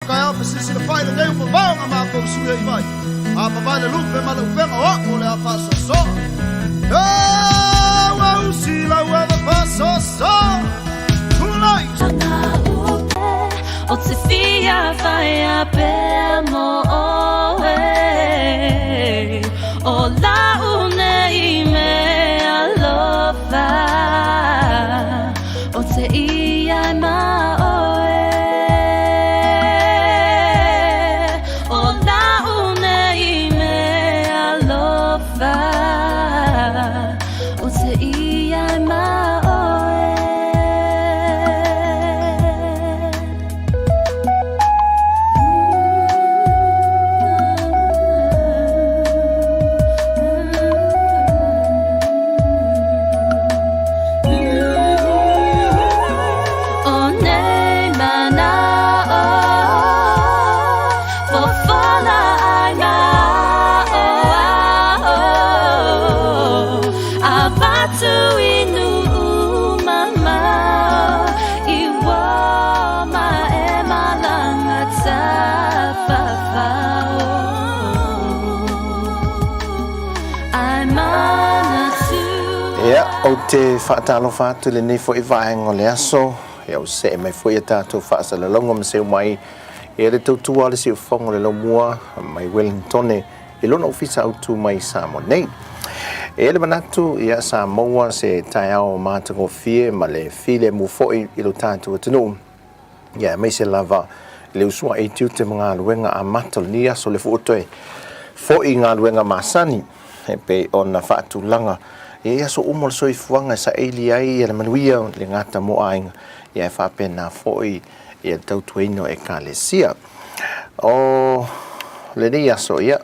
taeao fesisilafai lenei ua vavao na matou sui ai vai. A vavai le lupe ma le upega o a'u o le a faasoasoa. Ua usi lau ava faasoasoa. Tulai. O te fia whaia pea mo oe O lau nei me alofa O te ia e ma oe O lau nei me alofa O te ia e ma oe. O nei mana'o Fofola ai ma o Avatu i nuu mamao I ua e malanga tafafao Ai manatu. Ia, ou te faatalofa atu i lenei foi vaega o le aso, ia ua see mai foi a tatou faasalalauga ma seu mai ia le tautua a le siufofoga o le laumua mai Wellingtone i lona ofisa autu mai i Samoa nei. E i ai le manatu, ia, sa maua se taeao matagofie ma le filemu foi i lo tatou atunuu, ia, aemaise lava i le usuai tiute ma galuega amata o lenei aso, le fua toe foi i galuega masani e pei ona faatulaga i aso uma o le soifuaga e saili ai le manuia o le gata mo aiga, ia, e faapena foi ia le tautuaina o Ekalesia. O lenei aso, ia,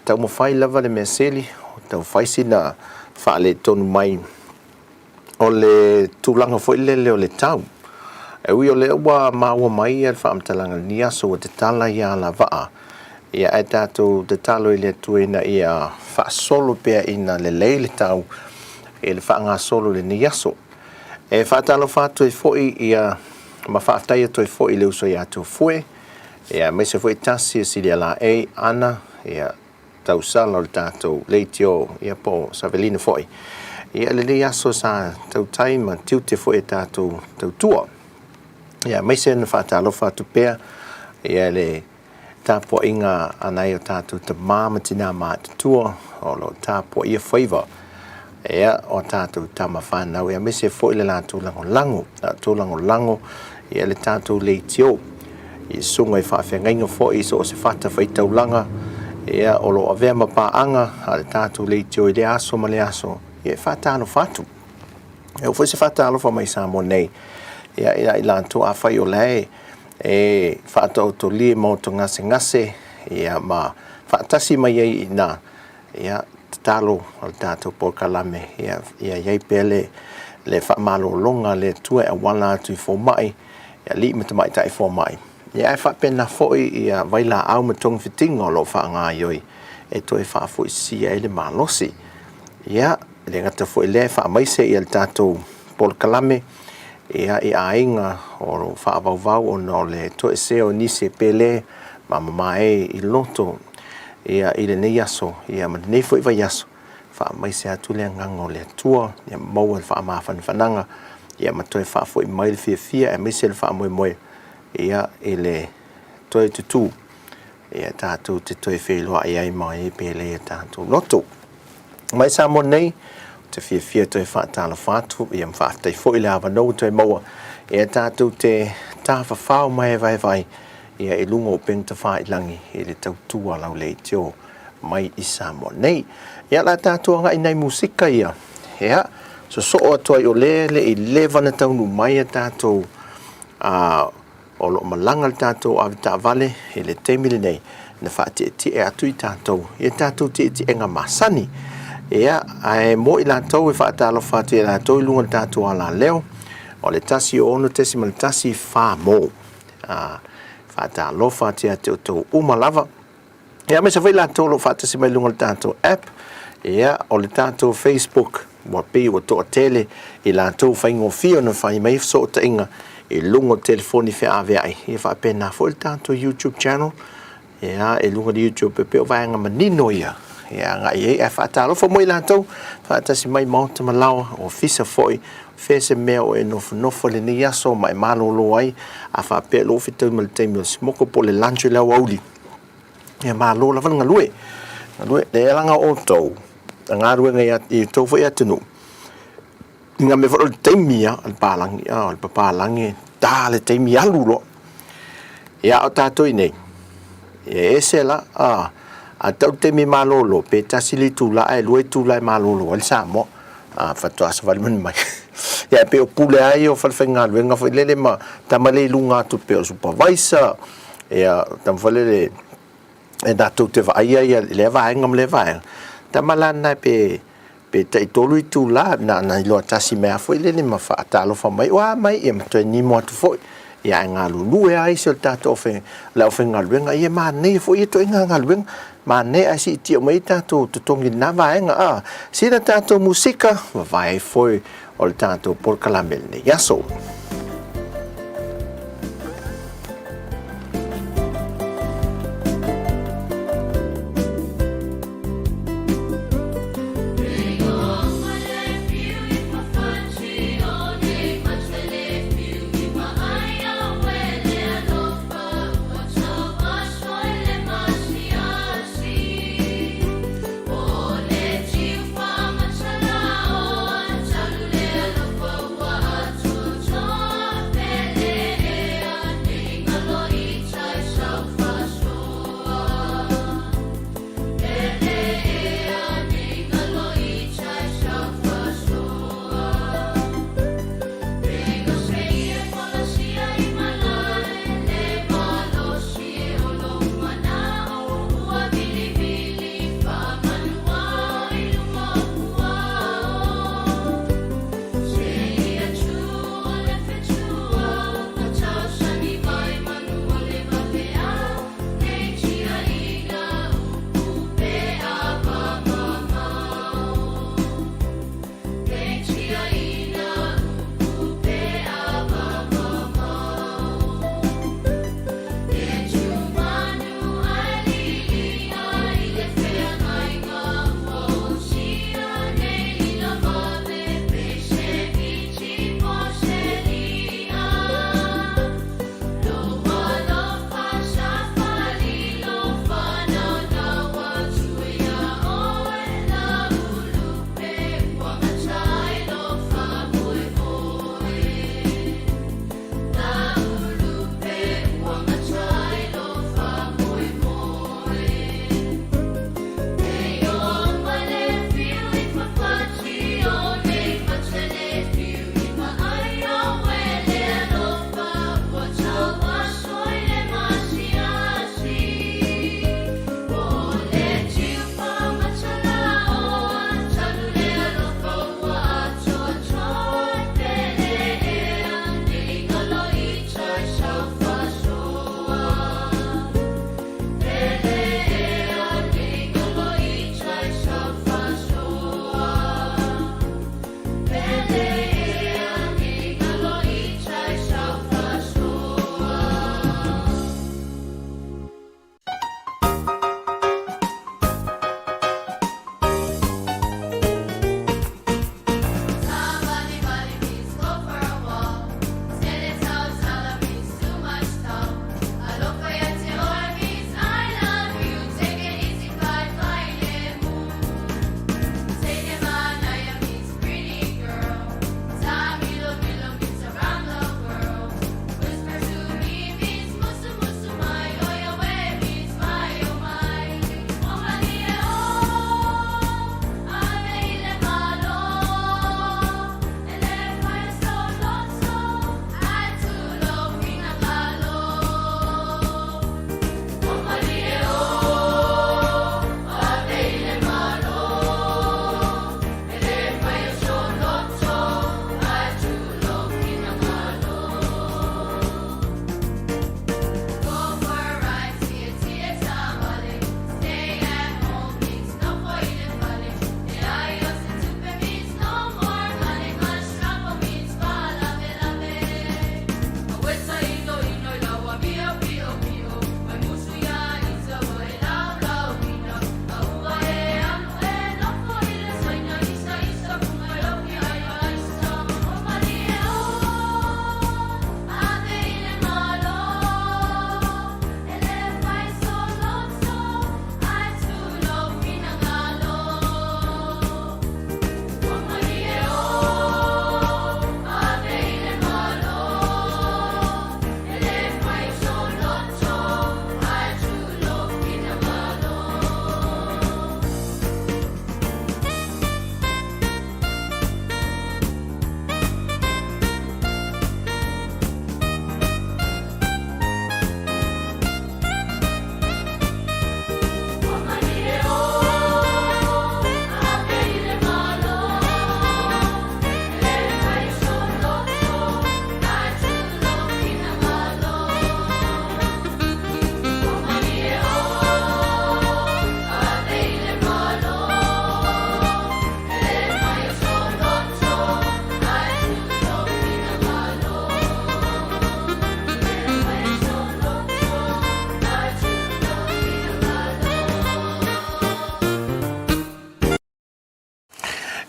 taumafai lava le measeli, taumafai sina faaletonu mai o le tulaga foi lele o le tau. E ui o lea ua maua mai le faamatalaga i lenei aso ua tatala ia alavaa, ia ae tatou tatalo i le Atua ina ia faasolo pea ina lelei le tau i le faagasolo i lenei aso. E faatalofa atu ai foi ia ma faafetai atu ai foi i le uso ia Tofue, ia aemaise foi tasi o Silialaei, Ana, ia tausala o le tatou leitio, ia po o Savelina foi. Ia lenei aso sa tautai ma tiute foi e tatou tautua. Ia aemaise na faatalofa atu pea ia le tapuaiga a nai o tatou tama ma tinā matutua o lo o tapuaia faiva ia o tatou tama fanau, aemaise foi le latou lagolago, latou lagolago ia le tatou leitio i susuga i faafeagaiga foi i so o se fatafaitaulaga ia o lo o avea ma paaga a le tatou leitio i lea aso ma lea aso. Ia e faatalofa atu. E oo foi se faatalofa mai Samoa nei ia ia i latou afai o la e faataotolia i maota gasegase ia ma faatasi mai ai i ina, ia tatalo a le tatou polokalame ia ia i ai pea le le faamalologa a le Atua e auala atu i fomai, i alii ma tamaitai fomai, ia ae faapena foi ia vailaau ma togafitiga o lo o faagaoioi e toe faafoisia ai le malosi. Ia, e le gata foi i lea, e faamaise ia le tatou polokalame ia i aiga o lo o faavauvau ona o le toesea o nisi e pele ma mamae i loto ia i lenei aso ia ma lenei foi vaiaso. Faamaise atu le agaga o le Atua ia maua le faamafanafanaga ia ma toe faafoi mai le fiafia aemaise le faamoemoe ia i le toe tutū ia tatou te toe feiloai ai ma e pele o tatou loto. Mai Samoa nei, ou te fiafia toe faatalofa atu ia ma faafetai foi le avanoa ua toe maua ia tatou te tafafao mai vaevae ia i luga o upega tafailagi i le tautua lau leitio mai i Samoa nei. Ia la tatou agai nai musika ia. Ia, sosoo atu ai o lea le i leva na taunuu mai a tatou O lo o malaga le tatou avetaavale i le taimi lenei na faatietie atu i tatou i tatou tietiega masani. Ia, ae mo i latou e faatalofa atu i latou i luga o le tatou alaleo, o le 106.1 Famo. Faatalofa atu ia te outou uma lava. Ia, aemaise foi latou o lo o faatasi mai i luga o le tatou app, ia, o le tatou Facebook, ua pei ua toatele i latou faigofie ona fai mai fesootaiga i luga o telefoni feaveai, ia faapena foi le tatou YouTube channel, ia, i luga o le YouTube e pei o vaega manino ia e agai i ai. Ae faatalofa mo i latou faatasi mai maota ma laoa, ofisa foi, fea se mea o e nofonofo i lenei aso ma e malolo ai, a faapea lou fetaui ma le taimi o le simoko po o le lunch i le aoauli, ia malo lava le galue. Galue, e leaga o outou, a galuega i outou foi atunuu, i ngā mea foi o le taimi a le palagi, a o le papalagi e ta le taimi alu loa. Ia o tātou i nei, e ese la, a, a tau le taimi malolo, pe tasi le itula ae lua itula e malolo ai le Samoa, a, faatoa savali mani mai. Ia e pei o pule lava ia o falefaigaluega foi lele ma tama lea i luga atu pei o le supervisor, ia tama foi lele e latou te vaaia ia lea vaega ma lea vaega, tama la lena pe pe tai tolu itula na ona iloa tasi mai lava foi lele ma faatalofa mai, o a mai, ia ma toe nimo atu foi. Ia ae galulue lava isi o le tatou le aufaigaluega, ia e manaia foi ia ituaiga galuega, manaia ae siitia uma ai tatou totogi i lena vaega. A, sina tatou musika, vavae ai foi o le tatou polokalame i lenei aso.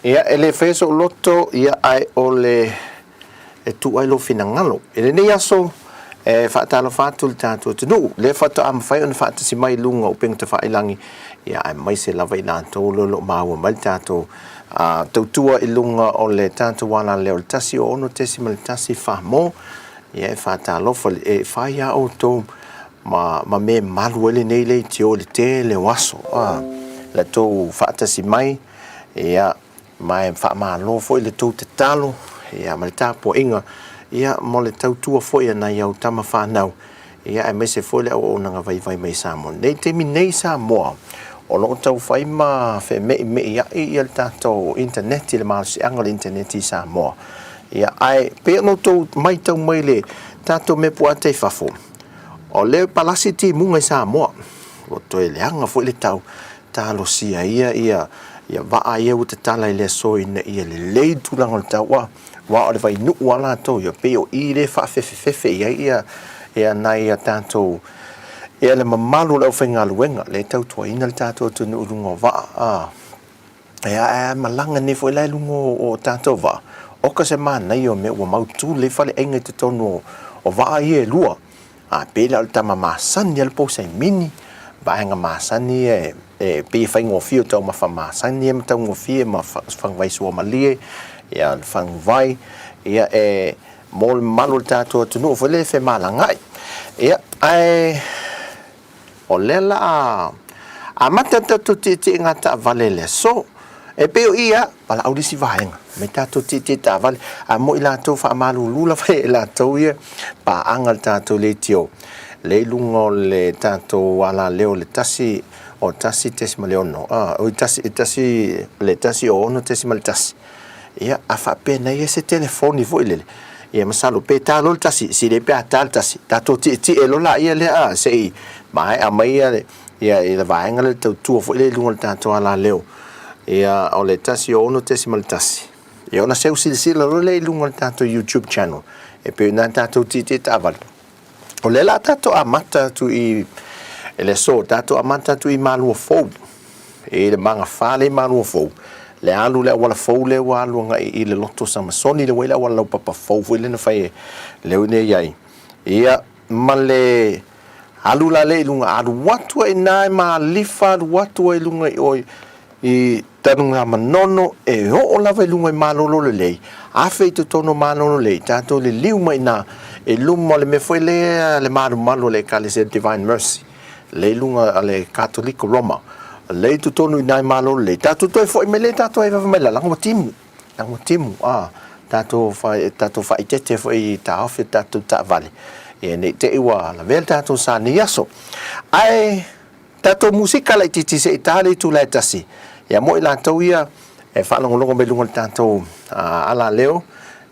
Ia, e le faia sou loto, ia, ae o le e tuu ai lou finagalo. I lenei aso, e faatalofa atu i le tatou atunuu, lea faatoa mafai ona faatasi mai i luga o upega tafailagi, ia aemaise lava i latou o lo o maua mai le tatou tautua i luga o le tatou alaleo i le 106.1 Samoa. Ia e faatalofa, e fai lava outou ma, ma me malu ai lenei leitio i le tele o aso. La outou faatasi mai, ia, ma e faamalo foi le tou tatalo, ia, ma le tapuaiga, ia, mo le tautua foi a nai au tama fanau, ia, aemaise foi le auaunaga vaivai mai Samoa. Nei taimi nei Samoa, o lo o tau fai ma feme'ime'ia'i ia le tatou internet i le malosiaga o le internet i Samoa. Ia, ae pei ona outou matau mai le tatou mea puata i fafo, o lea e palasi timuga i Samoa. Ua toe leaga foi le tau talosia ia ia ia vaa ia ua tatala i le aso ina ia lelei le tulaga o le tau aua o le vainuu a latou ia pei o i lea e faafefefefe i ai ia ia nai a tatou ia le mamalu o le aufaigaluega lea e tautuaina le tatou atunuu i luga o vaa a Ia, ae a malaga nei foi la i luga o tatou vaa, oka se manaia o mea ua mautu lelei faleaiga i totonu o vaa ia e lua. A pei la o le tama masani a le Pousaimini, vaega masani ia e pei e faigofie o taumafa masani ia ma taugofie ma faguvai suamalie, ia le faguvai, ia e mo le mamalu o le tatou atunuu foi lea e femalagaai. Ia, ae O lea la a amata le tatou tietie taavale i le aso. E pei o i a, valaau le isi vaega, mai tatou tietie taavale. A mo i latou faamalulu lava e latou ia paaga le tatou leitio, lea i luga o le tatou alaleo le tasi o 1.6, a, oi tasi, tasi, le tasi o 6.1. Ia, a faapea na i ai se telefoni foi lele, ia masalo pe ta loa le tasi, sili ai pe a ta le tasi, tatou tietie loa laia lea a, se i maea mai ia le, ia le vaega lea le tautua foi lea i luga o le tatou alaleo. Ia, o le 106.1. Ia, ona seu silasila loa lea i luga o le tatou YouTube channel, e pei ona tatou tietie taavale. O lea la tatou amata atu i le aso, tatou amata atu i Malua Fou, i le magafa lea i Malua Fou, le alu le auala fou lea ua alu agai i le Loto Samasoni, lea ua i le auala laupapa fou foi lea na fai e lea ua i ai. Ia, ma le alu la lea i luga, alu atu ai i ina i Malifa, alu atu ai i luga i o i Tanugamanono e oo lava i luga i Malolo Lelei, afe i totonu o Malolo Lelei, tatou liliu mai i ina i luma o le mea foi lea le malumalu o le Ekalesia Divine Mercy, lea i luga a le Katoliko Roma, lea i totonu i ina i Malolo Lelei, tatou toe foi mai lea tatou ai mai lala, ua timu, ua timu, a, tatou fai, tatou faaeteete foi i taofi o tatou taavale, ia ne i te i ua lavea le tatou sa i lenei aso. Ae Tatou musika laitiiti se i ta le itula e tasi. Ia mo i latou ia e faalogologo mai luga o le tatou alaleo,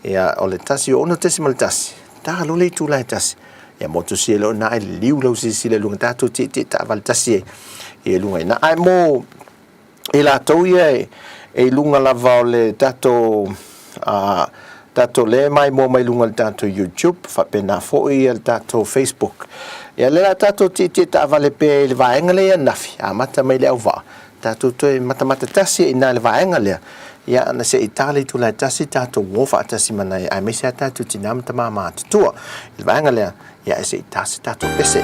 ia o le 106.1, ta loa le itula e tasi. Ia motusia loa i ina e liliu lau silasila i luga, tatou tietie taavale tasi ai i luga i ina. Ae mo i latou ia e i luga lava o le tatou tatou lea e maimoa mai luga o le tatou YouTube, faapena foi le tatou Facebook. Ia lea la tatou tietie taavale pea i le vaega lea i ananafi, amata mai le auvaa, tatou toe matamata tasi ai i ina i le vaega lea, ia ana se i ta le itula e tasi tatou o faatasi ma nai, aemaise lava tatou tina ma tama matutua i le vaega lea, ia ae se i ta se tatou pese.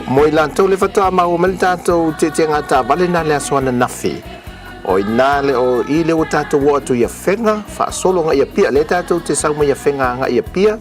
Mo i latou le faatoa maua mai le tatou tietiega taavale na le aso ananafi. O i ina le o i lea ua tatou oo atu i Afega, faasolo agai i Apia. Lea tatou te sau mai Afega agai i Apia.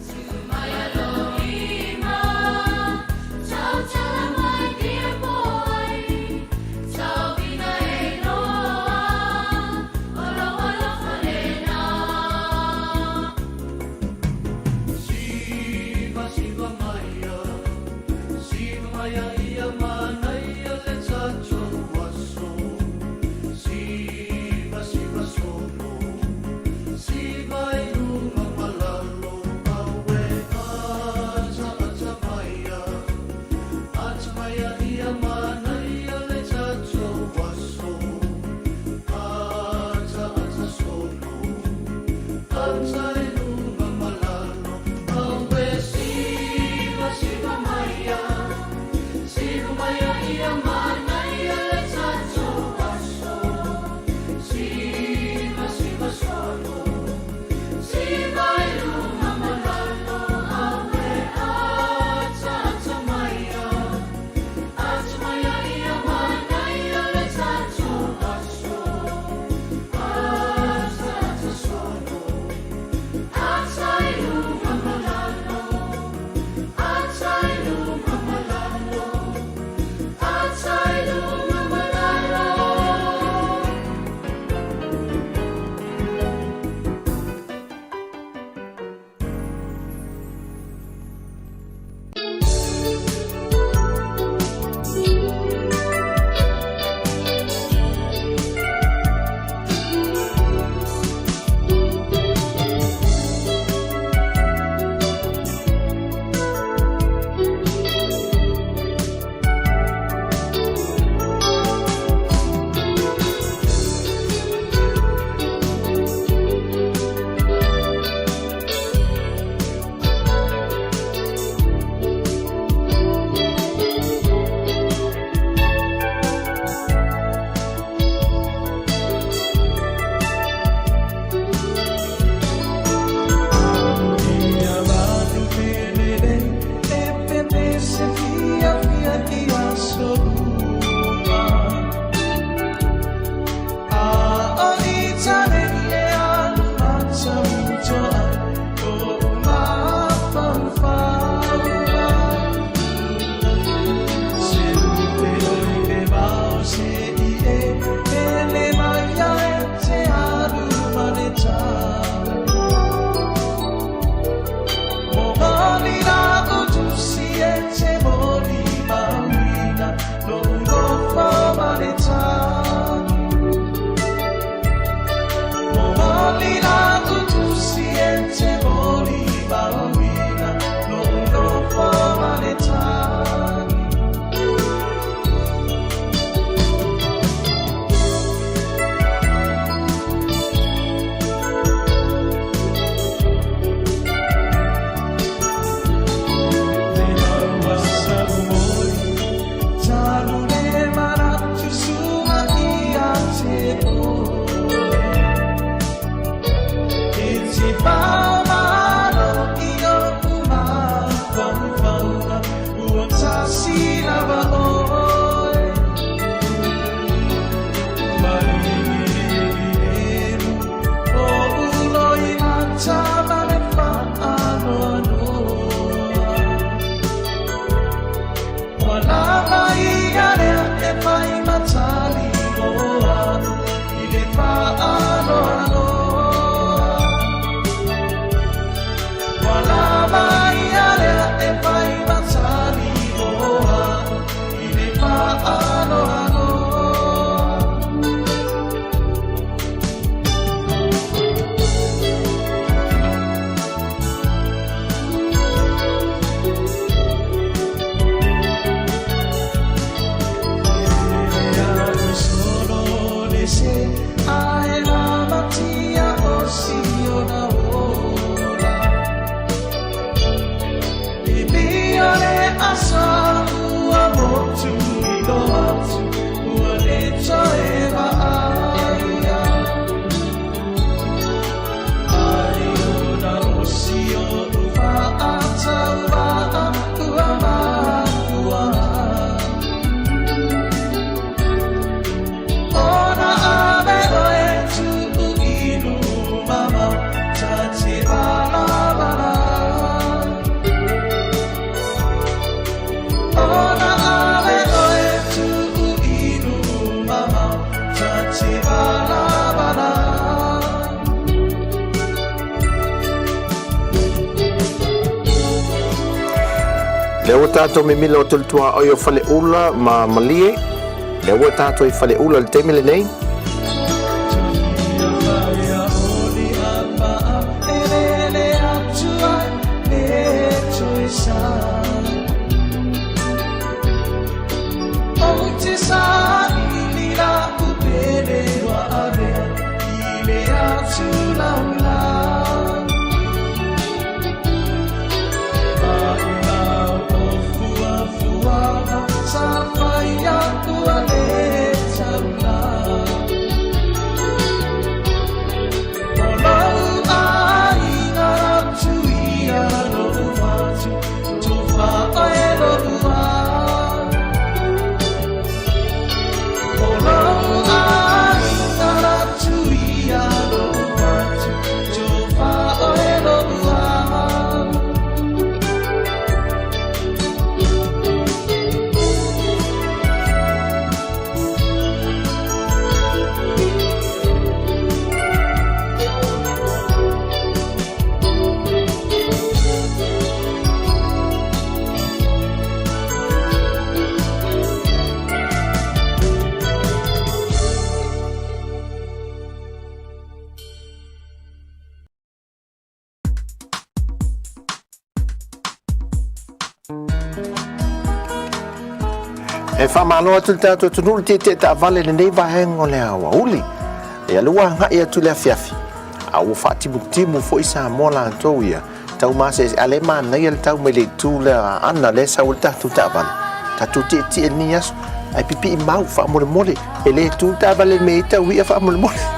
Lea ua tatou mimilo atu i le tuaoi o Faleula ma Malie. Lea ua tatou i Faleula i le taimi lenei. E faamalo atu le tatou atunuu le tietie taavale lenei vaega o le aoauli. Ia le ua agai atu le afiafi, a ua faatimutimu foi Samoa latou ia tau maseese, a le manaia le tau mai le itu lea Aana lea sau le tatou taavale. Tatou tietie lenei aso, ae pipii mau faamolemole, e le tu le taavale i le mea e tau ia faamolemole.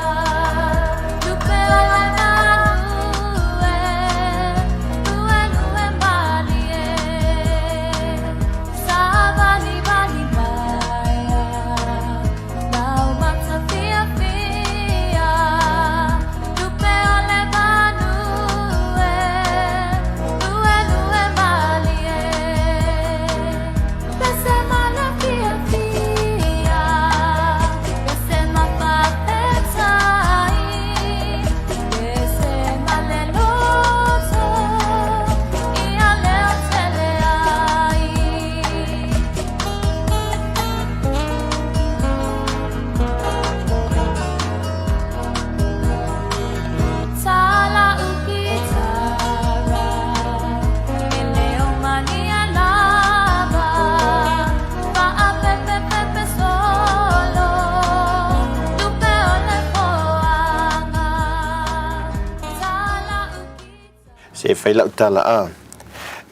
Se i fai lau tala a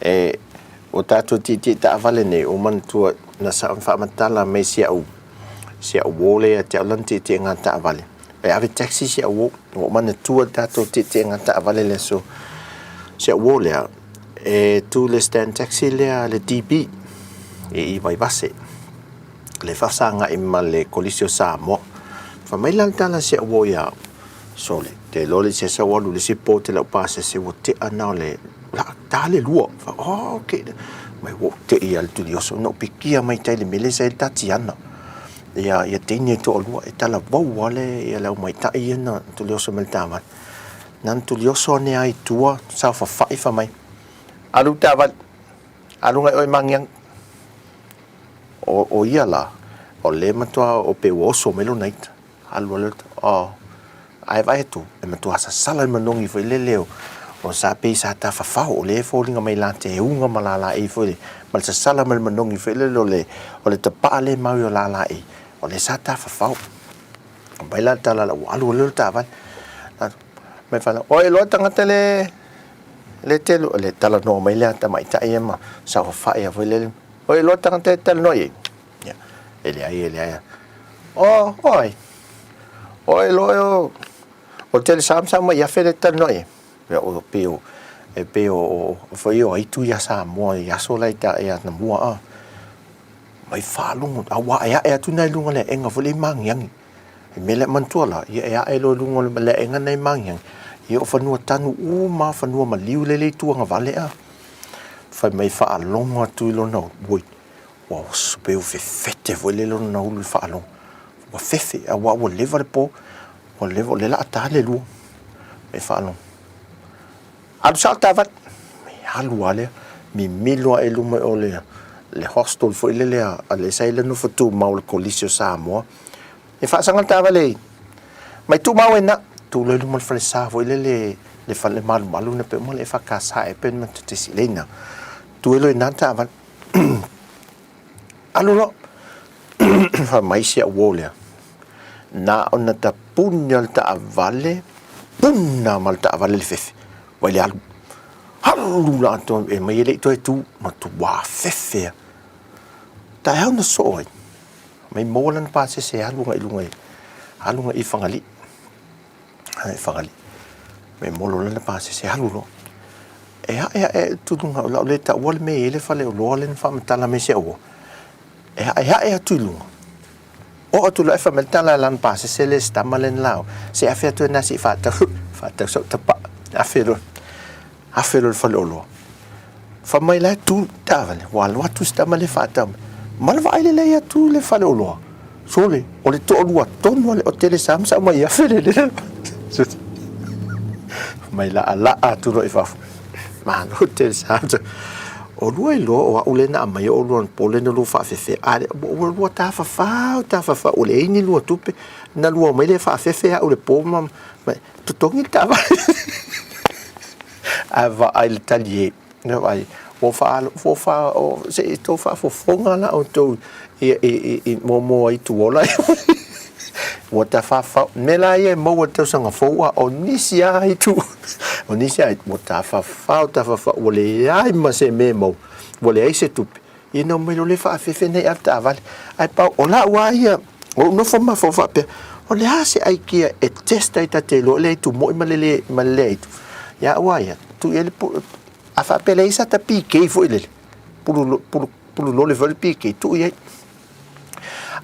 e o tatou tietie taavale nei o manatua na sa faamatala mai si au si au uo lea ia te au lana tietiega taavale e ave taxi si au uo ua ou manatua le tatou tietiega taavale le aso si au uo lea e tu le stand taxi lea le DB i i Vaivase le faafesagai ma le Kolisi o Samoa fai mai la le tala a si au uo ia au Sole, te iloa le isi aso ua alu i le isi po te lau pasese ua tea na o le la ta le lua. Fa, oh, okay. Mai ua te i al tuli oso no pikia mai tai le mele sa ta tiana. Ia ia teine to lua e tala vau ale ia lau mai tai ia na tuli oso mel tavan. Nan tuli oso ane ai tua sa fa fa fa mai. Alu tavan. Alu ngai oi mangiang. O o ia la o le matua o pe oso mai lona ita. Alu alu atu, oh, ae vaai atu, e matua sasala le manogi foi lele o, o sa pei sa tafafao, o lea e foliga mai la te uga ma lalaei foi le, ma le sasala ma le manogi foi lele o le, o le tapaa le mau o lalaei, o lea sa tafafao. Mai la le tala la, ua alu alu le taavale. Mai fala, oi loa tagata le, le telu, le talanoa mai lea tamaitai ia ma saofafai ia foi lele. Oi loa tagata e talanoa i ai. Ia, e leai, e leai. O, oi. Oi loa o, o tele samsam mai afe le talanoa i ai. Ia, o pe o, e pe o, o, o foi o aitu ia Samoa i aso la i ta ia na mua a. Mai faalogo, a ua ae atu nai lunga le aega foi le magiagi. E mea lea manatua la, ia e ae loa i luga o le aega nei magiagi, ia o fanua tanu uma, fanua maliu lele i tuagavale a. Fai mai faalogo atu i lona, oi, Ua oso pei ua fefete foi lele ona ulu i le faalogo. Ua fefe, aua ua leva le po, ua leva, o lea o le a ta le lua. E faalogo. Alu sao taavale. E alu lava lea. Mimilo ae i luma o le le hostel foi lele a le sa i le nofo tumau o le Kolisi o Samoa. E faasaga le taavale i mai tumau ai na tu loa i luma o le falesa foi lele le fale malumalu na pe uma le EFKS e pe ma te sileina. Tu ai loa i ina le taavale. Alu loa fai mai si au uo lea, na ona tapuni o le taavale, puna ma le taavale le fefe, vai le alu. Alu la atoa e mai e le i toe tu, matua fefe lava. Taeao na sosoo ai, mai maua lana pasese e alu agai i luga i, alu agai i Fagalii. I Fagalii. Mai maua lana pasese alu loa. E ae ae ae atu i luga, o le a ou le taua le mea e i ai le faleoloa lea na faamatala mai si au uo. E ae ae atu i luga, oo atu loa ae fai mai le tala a lana pasese lea i si tama lea na lauga, se afe atu ai se i faatau, faatau sau tapaa. Afe loa, afe loa i le faleoloa. Fai mai la e tu le taavale, ua alu atu si tama lea e faatau mai. Ma le vaai lelei atu i le faleoloa, sole, o le toalua tonu lava le otele sa ma sa aumai afe le lele. Mai laalaa atu loa i fafo. Malo tele sa. Olua iloa o au lea na aumaia olua anapo lea na lua faafefea, a lea ua lua tafafao tafafao ua leai ni lua tupe na lua omai lea faafefe au i le po ma totogi le taavale. Ae vaai i le tali e, vaai, ua faa, ua faa, se i tou faafofoga la outou i, i, i, i mo aitu ola. Ua tafafao. Mea la ia e maua i le tausaga fou, a o nisi lava aitu, o nisi lava aitu, ua tafafao, tafafao, ua leai ma se mea e maua, ua leai se tupe. Ia na omai loa lea faafefe nei ave taavale. Ae pau, o lau lava ia, ua ou nofo mafaufau faapea, o le a se aikia e test ai ta te iloa le aitu moi ma le le, ma le le aitu. Ia au lava ia, tuu i ai le pulu, a faapea e leai sata PK foi lele, pulu, pulu, pulu lole foi le PK, tuu i ai.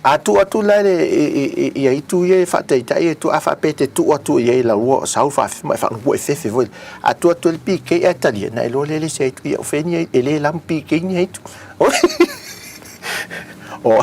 A tuu atu la i, i, i, i aitu ia e faataitai e tuu, a faapea e te tuu atu i ai lau ua sau faafefe ma e faalogo ua e fefe foi. A tuu atu ai le PK ae talia, na iloa lea e le se aitu, ia o fea ni e le lamu PK ni aitu. O,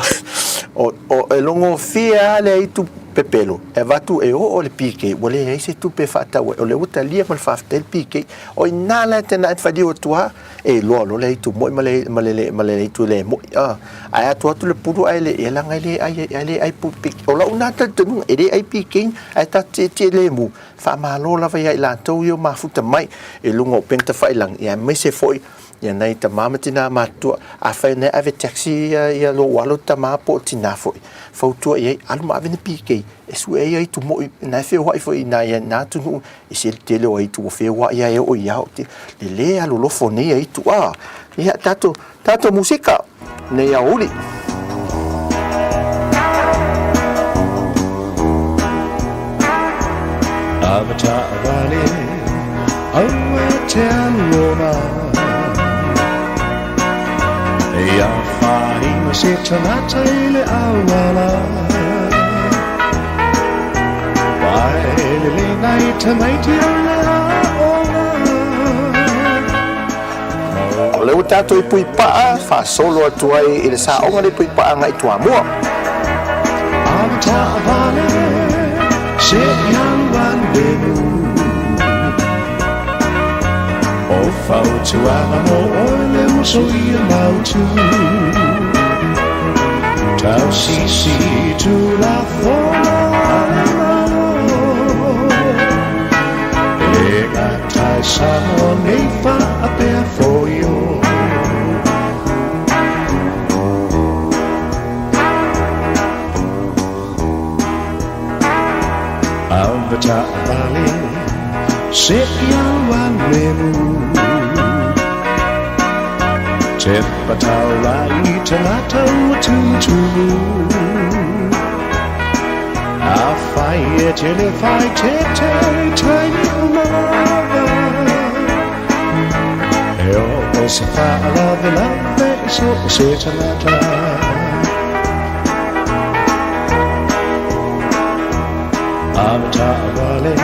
o, o, e logofie lava le aitu pepelo, e avatu e oo le PK, ua leai se tupe e faatau ai, o lea ua talia ma le faafetai le PK. O i ina la e te na e faliu atu lava, e iloa loa le aitu moi ma le, ma le, ma le aitu le moi. Ah, ae atu atu le pulu ae le, e leaga e le ai, e le ai pu, pi, o lau na talitonuga, e le ai PK, ae ta te tie le mu, faamalo lava ia i latou ia o mafuta mai i luga o upega tafailagi, ia aemaise foi ia nai tama ma tina matutua, afai na ave taxi ia, ia lou alo tama po o tina foi, fautua i ai, alu ma ave ni PK, e sue ai aitu moi, na e feoai foi i nai na atunuu, e se le tele o aitu ua feoai ai e oo i ao, te, le le alolofo nei aitu, a, ia, tatou, tatou musika, nei aoauli. Ava taavale, aua te alu ona. E afaina se tagata i le auala. Vai le le nai tamaiti o le aoga. O lea ua tatou i Puipaa, faasolo atu ai i le saoga lea i Puipaa agai i Toamua. Ava taavale, se i alu alu lemu. O fautuaga mo oe le uso ia mautu. Tausisi tulafono a le Malo. E gatai Samoa nei faapea foio. Ava taavale, se i alu alu lemu. Tepa taulagi tagata ua tumutumu. Afai e tele faaeteete i taimi uma lava. E oo se faalavelave i so o se tagata. Ava taavale,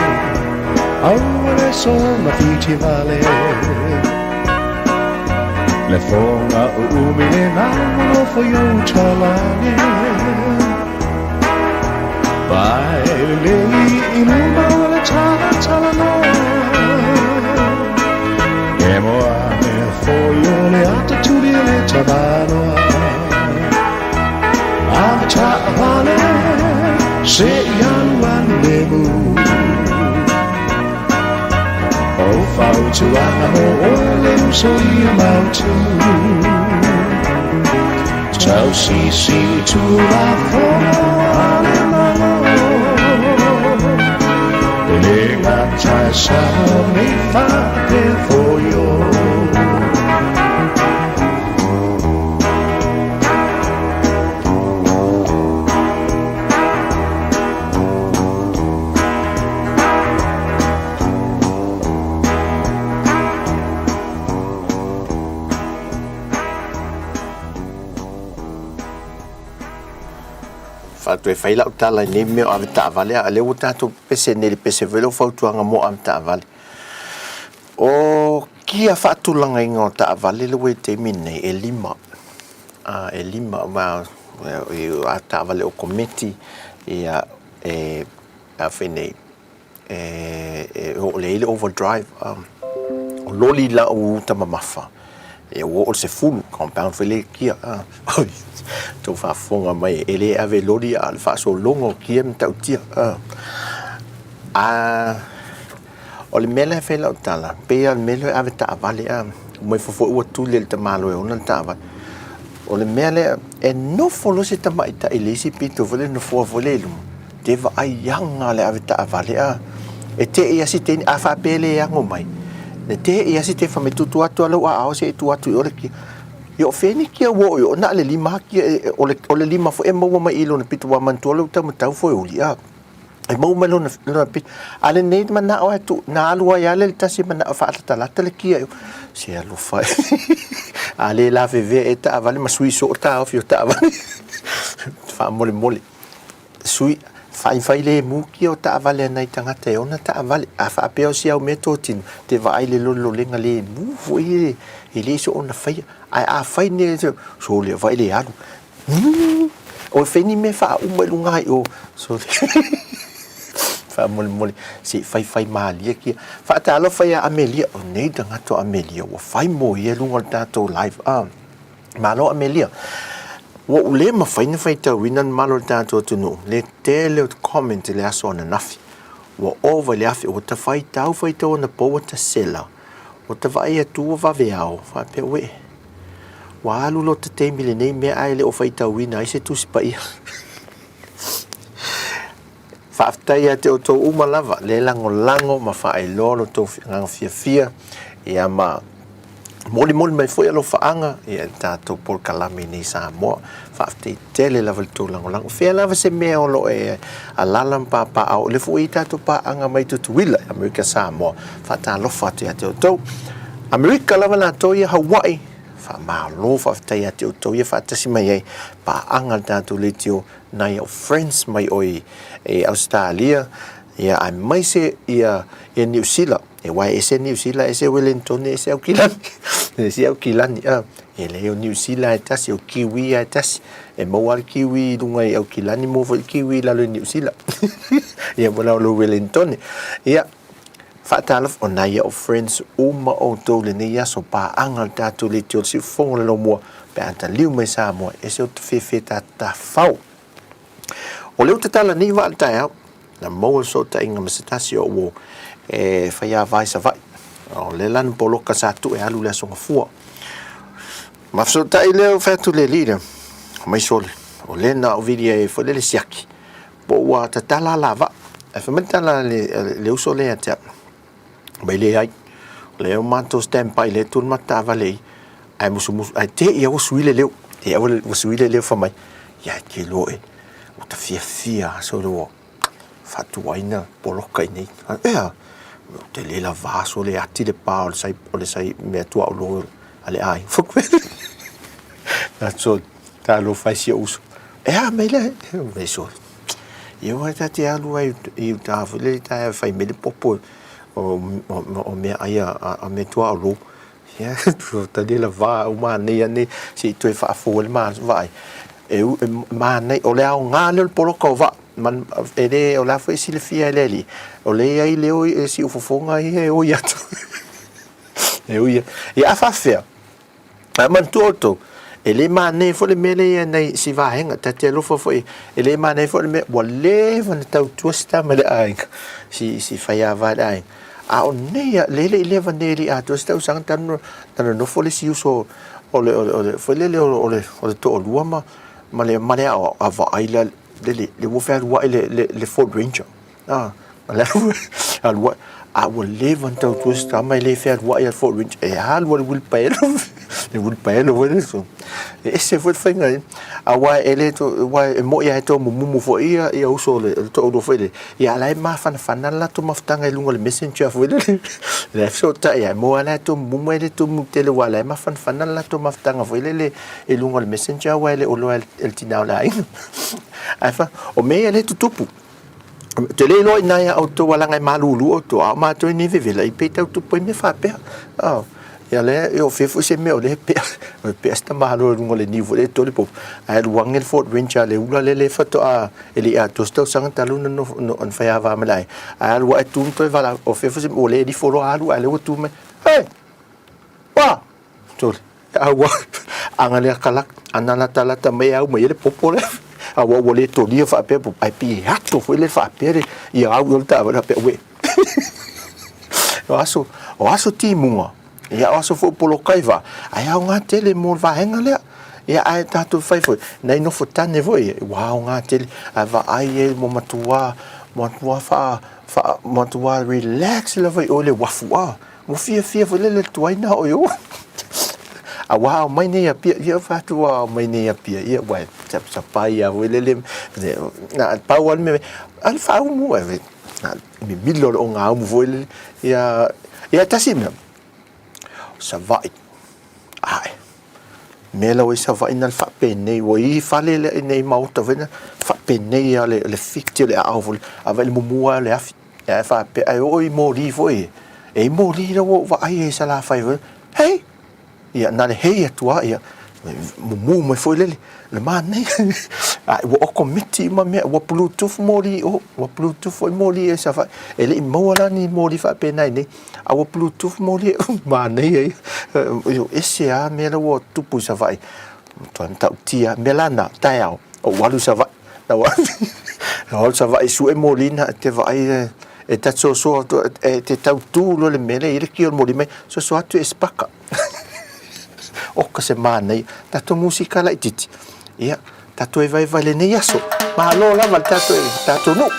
aua le sola fitivale. Le foga uumi le nofo i ou talage. Vai lelei i luma o le talatalanoa. E moa ane foi o le Fautuaga mo oe le uso ia mautu Tausisi Tulafono a le Malo E le gata e Samoa nei faapea foi o Faatoe fai lau tala i nei mea o avetaavale, a o lea ua tatou pepese nei i le pese foi lea o fautuaga mo avetaavale. O kia faatulagaina o taavale lea ua i le taimi lenei, e lima. E lima, aua o taavale okometi, ia, e a fai nei, e oo lea i ai le overdrive. O loli la ua uta mamafa, ia ua oo i le 10, compound foi lea i kia. Tou faafofoga mai, e le ave loli a o le faasologa o kia e matautia. A o le mea la e fai lau tala, pei lava o le mea lea e ave taavale a, uma ifo foi ua tuli e le tamaloa e ona le taavale. O le mea lea, e nofo loa se tamaitai i le isi pito foi lea i le nofoa foi lea i luma, te vaai aga le avetaavale a. E te'i lava si teine, a faapea e le ano mai, e te'i lava si teine fai mai, tuu atu lava lou aao se i tuu atu i o le kia. Ia o fea ni kia ua oo i o, na o le lima lava kia, o le lima foi e maua mai i lona pito, ua manatua lea ua taumatau foeuli a. E maua mai lona, lona pito. A lenei manao e tu, na alu ai lava lea i le tasi manao e faalatalata le kia. Se alofa e. A le lavevea ea taavale ma sui soo taofi o taavale. Faamolemole. Sui, faifai lemu kia o taavale a nai tagata e ona taavale. A faapea o si au mea totino, te vaai i le lololega lemu foi e, e le soona faia. Ae a fai nei, sole, vaai le alu. O fai ni mea faauma i luga i o. Sole. Faamolemole, se i faifai malie kia. Faatalofa ia Amelia, o nei tagata o Amelia, ua fai mo ia i luga o le tatou live. Ah. Malo Amelia. Ua ou le mafai ona faitauina le mamalu o le tatou atunuu, le tele o comment i le aso ananafi. Ua ova i le afe, ua ta faitau faitau anapo ua ta sela. Ua ta vaai atu ua vave ao, faapea uē, ua alu lota taimi i lenei mea ae le o faitauina ai se Tusi Paia. Faafetai ia te outou uma lava le lagolago ma faailoa lo outou agaga fiafia ia ma molimoli mai foi alofaaga ia i le tatou polokalame i nei Samoa. Faafetai tele lava i le tou lagolago. Fea lava se mea o lo o e alala ma papaaao, o lea foi ua i ai tatou paaga mai Tutuila, Amerika Samoa. Faatalofa atu ia te outou. Amerika lava latou ia, Hawaii, faamalo faafetai ia te outou ia faatasi mai ai paaga le tatou leitio nai au friends mai oi e Ausetalia ia aemaise ia ia Niu Sila e aua e ese Niu Sila ese Welentone ese Aukilani ese Aukilani a e leai o Niu Sila e tasi o Kiwi e tasi e maua le Kiwi i luga i Aukilani maua foi le Kiwi i lalo i Niu Sila ia ma lalo i Welentone ia Faatalofa, o nai au friends uma outou i lenei aso paaga le tatou leitio le siufofoga o le laumua pe a taliu mai Samoa e ese o ta fefe ta tafao. O lea ua tatala nei vaa le taeao, na maua le fesootaiga ma se tasi o uo e faiava i Savaii. O lea la na poloka sa tuu e alu i le Aso Gafua. Ma fesootai lea ua fai atu le alii lea, mai sole, o lea na ou vili ai foi lea le siaki. Po ua tatala la vaa. Ae fai mai le tala a le uso lea ia te au, mai leai, o lea ua matou stand by lea e tu le matou taavale i i, ae musumusu, ae te i ua sui le leo, te i ua sui le leo fai mai, ia e te iloa e, ua ta fiafia lava sole ua faatuaina poloka i inei. Ea, ou te le lava sole ati le pa o le sai, o le sai mea tuaolo a le aiga. Sole, talofa e si ou uso. E a mai lea, mai sole. Ia ua ta te alu ai i uta foi lele taeao e fai mai le popo o meaai a mea tuaolo. Ia, tali la va uma anei anei se i toe faafou ai le vaai. E manaia, o le aoga lea o le poloka o vaa. E le, o la foi e silafia e le alii, o lea e i ai le oi, e siufofoga ia e oi atu. E ui, ia a faafefea? Ae manatua outou, e le manaia foi le mea lea e i ai nai si vaega, ta te alofa foi, e le manaia foi le mea, ua leva ona tautua si tama i le aiga, si, si faiava i le aiga. A o nei a, le le i leva nei e le i atoa se tausaga talu na nonofo le isi uso o le, o le, o le, foi lele o le, o le toalua ma, ma le, ma le aoao, a vaai la, le, le, le ua fealuai le, le, le Ford Ranger. A, le alu ai, a ua leva ona tautua si tama e le fealuai a le Ford Ranger, e alu a le uilipaelo, le uilipaelo foi le so. E ese foi le faiga ia. Aua e le to, aua e moi lava e tomumumu foi ia, ia uso o le, o le toalua foi lele, ia a la e mafanafana le latou mafutaga i luga o le messenger foi lele, la e fesootai lava, e moa la e tomumumu ae le tomumu tele aua o la e mafanafana le latou mafutaga foi lele i luga o le messenger aua e le o iloa e le tina o le aiga. Ae fa, o mea ia lea e tutupu. Ou te le iloa ina ia outou a leaga e malulu outou, a o matou i nei vevela, i pei tau tupu ai mea faapea. Oh, ia lea, e o fea foi se mea o lea e pea, o pea se tamāloa i luga o le niu foi lea e toli popo, ae alu ane le Ford Ranger a le ula lea lea faatoa e le i atoa se tausaga talu ona nofo, ona fai ava ma le aiga, ae alu ae tu ma toe valaau, o fea foi se mea, ua le lifo loa alu, ae o lea ua tu mai, Hei! Wā! Tole. Aua, aga lea kalaka, ana latalata mai e au mai ai le popo lea. Aua ua le tolia faapea popo, ae pei e ato foi le faapea le, ia au i o le taavale faapea, uē. O aso, o aso timuga, ia o aso foi o poloka i vaa, ae aoga tele mo le vaega lea. Ia ae tatou fai foi, nai nofo tane foi, ua aoga tele, ae vaai e ua matua, matua faa, faa, matua relax lava i o i le uafu, a. Ua fiafia foi lele le tuai na o i o. A ua ao mai nei Apia, ia fai atu ua ao mai nei Apia, ia ua sapai a foi lele, na pau a le mea, a le faaumu, e, na mimilo le ogaumu foi lele, ia, ia tasi mea, Savaii, ae, mea la ua i Savaii na le faapenei, ua i fale lea i nei maota foi na, faapenei a le fiti o le aao foi, a vai le mumu lava o le afi. Ae faapea, ae oo i moli foi e, e i moli la ua ou vaai ai i Salafai foi, hei! Ia, na le hei atu lava, ia, mumu mai foi lele, le manaia. Ae ua okometi uma mea, ua bluetooth moli i o, ua bluetooth foi moli i Savaii. E le i maua la ni moli faapena i inei, a ua bluetooth moli, manaia ia. E ese lava mea la ua tupu i Savaii, matua matautia lava. O le mea la lena, taeao, ou alu i Savaii. Na ou alu Savaii sue moli na te vaai e ta te sosoa atu e te tau tu loa le mea lea i le ki o le moli mai soso atu e spaka. Oka se manaia. Tatou musika laitiiti. Ia, tatou e vaevae lenei aso. Malo lava le tatou, tatou nuu.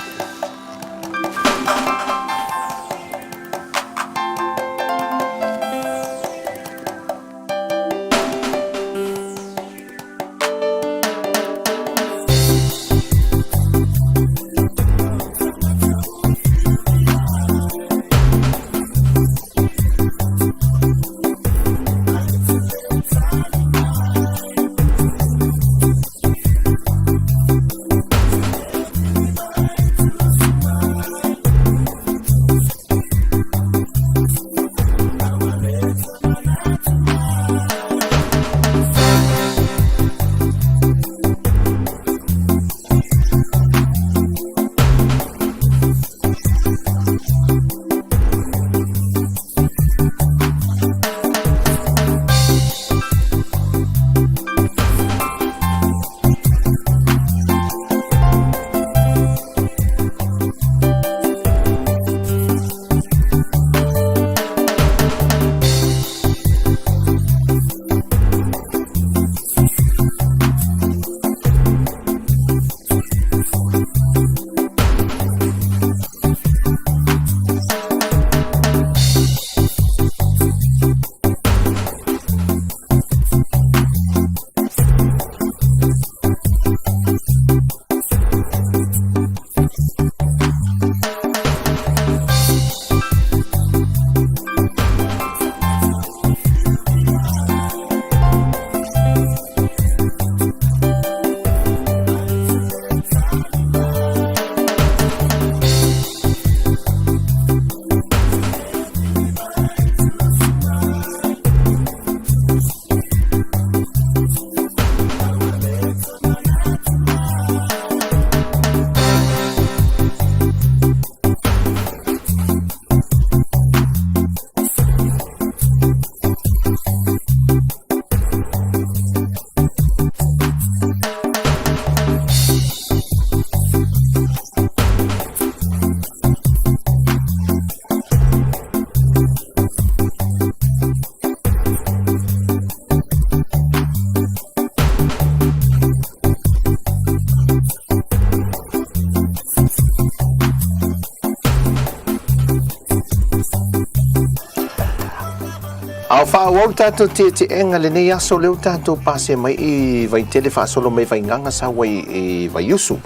faaauau le tatou tietieega lenei aso lea ua tatou pasia mai i Vaitele faasolo mai Vaigaga sau ai i Vaiusu.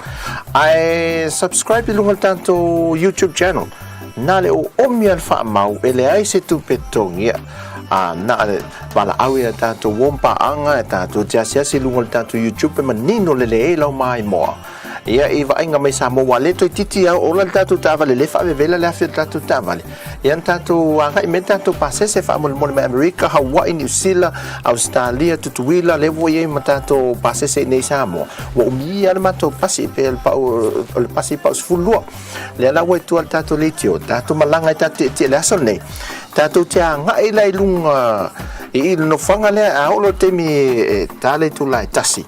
Ae subscribe i luga o le tatou YouTube channel. Na le oomi a le faamau e leai se tupe totogia. A na le valaau i a tatou uo ma paaga e tatou te asiasi i luga o le tatou YouTube e manino lelei ai lau maimoa. Ia i vaaiga mai Samoa ua le toeitiiti a ola le tatou taavale le faavevela le afi o le tatou taavale. Ia na tatou agai mai le tatou pasese faamolemole mai Amerika, Hawaii, Niu Sila, Ausetalia, Tutuila, lea ua i ai ma tatou pasese i nei i Samoa. Ua umi lava le matou pasi pe o le pau o le pasi pau 12. Lea la ua i tua le tatou leitio, tatou malaga ai tatou tietie i le aso lenei. Tatou te agai la i luga i le nofoaga lea a oo loa i le taimi e ta le itula e tasi,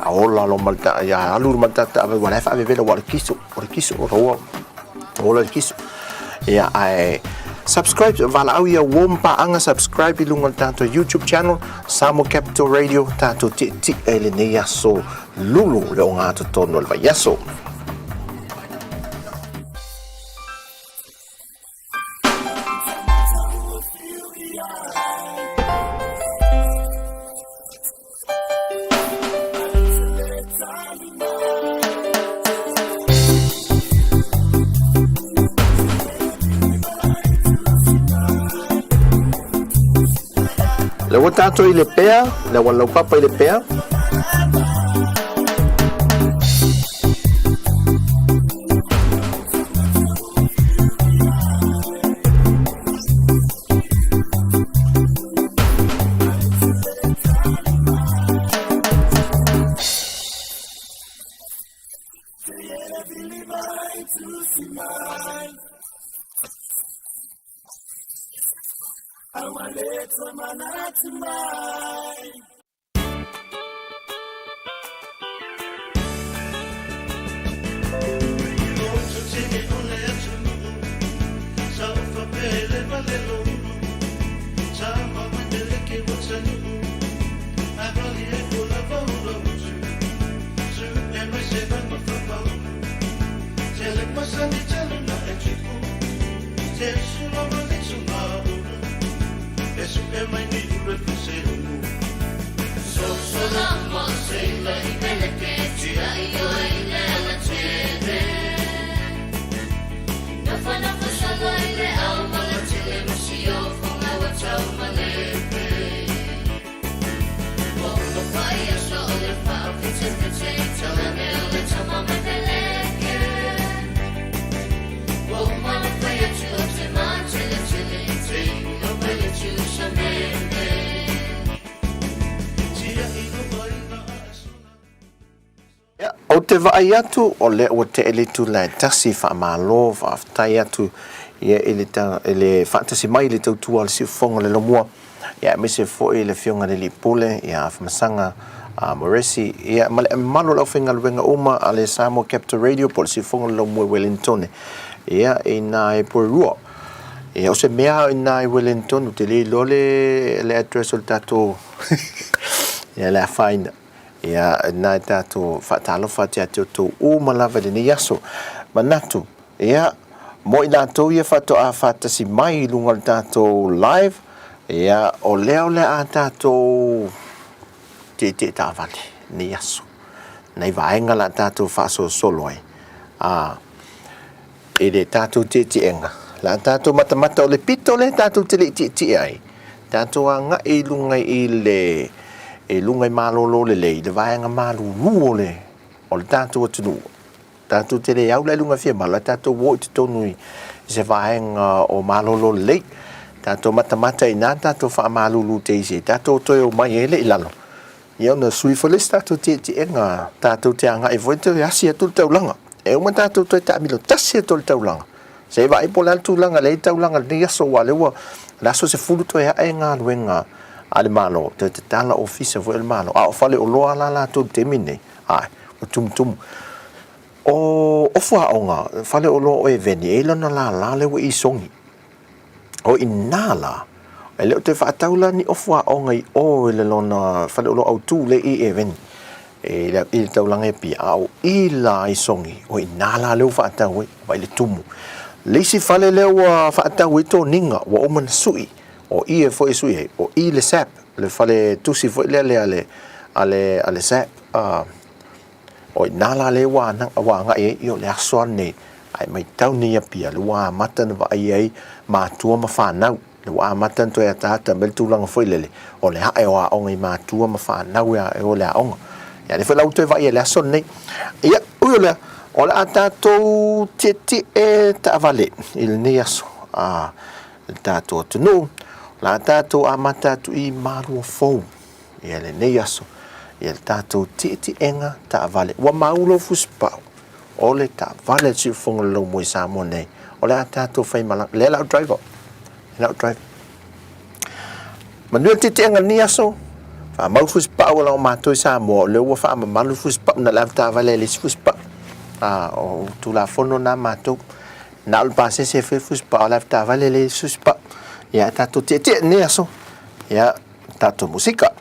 a ola loa ma le ta, ia alu ma le tatou taavale aua o la e faavevela aua o le kiso, o le kiso, o la ua ola le kiso. Ia, ae subscribe, valaau ia uo ma paaga, subscribe i luga o le tatou YouTube channel, Samoa Capital Radio, tatou tietie i lenei aso lulu le ogatotonu o le vaiaso. Lea ua tatou i Lepea, lea ua laupapa i Lepea. Ia, ou te vaai atu, o lea ua tee le itula e tasi, faamalo, faafetai atu ia i le, i le faatasi mai i le tautua a le siufofoga o le Lomua, ia aemaise foi le Afioga i le Alii Pule, ia Afamasaga Moresi, ia ma le mamalu o le aufaigaluega uma a le Samoa Capital Radio po o le siufofoga o le Lomua i Wellingtone, ia i nā e Poerua. Ia, o se mea i nā i Wellingtone, ou te le iloa le, le address o le tatou, ia le afaina. Ia, na e tatou faatalofa atu ia te outou uma lava i lenei aso. Manatu, ia, mo i latou ia faatoa faatasi mai i luga o le tatou live, ia, o lea o le a tatou tietie taavale lenei aso. Nai vaega la tatou faasolosolo ai. A, i le tatou tietiega, la tatou matamata o le pito lea tatou te le i tietie ai, tatou agai i luga i le i luga i malolo lelei, le vaega malulu o le o le tatou atunuu. Tatou te le au la i luga i Fiamalo, ae tatou o i totonu i se vaega o malolo lelei. Tatou matamata i ina, tatou faamalulu te isi ai, tatou toe omai ai lea i lalo. Ia ona sui foi le isi tatou tietiega, tatou te agai foi toe asi atu le taulaga. E uma tatou toe taamilo tasi atu le taulaga. Se i vaai po o le a le tulaga lea i taulaga i lenei aso, aua o lea ua le aso 10 toe ae galuega a le Malo, toe tatala ofisa foi a le Malo. A o faleoloa la latou i le taimi lenei, ae ua tumutumu. O ofu aoga, faleoloa o Eveni, e i ai lona lala lea ua i Sogi. O i ina la, e le o toe faatau la ni ofu aoga i o i le lona faleoloa autu lea i Eveni, i le, i le taulaga i Apia, a o i la i Sogi, o i ina la lea ua faatau ai, vaai le tumu. Le isi fale lea ua faatau ai toniga, ua uma ona sui, O i e foi e sui ai, o i le SAP, le fale tusi foi lea le a le, a le, a le SAP. O i nā la le ua agai ai, ia o le aso lava lenei, a e matau nei Apia, le ua amata ona vaai ai matua ma fanau, le ua amata ona toe ataata mai le tulaga foi lele, o le ae o aoga i matua ma fanau e o i le aoga. Ia lea foi la ua toe vaai ai i le aso lenei. Ia, ui o lea, o le a tatou tietie taavale i lenei aso a le tatou atunuu, o le a tatou amata atu i Maluafou. Ia lenei aso, ia le tatou tietiega taavale. Ua mau lou fusipau, o le taavale a le siufofoga o le laumua i Samoa nei, o le a tatou faimalaga. Lea la o driver, lea la o driver. Manuia le tietiega lenei aso, faamau fusipau o la o matou i Samoa, o lea ua faamamalu fusipau na le avetaavale ai le isi fusipau. Ah, o Tulafono na matou. Na o le pasese e fai fusipau, o le avetaavale le isi fusipau. Ia, tatou tietie lenei aso. Ia, tatou musika.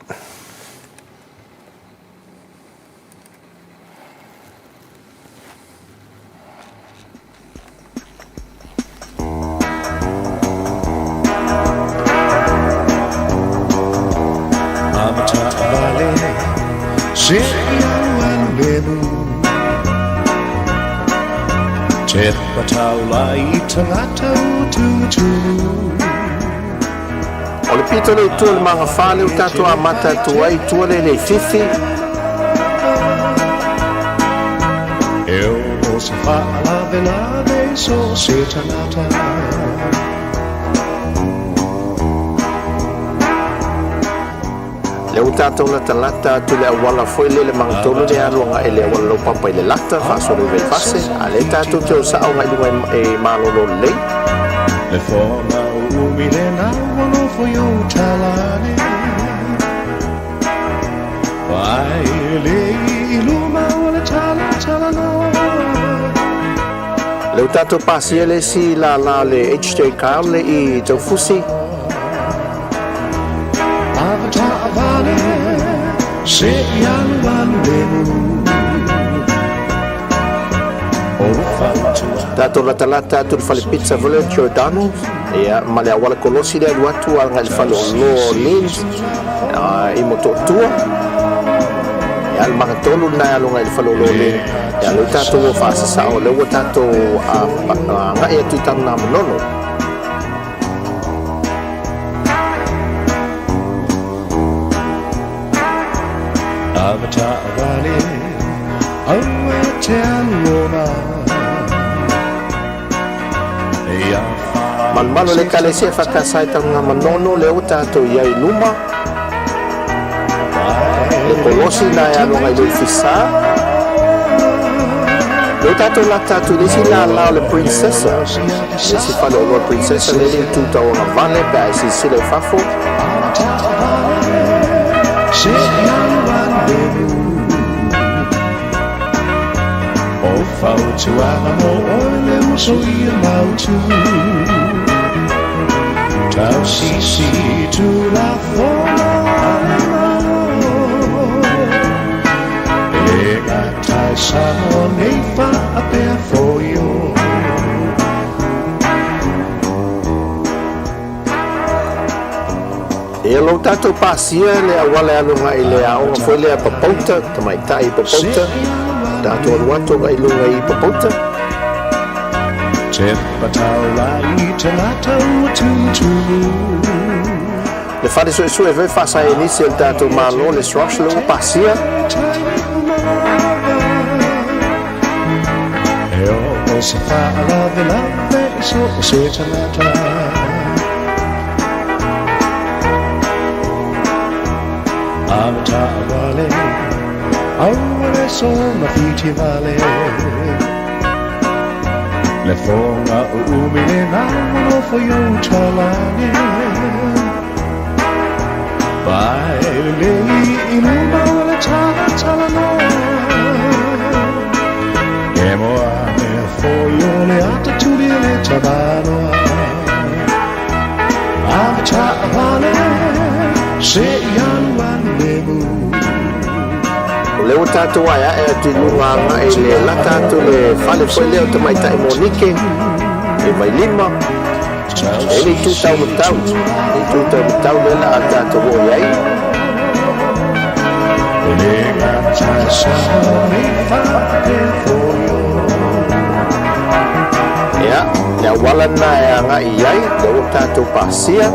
O le pito le itu o le magafa lea ua tatou amata atu ai i tua lea i le fifi. Lea ua tatou latalata atu i le auala foi lea le magatolu lea alu agai i le auala laupapa i Lelata faasolo i Vaivase, a lea tatou te o sao agai i luga i Malolo lelei. Le foga o umi le nau o nofo i ou talane Vai le i luma o le tala tala loa. Lea ua tatou pasia le isi lala o le HJ Kyle le i Taufusi. Tatou latalata atu i le fale pizza foi lea o Giordano's, ia, ma le auala kolosi lea alu atu agai i le fale o Law Lens i Motootua. Ia, le magatolu lena e alu agai i le fale o Law Lens. Ia, lea ua tatou o faasasao, lea ua tatou agai atu i Tanugamanono. Malumalu le Ekalesia e whakasa i Tanugamanono lea ua tatou i ai i luma. Le kolosi na e alu agai i le ofisa. Lea ua tatou lata atu i le isi lala o le Princessa. Le isi faleoloa Princessa lea e le i tu tauagavale pe a e silasila i fafo. Ia lou tatou pasia le auala e alu agai i le aoga foi lea Papouta, tamaitai i Papouta, tatou alu atu agai i luga i Papouta. Le fale suesue foi faasaienisi a le tatou Malo, le SROS lea ua pasia. O lea ua tatou aeae atu i luga agai i le lata atu le fale foi lea o Tamaitai Monike i Vailima. E le itu taumatau, le itu taumatau lea o le a tatou oo i ai. Ia, le auala lena e agai i ai, lea ua tatou pasia.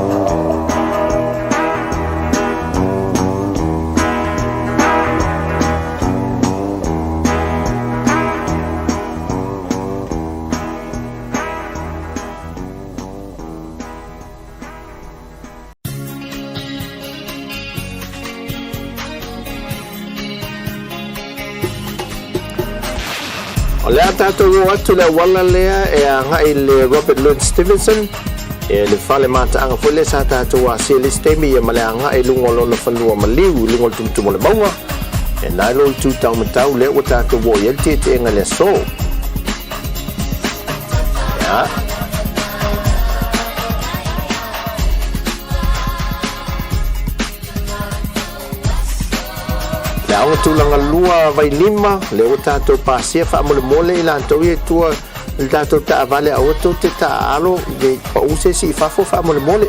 O le a tatou o atu le auala lea e agai le Robert Louis Stevenson, e le fale mataaga foi lea sa tatou asia i le isi taimi ia ma le agai i luga o lona fanua maliu i luga o le tumutumu o le mauga. E na i lo itu taumatau lea ua tatou oo i ai le tietieega i le aso. Ia. Le aoga tulaga lua Vailima, lea ua tatou pasia faamolemole i latou ia i tua i le tatou taavale aua tou te taaalo ne i pau se isi i fafo faamolemole.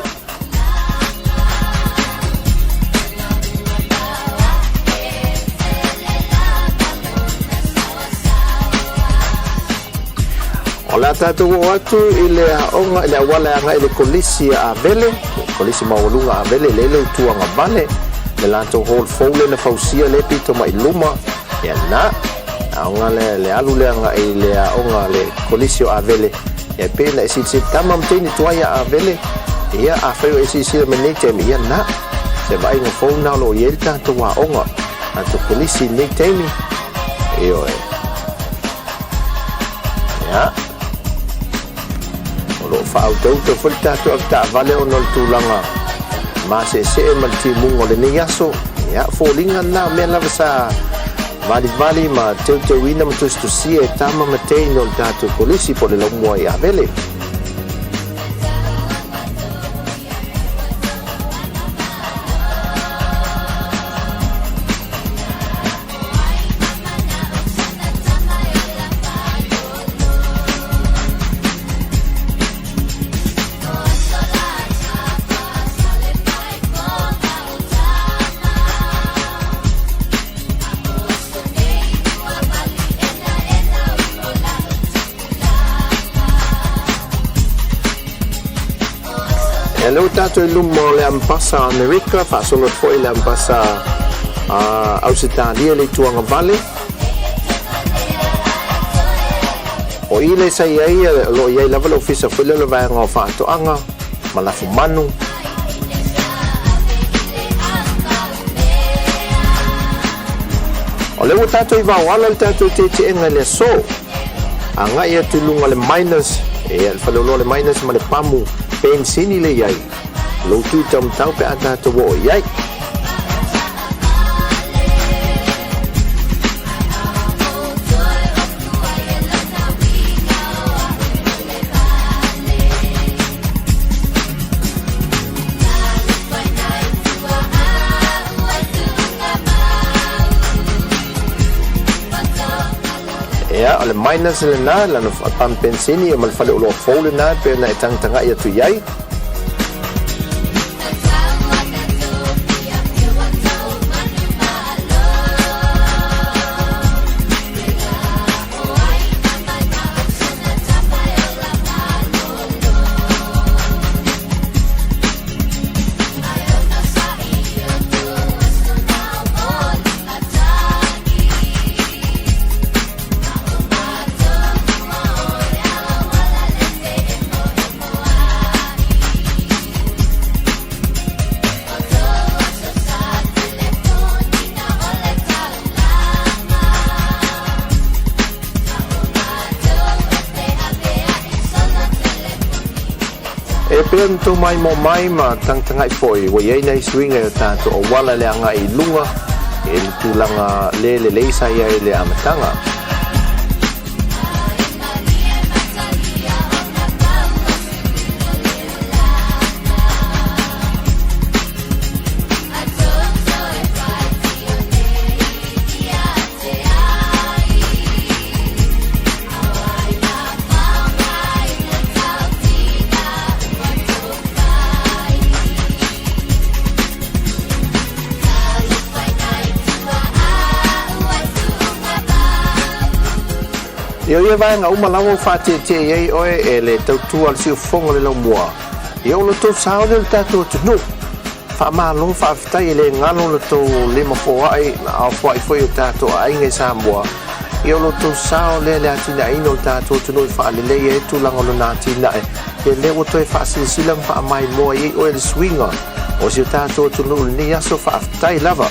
O le a tatou oo atu i le aoga i le auala e agai i le Kolisi a Avele, Kolisi Maualuga a Avele, lea e le itu agavale, le latou hall fou lea na fausia lea e pito mai i luma, ia na, aoga lea, le alu lea agai i le aoga a le Kolisi o Avele, ia e pei ona e silasila, tama ma teine tuai a Avele, ia afai o e silasila mai i lenei taimi, ia na, se vaaiga fou lena o lo o i ai le tatou aoga, tatou Kolisi i lenei taimi, ioe. Ia. O lo o faautauta foi le tatou avetaavale ona o le tulaga maseesee ma le timuga o lenei aso. Ia, foliga lena o mea lava sa valivali ma teuteuina ma tusitusia e tama ma teine o le tatou kolisi po o le laumua i Avele. Ia lea ua tatou i luma o le Ambasa a Amerika, faasolo atu foi i le Ambasa a Ausetalia i le itu agavale. O i lea sa i ai, o lo o i ai lava le ofisa foi lea o le Vaega o Faatoaga ma Lafumanu. O lea ua tatou i Vaoala le tatou tietieega i le aso. Agai atu i luga o le Miners, ia le faleoloa o le Miners ma le pamu penisini lea i ai. Lou tui taumatau pe a tatou oo i ai. Ia, o le minus lena, lana pamu penisini ma le faleoloa fou lena e pei ona e tagatagai atu i ai. E pei ona tou maimoa mai ma tagatagai foi, ua i ai nai suiga i o tatou auala i le agai i luga i le tulaga le lelei sa i ai i le amataga. Ia, o ia vaega uma lava ua faateetee i ai oe e le tautua a le siufofoga o le laumua, ia o lo outou sao lea o le tatou atunuu. Faamalo faafetai e le galo lo tou lima foai ma aao foai foi o tatou aiga i Samoa. Ia o lo outou sao lea i le atinaeina o le tatou atunuu e faaleleia ai tulaga o lona atinae. Ia lea ua toe faasilasila ma faamaimoa i ai oe le suiga o si o tatou atunuu i lenei aso. Faafetai lava.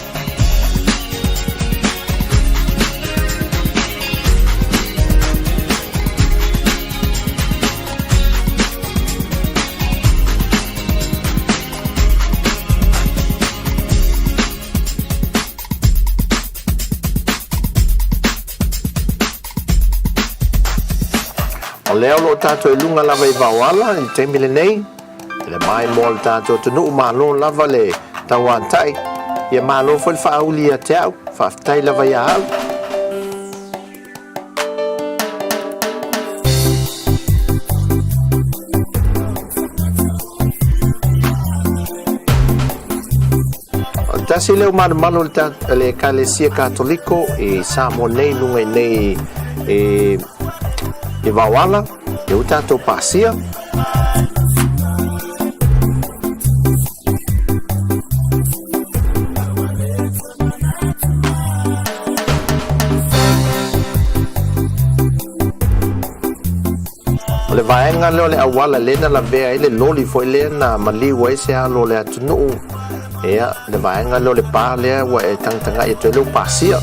O lea o lo o tatou i luga lava i Vaoala i le taimi lenei, i le maimoa o le tatou atunuu, malo lava le tauatai, ia malo foi le faauli ia te au, faafetai lava ia au. O le tasi lea o malumalu o le Ekalesia Katoliko i Samoa nei luga i nei i Vaoala, ia ua tatou pasia. O le vaega lea o le auala lea na lavea ai le loli foi lea na maliu ai se alo o le atunuu. Ia, le vaega lea o le pa lea ua e tagatagai atu ai lea ua pasia.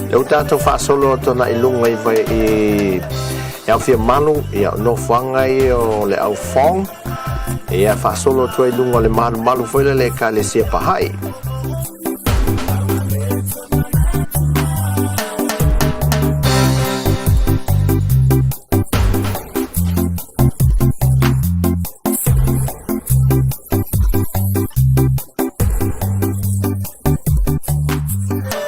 Lea ua tatou faasolo atu agai i luga i vai i Aofiamalu, ia o nofoaga ia o le au Fong, ia faasolo atu ai i luga o le malumalu foi lea le Ekalesia Baha'i.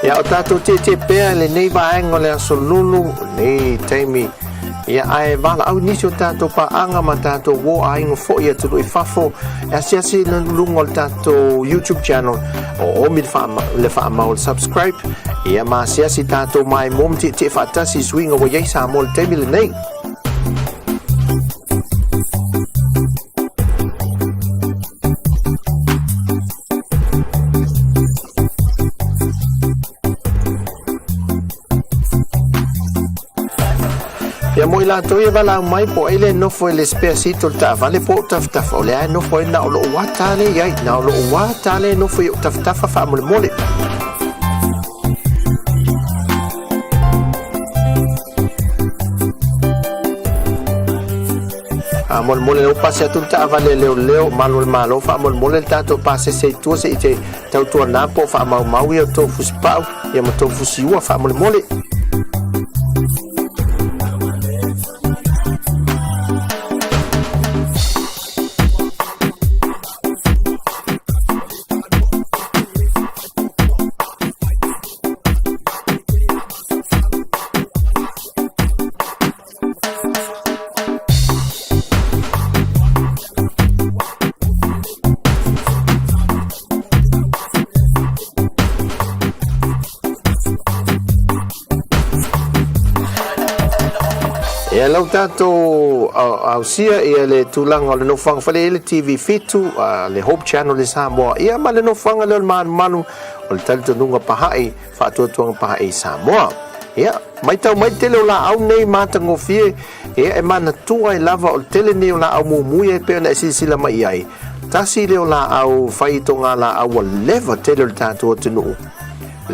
Ia, o tatou tietie pea i lenei vaega o le aso lulu, lenei taimi, ia, ae valaau nisi o tatou paaga ma tatou uo aiga foi i atunuu i fafo, e asiasi i luga o le tatou YouTube channel, o omi le faamau o le subscribe, ia, ma asiasi tatou maimoa ma tietie faatasi i suiga ua i ai Samoa i le taimi lenei. Ia mo i latou ia valaau mai po o ai le nofo i le spare seat o le taavale po o tafatafa, o lea e nofo ai na o lou ata lea i ai, na o lou ata lea e nofo i ou tafatafa faamolemole. Faamolemole lea ua pasi atu le taavale a leoleo, malu o le Malo, faamolemole le tatou pasese i tua se i te tautuana po o faamaumau ia tou fusipau ia ma tou fusiua faamolemole. Ia lau tatou ausia ia le tulaga o le nofoaga fale i le TV 7, le Hope Channel i Samoa, ia ma le nofoaga lea o le malumalu o le talitonuga Pahaʻi, Faatuatuaga Pahaʻi i Samoa. Ia, Matau mai le tele o laau nei matagofie, ia e manatua ai lava o le tele nei o laau mumui e pei ona e silasila mai i ai. Tasi lea o laau fai togalaau ua leva tele o le tatou atunuu.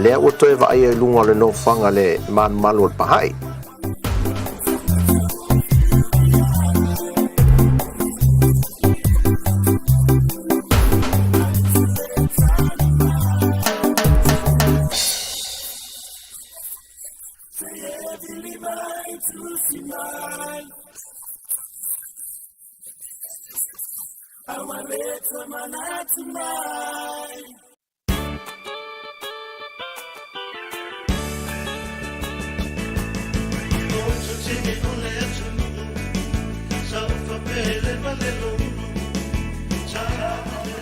Lea ua toe vaaia i luga o le nofoaga le malumalu o le Pahaʻi.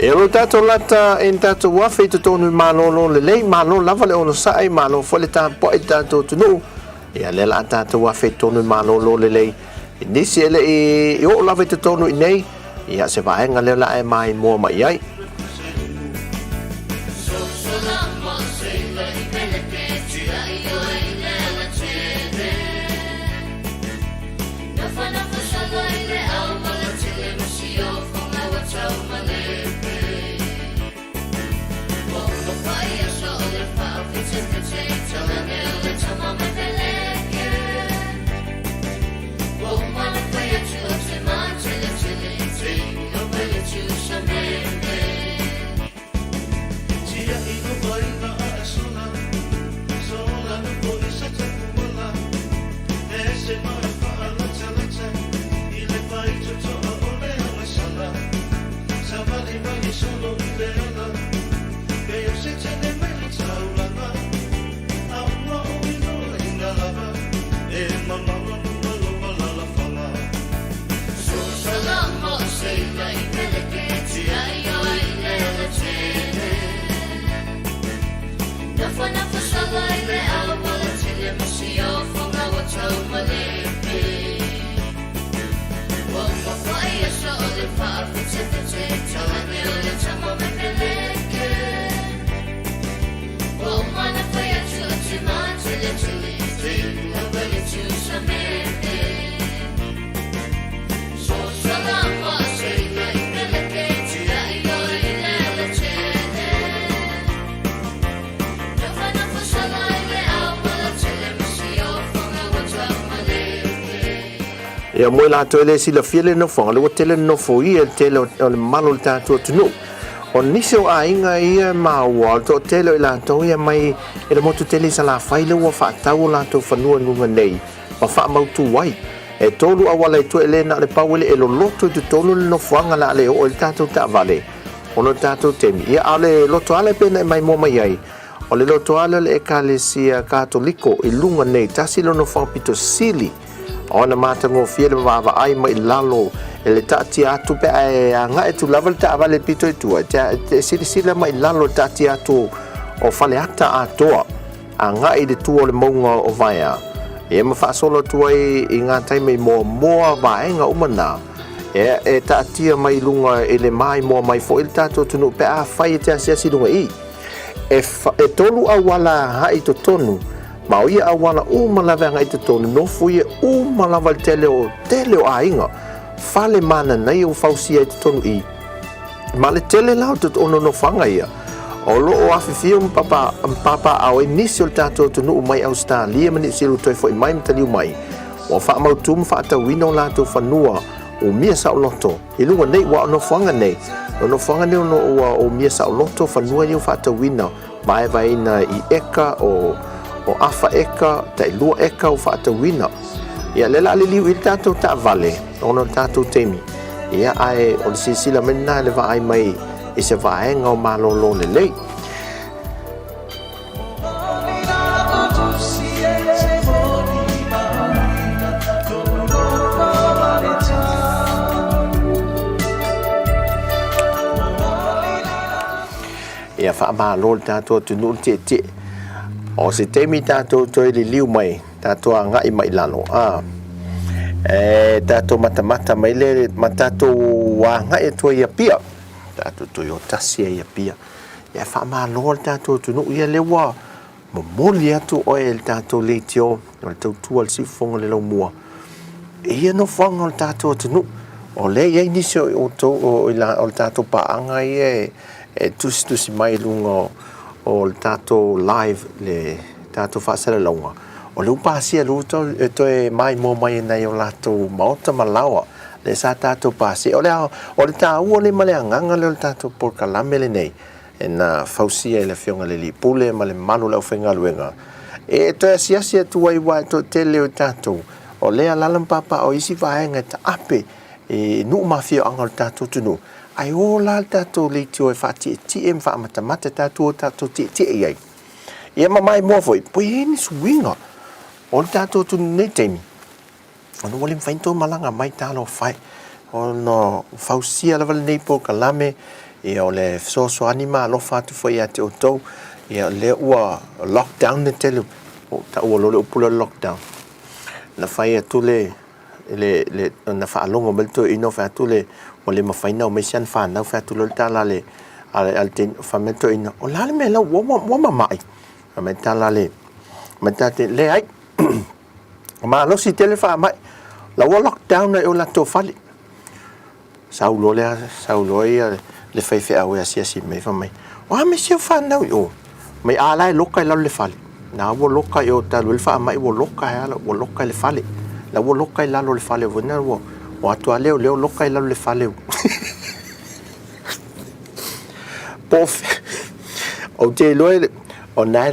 E o lo tatou lata e ni tatou afe i totonu i malōlō lelei, malo lava le onosai, malo foi le tapuai i le tatou atunuu. Ia lea la a tatou afe i totonu i malōlō lelei. I nisi e le i oo lava i totonu i nei, ia se vaega lea la e maimoa mai ai. Ia mo i latou e le silafia le nofoaga, lea ua tele nofoia e le tele o le mamalu o le tatou atunuu. O nisi o aiga ia e maua, o le toatele o i latou ia mai i le motu tele i Salafai lea ua faatau o latou fanua i luga nei ma faamautu ai. E tolu auala i tua e le na o le pau ele e loloto i totonu le nofoaga la le oo ai le tatou taavale ona o le tatou taimi. Ia a o le lotoale pei ona e maimoa mai ai, o le lotoale o le Ekalesia Katoliko i luga nei, tasi lona nofoaga pito sili ona matagofie le vaavaai mai lalo e le taatia atu pe a e agai atu lava le taavale pito i tua, e te silasila mai lalo le taatia atu o Faleata atoa agai i le tua o le mauga o Vaea. Ia ma faasolo atu ai i ngā taimi i muamua vaega uma nā, e, e taatia mai i luga i le maimoa mai foi le tatou atunuu pe a fai e te asiasi i luga i. E, e tolu auala agai i totonu, ma o ia auala uma lava e agai i totonu, nofo ia uma lava i le tele o, tele o aiga, fale mananaia ua fausia i totonu i. Ma le tele la o te ononofaga ia, o lo o afifio ma papa, ma papaaao ai nisi o le tatou atunuu mai Ausetalia ma Niu Sila ua toe foi mai ma taliu mai, ua faamautu ma faatauina o latou fanua umia saoloto i luga nei, ua o nofoaga nei, o nofoaga nei o ua umia saoloto fanua ia ua faatauina vaevaeina i eka o o afa eka, tailua eka ua faatauina. Ia lea la a liliu i le tatou taavale ona o le tatou taimi. Ia ae o le silasila mai lena i le vaai mai i se vaega o malōlō lelei. Ia faamalo le tatou atunuu le tietie. O se taimi tatou toe liliu mai, tatou agai mai lalo. A, e tatou matamata mai le, ma tatou agai atu ai i Apia. Tatou toe o tasi ai i Apia. Ia faamalo le tatou atunuu. Ia lea ua momoli atu oe e le tatou leitio, o le tautua le siufofoga le laumua. E ia nofoaga o le tatou atunuu. O lea e i ai nisi o outou o, o, o le tatou paaga ia e, e tusitusi mai i luga o, o le tatou live le tatou faasalalauga, o lea ua pasia lea ua e toe maimoa mai e nai o latou maota ma laoa lea sa tatou pasia. O le, o le taua lea ma le agaga lea o le tatou polokalame lenei e na fausia e le Afioga i le Alii Pule ma le mamalu o le aufaigaluega e toe asiasi atu ai aua e toatele o tatou o lea alaala ma papaaao i isi vaega e taape i nuu ma afioaga o le tatou atunuu, ae o la le tatou leitio e faatietie ma faamatamata tatou o tatou tietie i ai. Ia ma maimoa foi, po i ai ni suiga o le tatou atunuu i lenei taimi, ona ua le mafai ona toe malaga mai talofa e, ona fausia lava lenei polokalame, ia o le fesoasoani ma alofa atu foi ia te outou, ia o lea ua lockdown le tele, ua ou taua loa le upu lea o le lockdown, na fai atu le le, le, na faalogo mai le toeaina o fai atu le, ua le mafai ona omai si ana fanau, fai atu loa le tala a le, a le, a le teine, fai mai le toeaina, o le a le mea la ua, ua, ua mamai? Fai mai le tala a le, mai le tala a le teine, leai, malosi tele faamai, la ua lockdown ai o latou fale. Sau loa le, sau loa ia le faifeau e asiasi mai, fai mai, o a mea si au fanau i o? Mai a la e loka i lalo le fale. Na ua loka i o talu ai le faamai ua loka ai lava, ua loka i le fale. La ua loka i lalo o le fale foi na ua o atu lava leoleo loka i lalo le fale. Po o fea, ou te iloa o na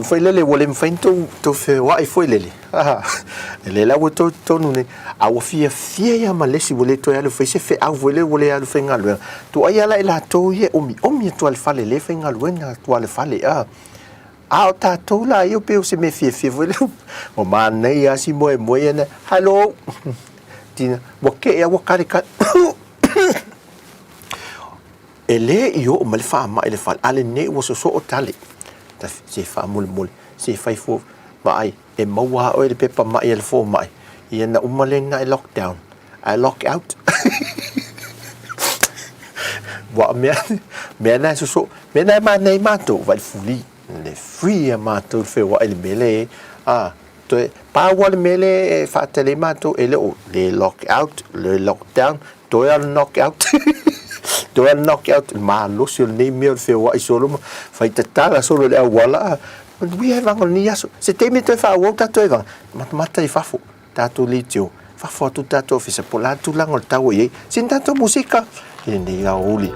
foi lele ua le mafai ona tou feoai foi lele. E lea la ua outou i totonu nei, a ua fiafia ia ma le isi ua le toe alu e fai se feau foi lele ua le alu e faigaluega. Tuuaia la i latou ia e omiomi atu lava i le fale lea e faigaluega atu lava i le fale. A o tatou la ia pei o se mea fiafia foi lea ua manaia lava si moemoe ia na, hello, tina, ua kee lava ua kalikali. E le i oo mai le faamai i le fale, a lenei ua sosoo tale. Se faamolemole, se fai fua, vaai, e maua lava oe i le pepa mai a le fomai, ia na uma lea na e lockdown, ae lock out. Aua o mea, mea na e sosoo, mea na e manaia ai matou, vaai le free, le free a matou i le feoai i le mea lea e i ai. A, toe, pau lava le mea lea e faatali ai matou, e le o le lock out, le lockdown, Toe a le knock out. Toe a le knock out. Malosi o lenei mea o le feoai solo ma fai tatala solo i le auala. Manuia e vaga o lenei aso. Se taimi e toe faaauau tatou e vaga, matamata i fafo, tatou leitio, fafo atu le tatou ofisa, po o le a le tulaga o le tau o i ai. Sina tatou musika i lenei aoauli.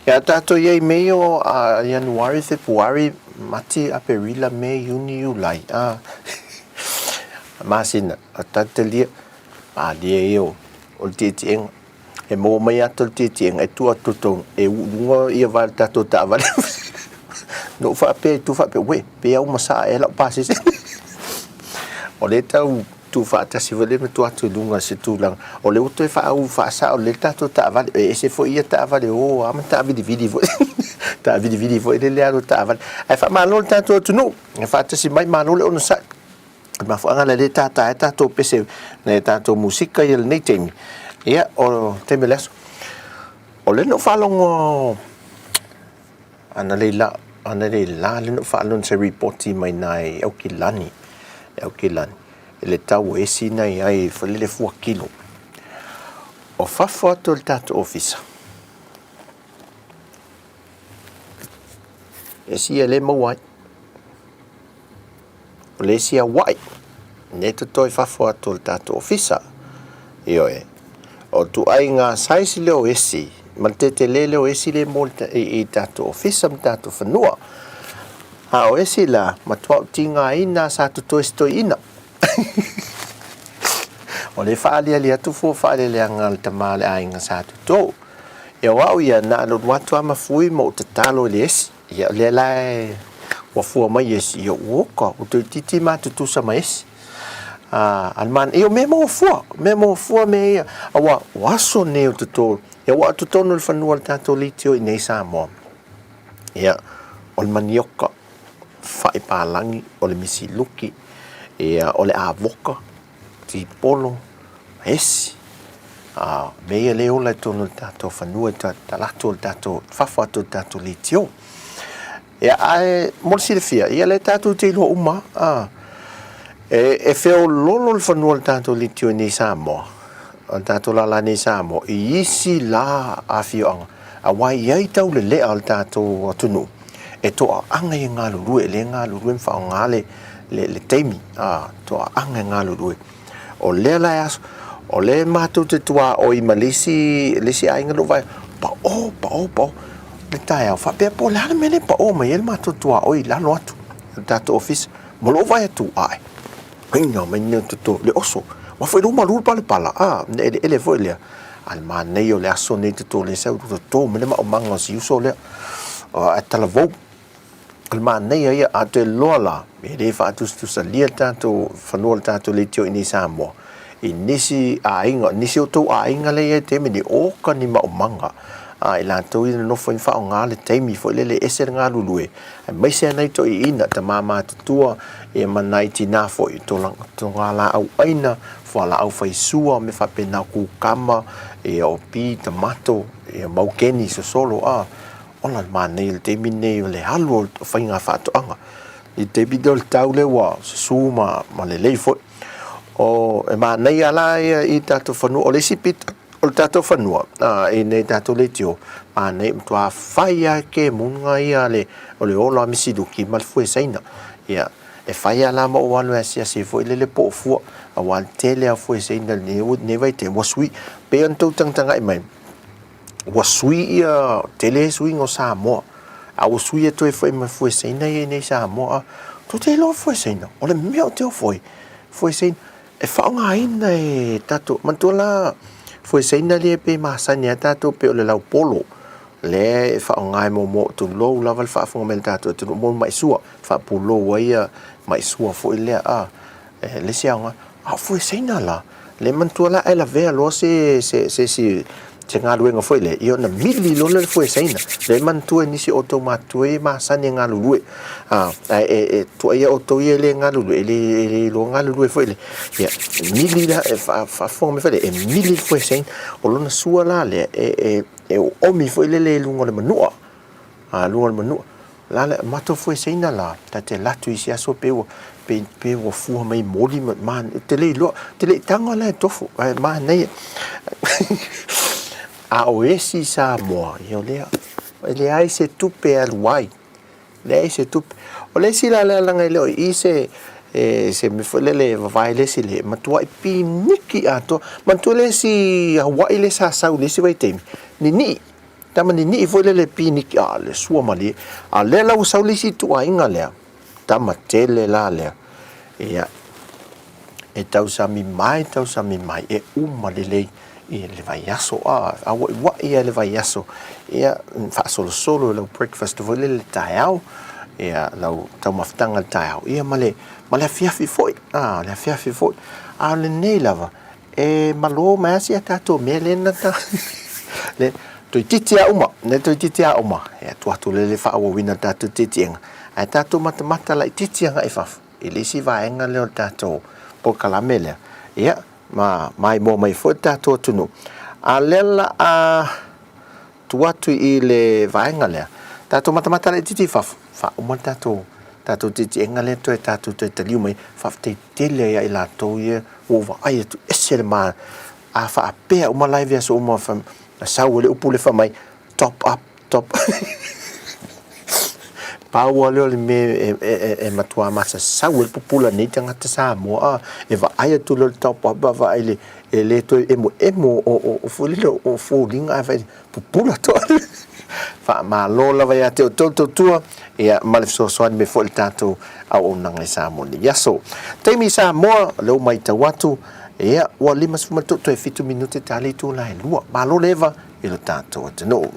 Ia tatou i ai mei o Ianuari, Fepuari, Mati, Aperila, Me, Iuni, Iulai, a masina, o talitalia, malie ia o le tietiega. E maua mai ata o le tietiega e tuu atu totonu, e uu i luga ia vae o le tatou taavale. Na ou faapea i tua faapea, uē, pe au ma saa ea lau pasese. O lea e tau tuufaatasi foi lea ma tuu atu i luga i se tulaga, o lea ua toe faauu faasao lelei le tatou taavale. E ese foi ia taavale o lava ma taavilivili foi, taavilivili foi lele alu o taavale. Ae faamalo i le tatou atunuu e faatasi mai, malo le onosai. O le mafuaaga lea e tātā ai tatou pese nai a tatou musika ia lenei taimi. Ia, o le taimi o le aso. O lea na ou faalogo analeila, analeila lea na ou faalogo i se ripoti mai nai Aukilani, Aukilani, i le tau o esi na i ai foi lele fua kilo. O fafo atu o le tatou ofisa, esi ia le maua ai. O le isi aua'i, nei totoe i fafo atu o le tatou ofisa. Ioe. O ituaiga size lea o esi, ma le tetele lea o esi lea e mo i tatou ofisa ma tatou fanua. A o esi la, matua ou tigaina lava sa totoe se toeaina. O lea e faaaliali atu fua faaeleeleaga a le tama o le aiga sa toto. Ia o au ia, na ona ou alu atu lava ma fui ma ou tatalo i le esi. Ia, o lea la e ua fua mai esi, ia ua oka, ua toeitiiti ma tutusa ma esi. A, a le mana, ia o mea maua fua, mea maua fua mea ia, aua o aso nei o totonu, ia ua totonu o le fanua o le tatou leitio i nei Samoa. Ia, o le manioka, fai palagi, o le misiluki, ia, o le avoka, tipolo, esi. A, mea ia le ola i totonu o le tatou fanua i talaatu o le tatou, fafo atu o le tatou leitio. Ia, ae mo le silafia, ia lea tatou te iloa uma, a, e feololo le fanua o le tatou leitio i nei Samoa, o le tatou lala nei Samoa, i isi la afioaga, aua e i ai taulelea o le tatou atunuu, e toaaga e galulue, e le galulue ma faaaoga le, le, le taimi, a, toaaga e galulue. O lea la e aso, o lea matou te tuaoi ma le isi, le isi aiga na ou vaai, pao, pao, pao, le taeao, faapea po o le a le mea lea e pao mai ai le matou tuaoi i lalo atu o le tatou ofisa. Ma lou vaai atu, ae, ina mai nei toto, le oso. Aua foi lea ua malu le palapala, a, le eleele foi lea. A le manaia o le aso nei toto lea sau toto mai le maomaga o si uso lea. Ae talavou. O le manaia ia, a toe loa la, e le faatusatusalia le tatou fanua o le tatou leitio i nei Samoa, i nisi aiga, nisi o outou aiga lea e i ai i le taimi lenei, oka ni maomaga a i latou ia nonofo ai ma faaaoga le taimi foi lele e ese le galulue, aemaise lava nai toeaiina, tama matutua ia ma nai tina foi, togalaau aina, fualaau faisua, mea faapena, kukama, ia o pi, tamato, ia maukeni, sosolo, a. Ola le manaia i le taimi lenei o le alu o faiga faatoaga. I le taimi lea o le tau lea ua susu ma ma lelei foi. O e manaia la ia i tatou fanua, o le isi pito o le tatou fanua a i nei tatou leitio, manaia matua fai lava kemuga ia a le o le olo a Misiluki ma le fue Saina. Ia e fai lava la ma ou alu e asiasi foi lele po o fua, aua le tele lava o fue Saina i lenei vaitaimi ua sui. Pei ona tou tagatagai mai, ua sui ia tele suiga o Samoa a ua sui atu ai foi ma fue Saina ia i Samoa. Tou te iloa fue Saina o le mea ou te ofo ai fue Saina e faaaogaina e tatou manatua la fue Saina lea pei e masani a tatou pei o le laupolo lea e faaaoga e muamua tulou lava le faafofoga mai a le tatou atunuu mo le maisua faapulou ai ia maisua foi lea a E le isi aoga, a o fue Saina la, le manatua la e lavea loa se, se, se, se, se galuega foi lea, ia ona mili loa lea o le fue Saina. Le manatua e nisi o outou matutua ia e masani e galulue. A, ae e, e tuuaia outou ia e le galulue, e le, e le iloa galulue foi lea. Ia, e mili la, e faafofoga mai foi lea, e mili le fue Saina. O lona sua la lea, e, e, e oomi foi lele i luga o le manua. A, luga o le manua. La le matou fueseina la, ta te alu atu i isi aso pe ua, pe, pe ua fua mai moli ma, ma, te le iloa, te le i tago la e tofu, ae manaia. A o esi Samoa, ia o lea, e leai se tupe e alu ai, leai se tupe. O le isi la lea leaga e le o i i se, e, se mea foi lele e vavae le isi le matuai piniki atoa. Manatua le isi Hawaii lea sa sau i le isi vaitaimi, ninii. Tama ninii foi lele piniki a le sua malie. A lea la ua sau le isi ituaiga lea, tama tele la lea. Ia, e tausami mai, tausami mai, e uma lelei i le vaiaso, a, auaiuai lava i le vaiaso. Ia, faasolosolo i lau breakfast foi lele i le taeao, ia, lau taumafataga i le taeao, ia ma le, ma le afiafi foi, a, le afiafi foi. A o lenei lava, E malo mai lava si a tatou mea lea na ta le toeitiiti lava uma, le toeitiiti lava uma, e atu atu lea le faaauauina o le tatou tietiega, ae tatou matamata laitiiti agai i fafo i le isi vaega lea o le tatou polokalame lea, ia, ma maimoa mai foi le tatou atunuu. A o lea o le a tuu atu i le vaega lea, tatou matamata laitiiti i fafo, faauma le tatou tatou tietiega lea toe tatou toe taliu mai, faafetai tele ai ia i latou ia ua ou vaai atu ese le ma a faapea uma live i aso uma na sau ai le upu lea fai mai top up top pau lava lea o le mea e matua masasau ai le pupula nei tagata Samoa a e vaai atu loa i le top up vaavaai le e le toe emoemo o foi lele o foliga ae vaai pupula toa. Faamalo lava ia te outou tautua ia ma le fesoasoani mai foi i le tatou auaunaga i Samoa nei aso. Taimi i Samoa, o lea ua matau atu, ia ua 53 toe 7 minute ta le itula e 2. Malo le eva i lo tatou atunuu.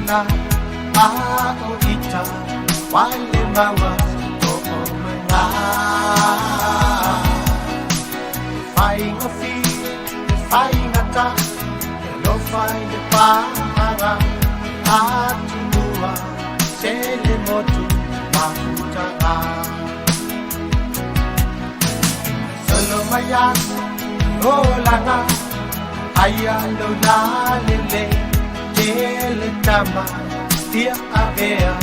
la a o ita wale maua to o manga. Whainga fi, te whainga ta, te lofa i le pāhanga, atunua, se le motu, mafutanga. Solo mai aku, olanga, aia lo la lele, tele tama, tia avea,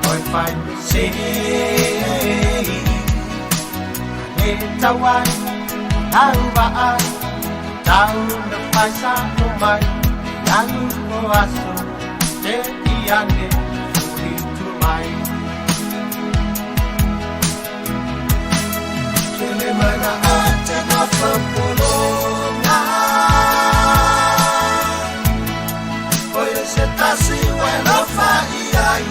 oi whai me sei. E tauai, au vaai, tau na whai sa o mai, lalu o aso, te iane, furi tu mai. Tele mana ate na whapolonga, Oia se tasi wailofa iai.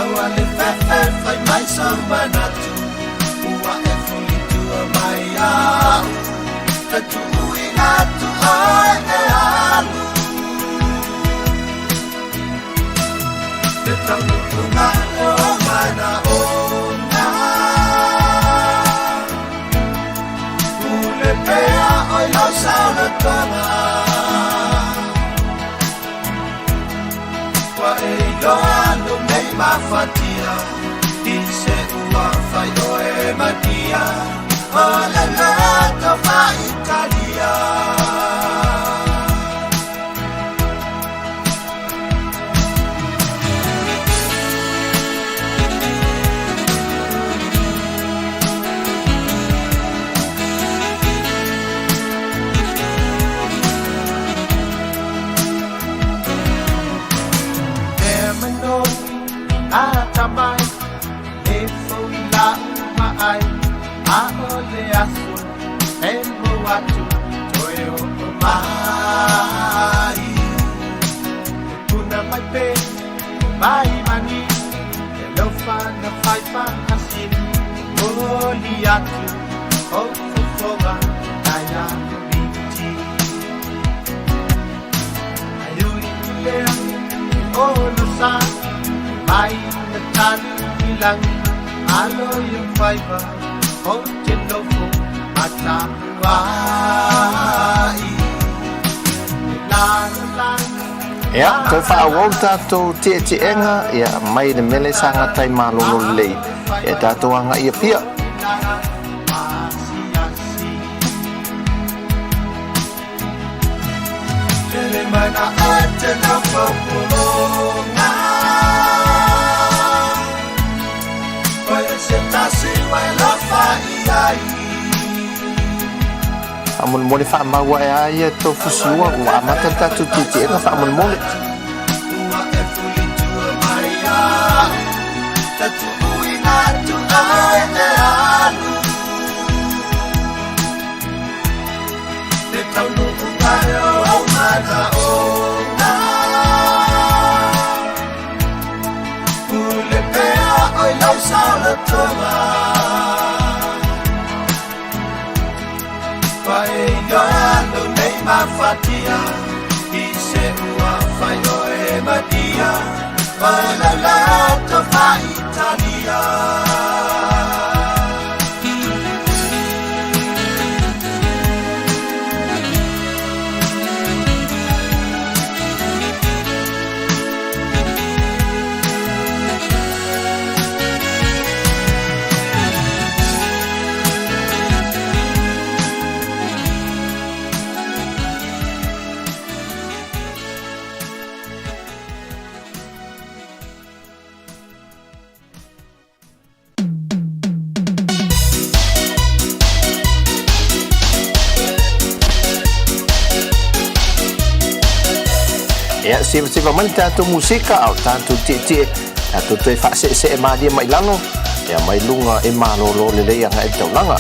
Aua le fefe fai mai sa manatu, ua e fulitua mai au, Te tuuina atu oe e alu. Te taunuunga o manaoga, Pule pea oi lau saolotoga, Ua e iloa lou nei mafatia, I se ua fai oe matia, O le loto faaitalia. Mea manoni atamai, E fou i lau vaai, A'ole aso e mo atu, Toe oo mai. E puna mai pe mai mani, E alofa na fai faasili, Momoli atu o fofoga nai a Komiti. Ae ui i lea e olosa, Mai na tali i lagi, Alo i ou faiva ou te nofo ma tapuai. E lalolagi. Ia, toe faaauau le tatou tietieega, ia, mai le mele sa gatai malolo lelei, ia tatou agai i Apia. Faamolemole faamau ae a ia tou fusiua ua amata le tatou tietieega faamolemole. Ia, sevaseva mai le tatou musika, a o tatou tietie, tatou toe faaseesee malie mai lalo, ia mai luga e malolo lelei agai le taulaga.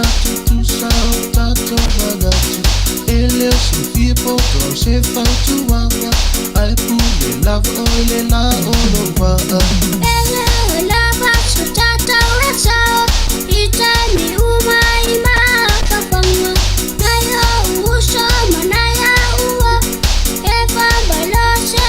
tutusa o tatou manatu E le o se fia poto au se fautuaga Ae pule lava oe i le la o lou vaa E le lava so tatou sao I taimi uma i makafaga Nai ou uso ma nai au uo E faamalose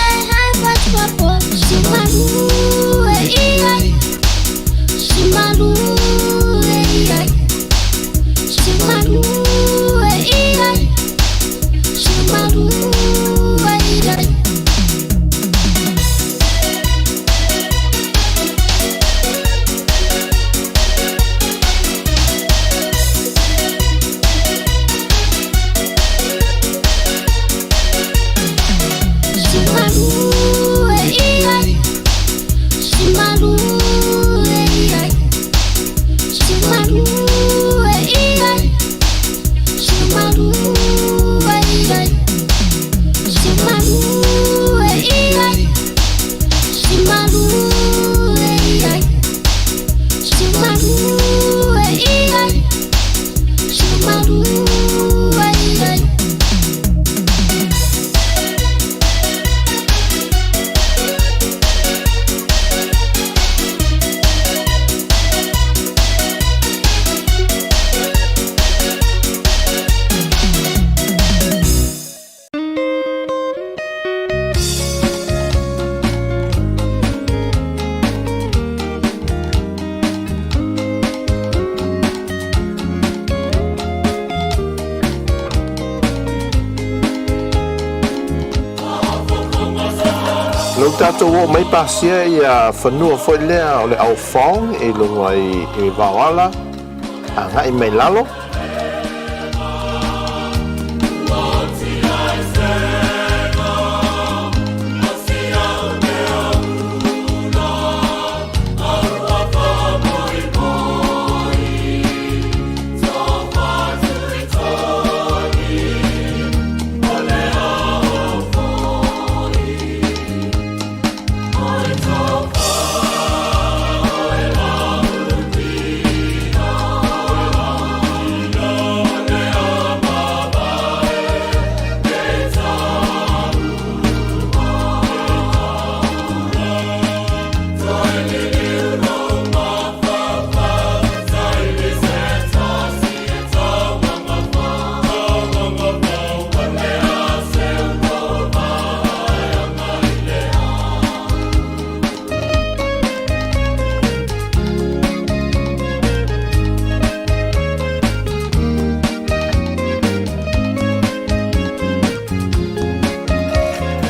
Lou tatou oo mai pasia ia fanua foi lea o le Aufong i luga i Vaoala agai mai lalo.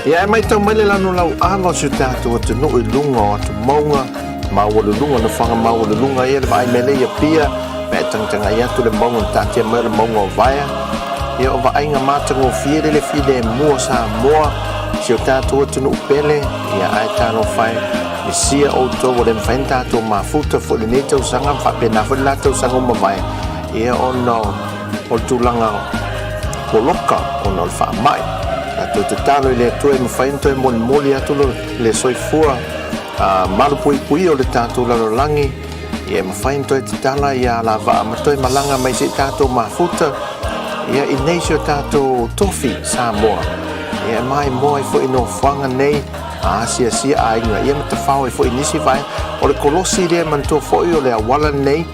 Ia e maitau mai le lanu lauava o si o tatou atunuu i luga o atumauga maualuluga, nofoaga maualuluga ia le vaai mai lea i Apia pe a e tagatagai atu le mauga na taatia mai o le mauga o Vaea. Ia o vaaiga matagofie le le filemu o Samoa, si o tatou atunuu pele, ia ae talofa e misia outou ua le mafai ona tatou mafuta foi i lenei tausaga ma faapena foi le la tausaga ua mavae, ia ona o le tulaga poloka ona o le faamai. Tatou tatalo i le Atua e mafai ona toe molimoli atu le soifua malupuipuia o le tatou lalolagi, ia e mafai ona toe tatala ia alavaa ma toe malaga mai se i tatou mafuta ia i nei si o tatou tofi Samoa. Ia e maimoa ai foi i nofoaga nei a asiasia aiga ia ma tafao ai foi i nisi vaega. O le kolosi lea manatua foi o le auala nei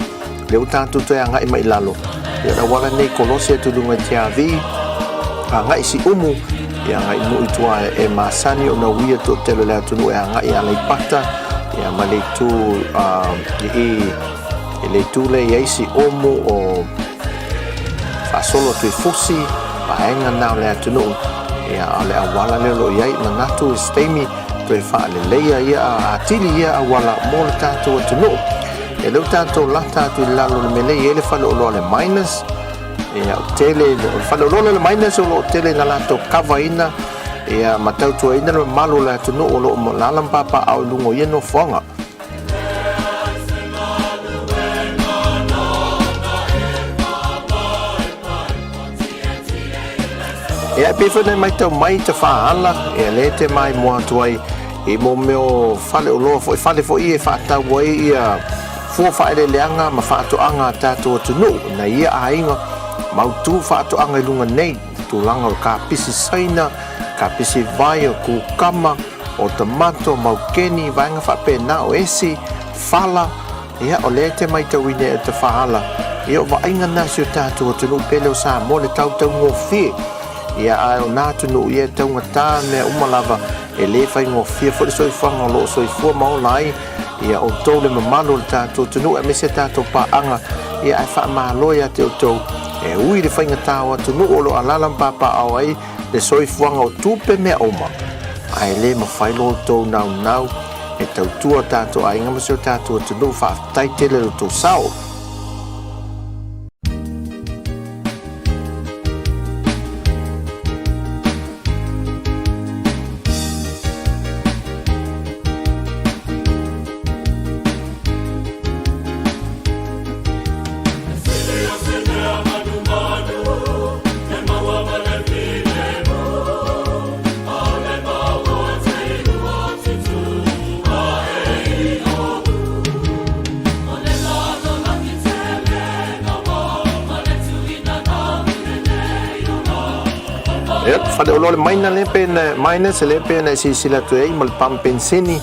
lea ua tatou toe agai mai i lalo. Ia o le auala nei kolosi atu i luga i Tiavi, agai i Siumu, ia agai i nuu i tua e masani ona uia le toatele o le atunuu e agai i Aleipata, ia ma le itu i i le itu lea i ai Siumu o faasolo atu i Fusi, vaega na o le atunuu, ia o le auala lea o lo o i ai, manatu i se taimi toe faaleleia ia atili ia auala mo le tatou atunuu. Ia lea ua tatou lata atu i lalo o le mea lea e i ai le faleoloa o le Miners. Ia, o tele, o le faleoloa lea o le Miners o lo o tele ina latou kavaina ia ma tautuaina le mamalu o le atunuu o lo o alaala ma papaaao i luga o ia nofoaga. Ia, e pei foi ona e matau mai i Tafaala, ia lea e te maimoa atu ai i mo mea o faleoloa foi, fale foi ia e faatau ai ia Fua faaeleeleaga ma faatoaga a tatou atunuu nai ia aiga mautu faatoaga i luga nei, tulaga o le kapisi saina, kapisi vai, o kukama, o tamato, maukeni, vaega faapena, o esi, fala, ia, o lea e te maitauina e tafaala, ia, o vaaiga na si o tatou atunuu pele o Samoa le tautaugofie. Ia, ae o na atunuu ia e taugata mea uma lava, e le faigofie foi le soifuaga o lo o soifua ma ola ai ia outou le mamalu o le tatou atunuu aemaise tatou paaga, ia ae faamalo ia te outou e ui i le faigata o atunuu o lo o alaala ma papaaao ai le soifuaga o tupe mea uma, ae le mafai lo outou naunau e tautua o tatou aiga ma si o tatou atunuu. Faafetai tele lo outou sao. Ia, faleoloa le maina lea pe na, minus lea pe na e silasila atu ai ma le pump penseni.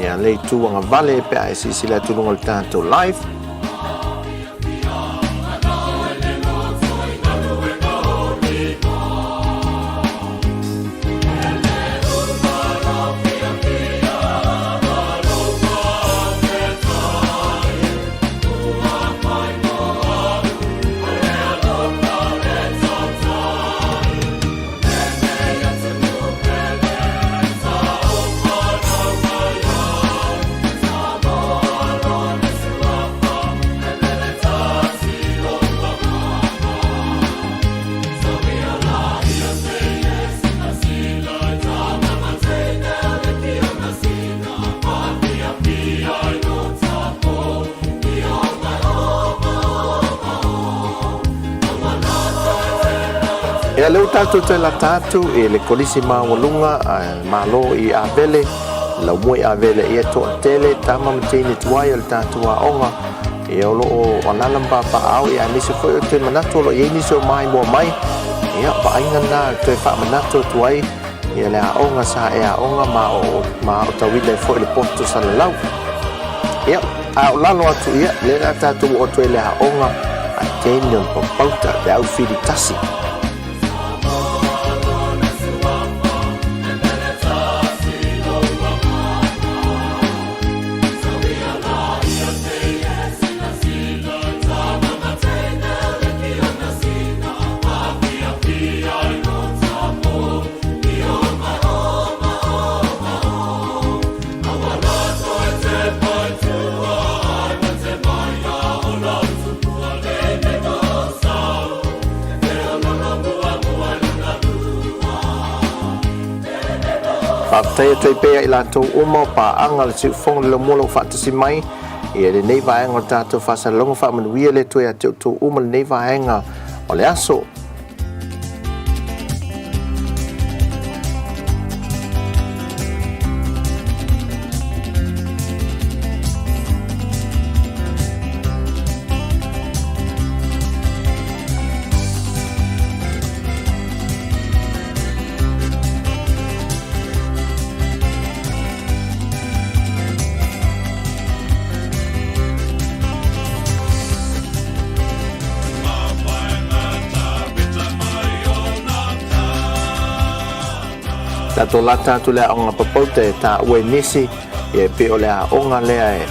Ia, le itu agavale pe a e silasila atu i luga o le tatou live. Ia, lea ua tatou toe lata atu i le Kolisi Maualuga a le Malo i Avele, Laumua i Avele, ia toatele tama ma teine tuai o le tatou aoga, ia o lo o alaala ma papaaao, ia aemaise foi o toe manatu o lo o i ai nisi o maimoa mai, ia vaaiga na toe faamanatu atu ai ia le aoga sa e aoga ma o ma aotauina ai foi le poto salalau. Ia, a o lalo atu ia, lea o le a tatou oo atu ai i le aoga a Daniel Papauta, le au fili tasi. Faafetai atu ai pea i latou uma o paaga le siufogo le laumua ua faatasi mai i lenei vaega o le tatou faasalalauga. Faamanuia le Atua ia te outou uma lenei vaega o le aso. Tatou lata atu le aoga papauta e tāua i nisi, ia e pei o le aoga lea e,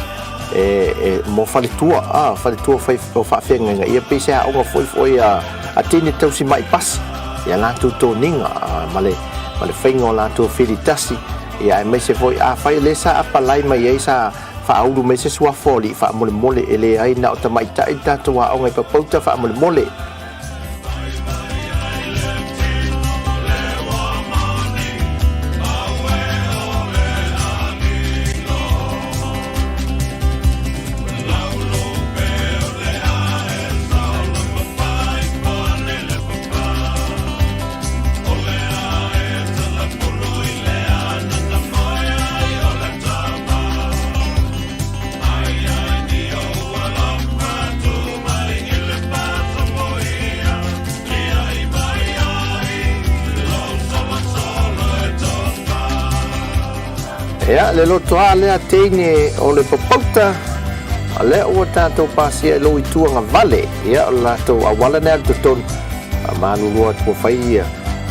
e, e mo faletua, a, faletua fai, o faafeagaiga, ia pei se aoga foi foi a, a teine tausi mai pasi, ia latou toniga, a, ma le, ma le faiga o latou filitasi, ia aemaise foi, afai o lea sa apalai mai ai sa faaulu mai se suafa o alii faamolemole, e leai na o tamaitai le tatou aoga i Papauta faamolemole. Ia, le lotoa lea teine o le papauta, o lea ua tatou pasia i lou itu agavale. Ia, o le latou auala lea i totonu, faamalulu atu ua fai ia,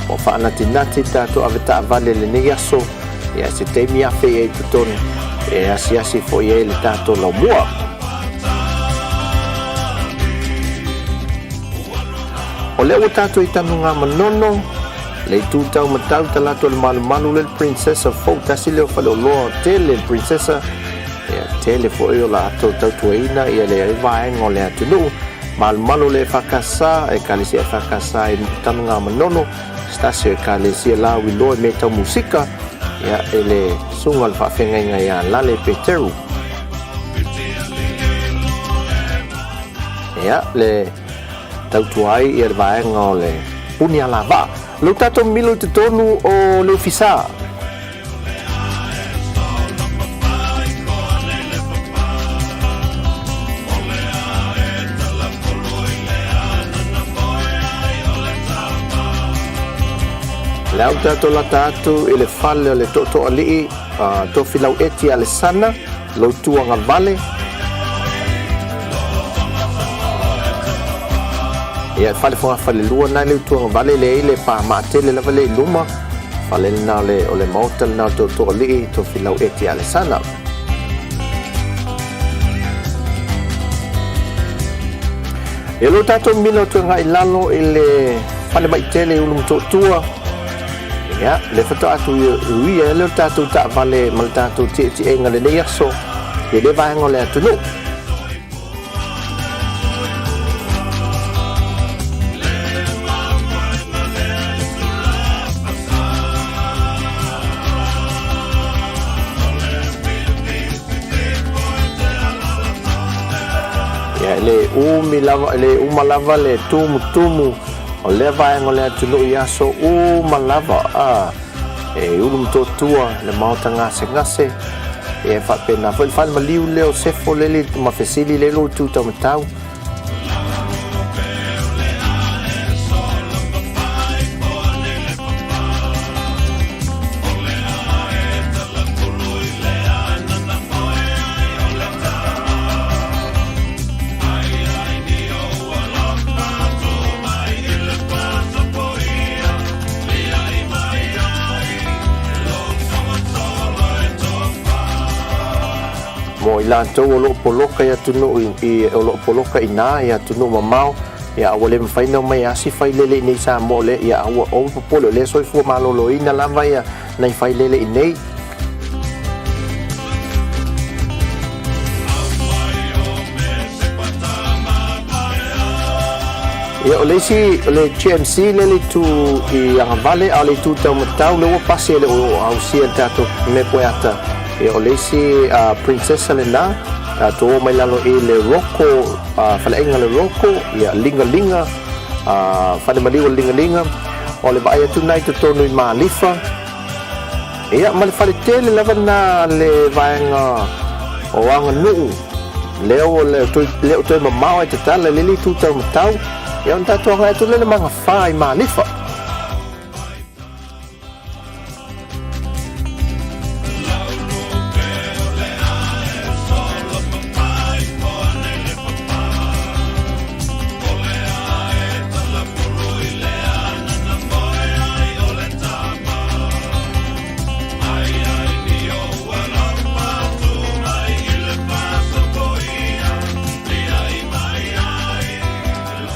ua faanatinati le tatou avetaavale i lenei aso, ia, se taimi afe i ai i totonu, e asiasi foi i ai le tatou laumua. O lea ua tatou i Tanugamanono, le itu tau matau talaatu o le malumalu lea le Princessa fou, tasi lea o faleoloa tele le Princessa, ia tele foi o latou tautuaina ia le vaega o le atunuu. Malumalu le EFKS, Ekalesia EFKS i Tanugamanono, se tasi o Ekalesia lauiloa i mea tau musika, ia e le susuga o le faafeagaiga ia Lale Peteru. Ia, le tautua ai ia le vaega o le puni alavaa. Lou tatou milo i totonu o le ofisa. Lea ua tatou lata atu i le fale o le Tootooalii Tofilau Eti Alesana, lou tuagavale. Ia, e fale fogafalelua na i le utuagavale le i le pamaa tele lava le i luma. Fale lena o le, o le maota lena o le Tootooalii Tofilau Eti Alesana. Ia lo tatou mila atu agai lalo i le falemai tele i Ulumotootua. Ia, le faatoa atu uia le tatou taavale ma le tatou tietiega lenei aso i le vaega o le atunuu. Ia, e le umi lava, e le uma lava le tumutumu o lea vaega o le atunuu i aso uma lava, a, e Ulumotootua le maota gasegase, ia e faapena foi le fale maliu lea o Sefo lele ma fesili lea lou itu taumatau. Mo i latou o lo o poloka i atunuu i, o lo o poloka inā i atunuu mamao, ia a ua le mafai ona omai e asi failele iinei i Samoa o lea, ia aua, aua popole o lea e soifua maloloina lava ia nai failele iinei. Ia, o le isi, o le GMC lea le itu i Agavale, a o le itu taumatau, lea ua pasi e le o ausia e le tatou mea poeata. Ia, o le isi princessa lena, tatou o mai lalo i le Roko, faleaiga le Roko, ia, Ligalinga, Falemaliu o le Ligalinga, o le vaai atu lena i totonu i Malifa. Ia, ma le faletele lava lena le vaega o Aganuu, lea ua le toe, le o toe mamao ai tatala i le itu taumatau, ia ona tatou agai atu lea i le magafa i Malifa.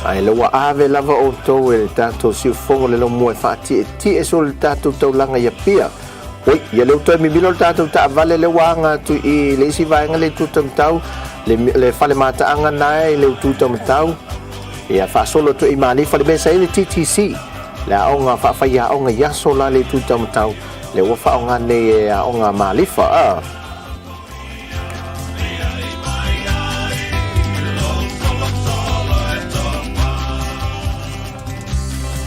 Ae la ua ave lava outou e le tatou siufofoga le laumua e faatietie solo le tatou taulaga i Apia. Oi, ia lea ua toe mimilo le tatou taavale lea ua aga atu i le isi vaega le itu taumatau, le, le fale mataaga na e i le itu taumatau. Ia faasolo atu i Malifa le mea sa i le TTC. Le aoga faafaiaoga i aso la le itu taumatau, lea ua faaaoga nei e aoga Malifa. A.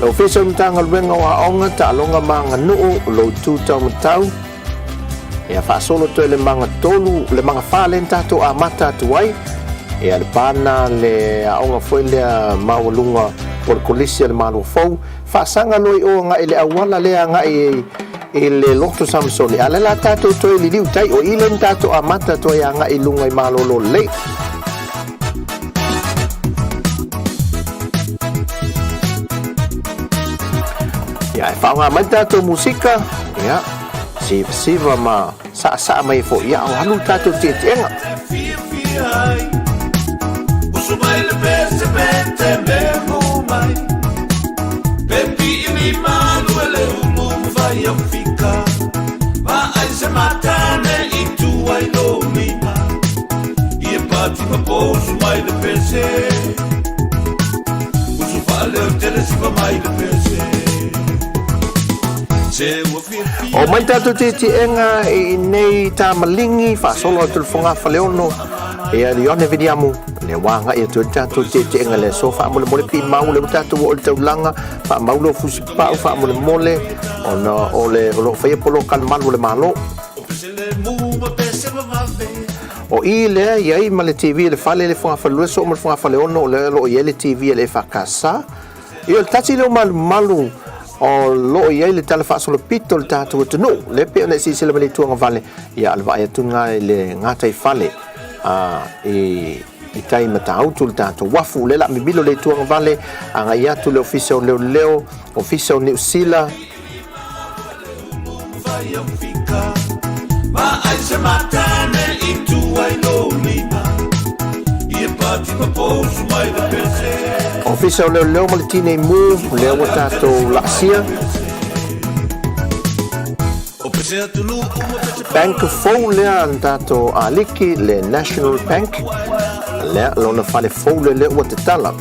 Le Ofisa o le Matagaluega o Aoga, Taaloga ma Aganuu, lou itu taumatau, ia faasolo toe le magatolu, le magafā lea na tatou amata atu ai, ia le pana le aoga foi lea maualuga po o le Kolisi a le Malo Fou, faasaga loa i o agai i le auala lea agai i le Loto Samasoni, a o le a tatou toe liliu i tai, o i lea na tatou amata atu ai agai i luga i malolo lelei. Ia, e faaaoga mai le tatou musika, ia, sivasiva ma saasaa mai foi, ia, o alu le tatou tietiega. O mai tatou tietiega i nei tamaligi faasolo atu le fogafaleono ia Leone Viliamu le ua agai atu ai le tatou tietiega le aso faamolemole piimau le ua tatou oo i le taulaga faamau lou fusipau faamolemole ona o le o lo o faia polokalame malu o le Malo. O i lea i ai ma le TV i le fale le fogafalelua soo ma le fogafaleono o lea o lo o i ai le TV a le EFKS. Ia o le tasi lea o malumalu o lo o i ai le tala faasolopito o le tatou atunuu. Lea pei ona e silasila mai i le ituagavale, ia o le vaai atu lena i le gataifale i i tai Matautu le tatou uafu. Lea o le a mimilo le ituagavale agai atu le Ofisa o Leoleo, Ofisa o Niu Sila, Ofisa o Leoleo ma le Tinei Mu, lea ua tatou laasia. Bank fou lea na tatou aliki, le National Bank, lea lona fale fou lea lea ua tatala.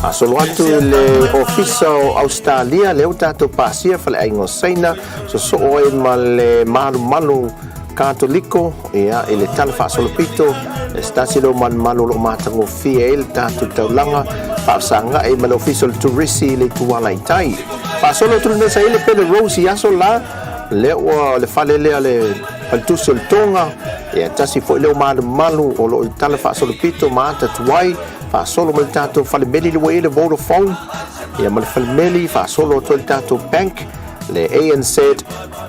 Faasolo atu i le Ofisa o Ausetalia, lea ua tatou pasia faleaiga o Saina, sosoo ai ma le malumalu Katoliko, ia, i le tala faasolopito, le se tasi lea o malumalu o lo o matagofie ai le tatou taulaga, faafesagai ma le Ofisa o le Turisi i le ituala i tai. Faasolo atu le mea sa i ai le Pele Rose i aso la, lea ua le fale lea le faletusi o le Toga, ia tasi foi lea o malumalu o lo o i tala faasolopito ma ata tuai, faasolo ma le tatou falemeli le ua i ai le Vodafone, ia ma le falemeli, faasolo atu ai le tatou bank, le ANZ,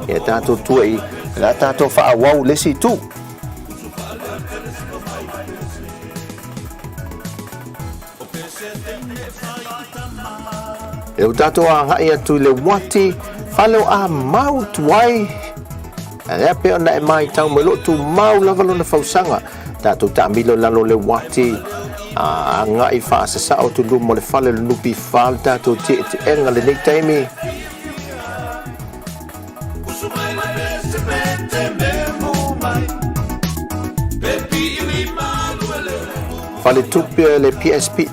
ia tatou tua i la tatou faaauau le isi itu. E ua tatou agai atu i le uati fale o Amau tuai. A lea pei ona e maitau mai loo tumau lava lona fausaga. Tatou taamilo i lalo o le uati a agai faasasao atu luma o le fale o le NPF le tatou tietieega lenei taimi. Faletupe le PSP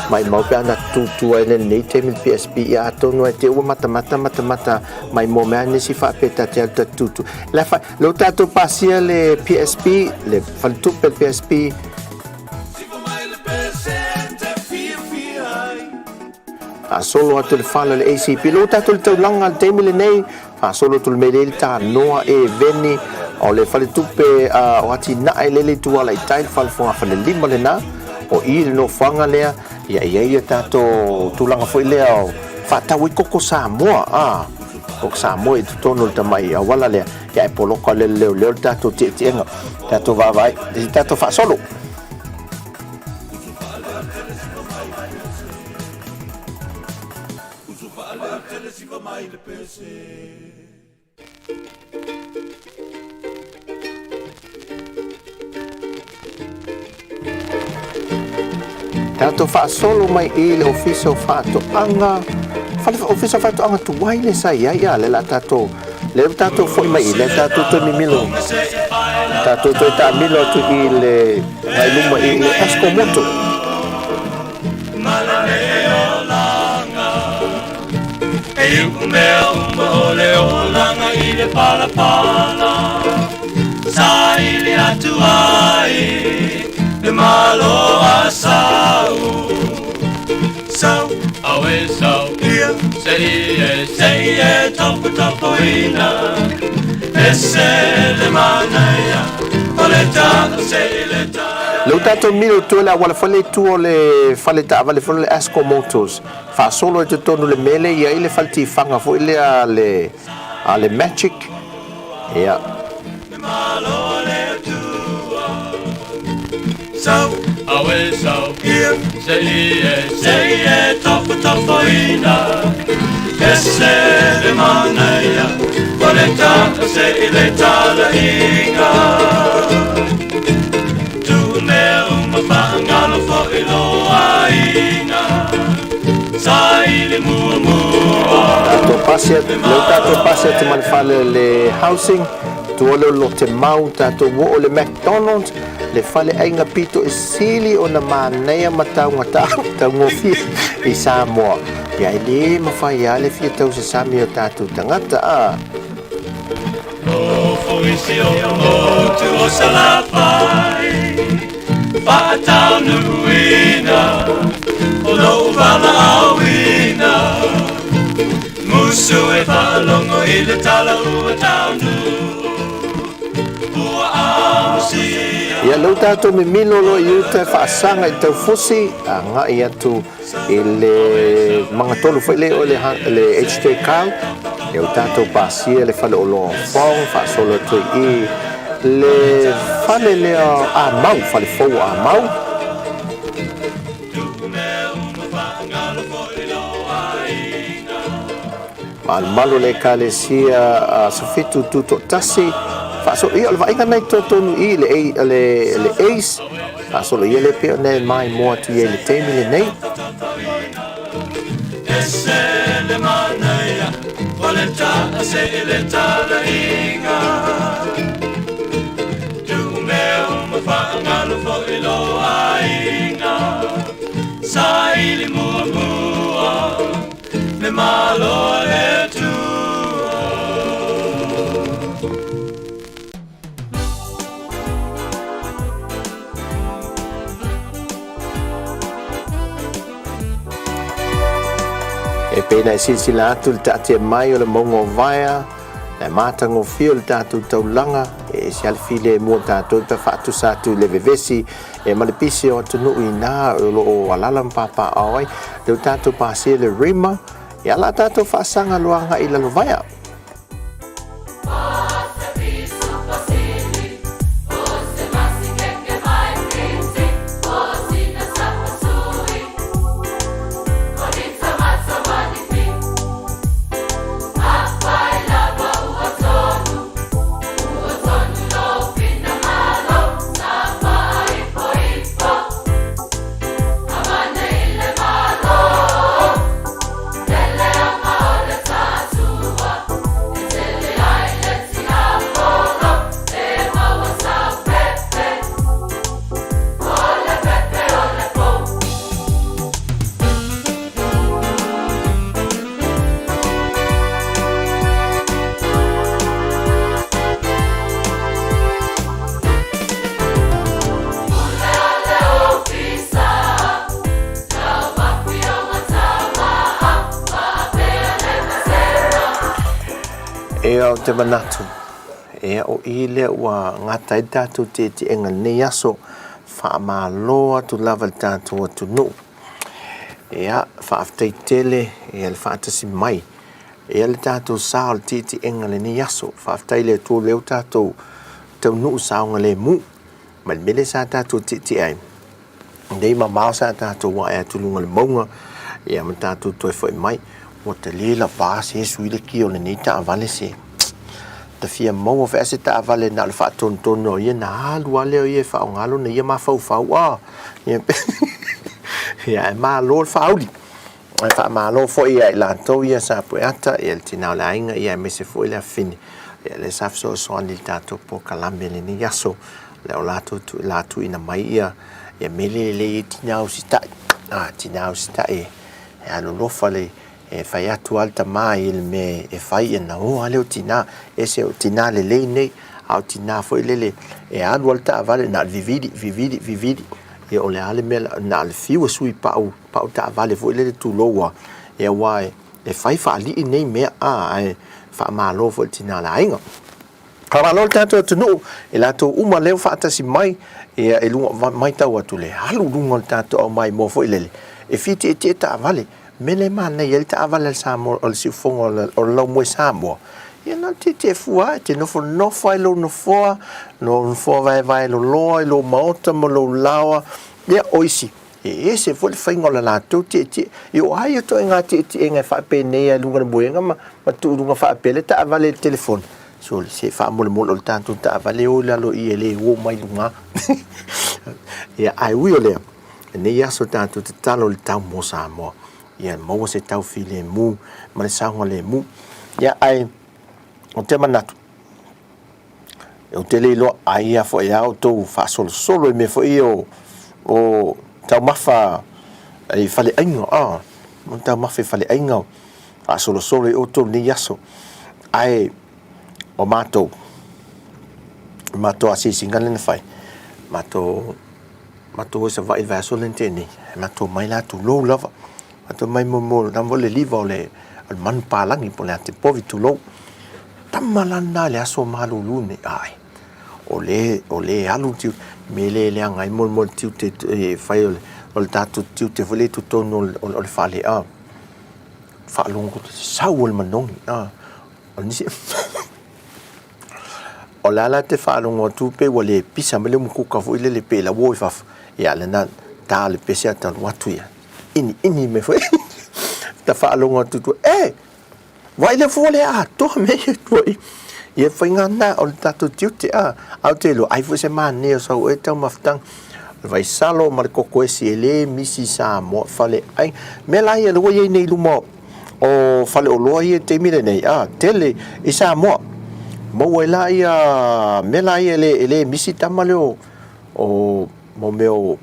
maimau pe ana tutu ai lenei taimi le PSP ia atonu ai te ua matamata matamata mai mo mea nisi faapea ta te alu ta tutu le fa lo tatou pasia le PSP le faletupe le PSP. Faasolo atu le fale o le ACP. Lo tatou le taulaga le taimi lenei, faasolo atu le mea le tanoa e veni o le faletupe o atinae lele i Tuala i tai, le fale fogafale lima lena, o i le nofoaga lea, ia i ai ia tatou tulaga foi lea o faatau ai koko Samoa, a, koko Samoa i totonu o le tamai auala lea, ia e poloka le leoleo le tatou tietiega, tatou vaavaai, tatou faasolo. Tatou faasolo mai i le Ofisa o Faatoaga, fale Ofisa o Faatoaga tuai le sa i ai, a le la tatou le ua tatou foi mai i le tatou toe mimilo, tatou toe taamilo atu i le ngai luma i le Esco Moto. Lea ua tatou milo i tua i le auala foi lea i tua o le fale taavale foi lea o le Asco Motors, faasolo i totonu i le mea lea e i ai le fale tifaga foi lea a le, a le Magic. Ia. Tatou pasi atu, lea ua tatou pasi atu ma le fale o le housing, tua lea o le Lotte Mau, tatou oo i le McDonald's, le fale aiga pito e sili ona manaia ma taugata, taugofie i Samoa. Ia e le mafai lava le fia tausasami o tatou tagata a. Ia lea ua tatou mimilo loa i uta e faasaga i Taufusi, agai atu i le magatolu foi lea o le HJ Kyle, ia ua tatou pasia le fale oloa o Fong, faasolo atu ai i le fale lea a Mau, fale fou a Mau. Malumalu le Ekalesia a Asofitu Tutoatasi, faasolo ia o le vaaiga lena i totonu i le, le, le Ace, faasolo ia le pei ona e maimoa atu i ai i le taimi lenei. E pei ona e silasila atu i le taatia mai o le mauga o Vaea, le matagofie o le tatou taulaga, e ese lava le filemu o tatou pe a faatusa atu i le vevesi e ma le pisi o atunuu i ina o lo o alala ma papaaao ai. Lea ua tatou pasia le Rima, ia o le a tatou faasaga loa agai i Lalovaea. Ea o te manatu, ea o i lea ua gata ai le tatou tietiega i lenei aso, faamalo atu lava i le tatou atunuu. Ia, faafetai tele ia le faatasi mai. Ia le tatou sa o le tietiega i lenei aso. Faafetai i le Atua o lea ua tatou taunuu saogalemu mai le mea lea sa tatou tietie ai. Nei mamao sa tatou ae atu i luga o le mauga ia ma tatou toe foi mai. Ua tele lava se sui le kia o lenei taavale se. Ta fia maua foi se taavale na o le faatonutonu o ia na alu lava lea o ia e faaaoga lona ia mafaufau a. Ia, ia ae malo le faauli. Ae faamalo foi ia i latou ia sa Pueata, ia le tina o le aiga, ia aemaise foi le afafine, ia lea sa fesoasoani i le tatou polokalame i lenei aso. Lea o latou tu, la tuuina mai ia, ia mele lelei ai tina usitai. A, tina usitai e, e alolofa le, e fai atu lava le tama i le mea e fai, ia na o lava lea o tina. Ese o tina lelei nei, a o tina foi lele e alu lava le taavale, na o le vivili, vivili, vivili. Ia o le a le mea, na o le fiu e sui pau, pau taavale foi lele tulou lava, ia aua e fai faalii nei mea, a, ae faamalo foi i le tina o le aiga. Faamalo le tatou atunuu i latou uma lea ua faatasi mai ia i luga matau atu le alu i luga o le tatou aumaimoa foi lele e fia tietie taavale mea lea e manaia ai le taavale a le Samoa o le siufofoga o le laumue Samoa ia na o le tietie fua lava e te nofonofo lava i lou nofoa lou nofoa vaevae loloa i lou maota ma lou laoa ia o isi E ese foi le faiga o le latou tietie. I o a ia ituaiga tietiega e faapenei lava i luga o le moega ma tuu i luga faapea le taavale i le telefoni. Sole, se faamolemole o le tatou taavale e o i lalo i i e le o mai luga. Ia, ae ui o lea, lenei aso tatou tatalo i le tau mo Samoa. Ia maua se tau filemu ma le saogalemu. Ia, ae ou te manatu, Ou te le iloa ai a foi a outou faasolosolo i mea foi ia o taumafa i faleaiga, a, o taumafa i faleaiga, faasolosolo i outou i lenei aso. Ae o matou, o matou asiasiga lea na fai, matou, matou o i Savaii i le vaiaso lea na tea nei, matou omai la tulou lava, matou omai mo le liva o le manupapalagi po o le atepovi tulou. Tama la lena i le aso malulu nei, ai, o le, o le alu le tiute, mea lea e leaga ai mo le tiute e fai o le tatou tiute foi lea i totonu o le fale, a, faalogo atu i le sau o le manogi, a, o nisi, o la la e te faalogo atu pei ua le pisa mai le umukuka foi lele pei la ua o i fafo, ia a o lena, ta le pese ae talu atu ia, iniini mai foi, ta faalogo atu i tua, e! Vaai le fua lea atoa mea ia tua i. Ia faiga na o le tatou tiute a. Ae ou te iloa ai foi se manaia o sau oe taumafataga. O le vaisalo ma le koko esi e le misi i Samoa fale ai. Mea la ia lea ua i ai nei i luma o faleoloa ia i le taimi lenei a, tele i Samoa. Maua ai la ia mea la ia e le misi tama lea o mo mea o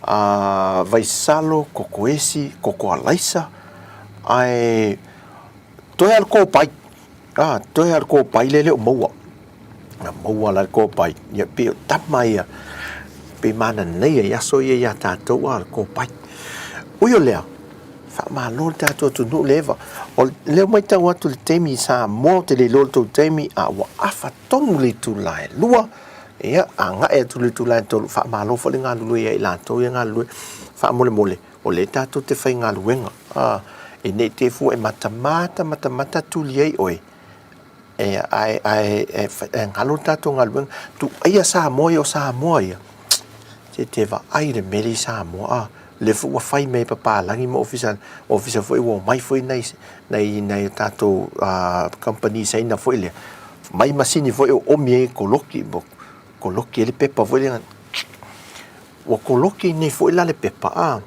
a vaisalo, koko esi, koko alaisa, ae toe lava le kopai, a, toe lava le kopai lea e le o maua. Na maua la le kopai, ia pei o tama ia, pei mananaia i aso ia ia tatou a, le kopai. Ui o lea, faamalo le tatou atunuu le Eva. O lea ua matau atu i le taimi i Samoa, ou te le iloa le tou taimi, a ua afa tonu le itula e 2, Ia, agai atu i le itula e 3, faamalo foi le galulue ia i latou ia e galulue. Faamolemole, o lea tatou te faigaluega, a, e ne i te i fua e matamata, matamata tuli ai oe, e, ae, ae, e, e galo le tatou galuega. Tuaia Samoa ia, o Samoa ia, se te vaai i le mea lea i Samoa, a, lea foi ua fai mai e papalagi ma ofisa, ofisa foi ua omai foi nai, nai, nai tatou kamupani Saina foi lea, mai masini foi o omi ai e koloki, koloki ai le pepa foi lea, ua koloki nei foi la le pepa, a,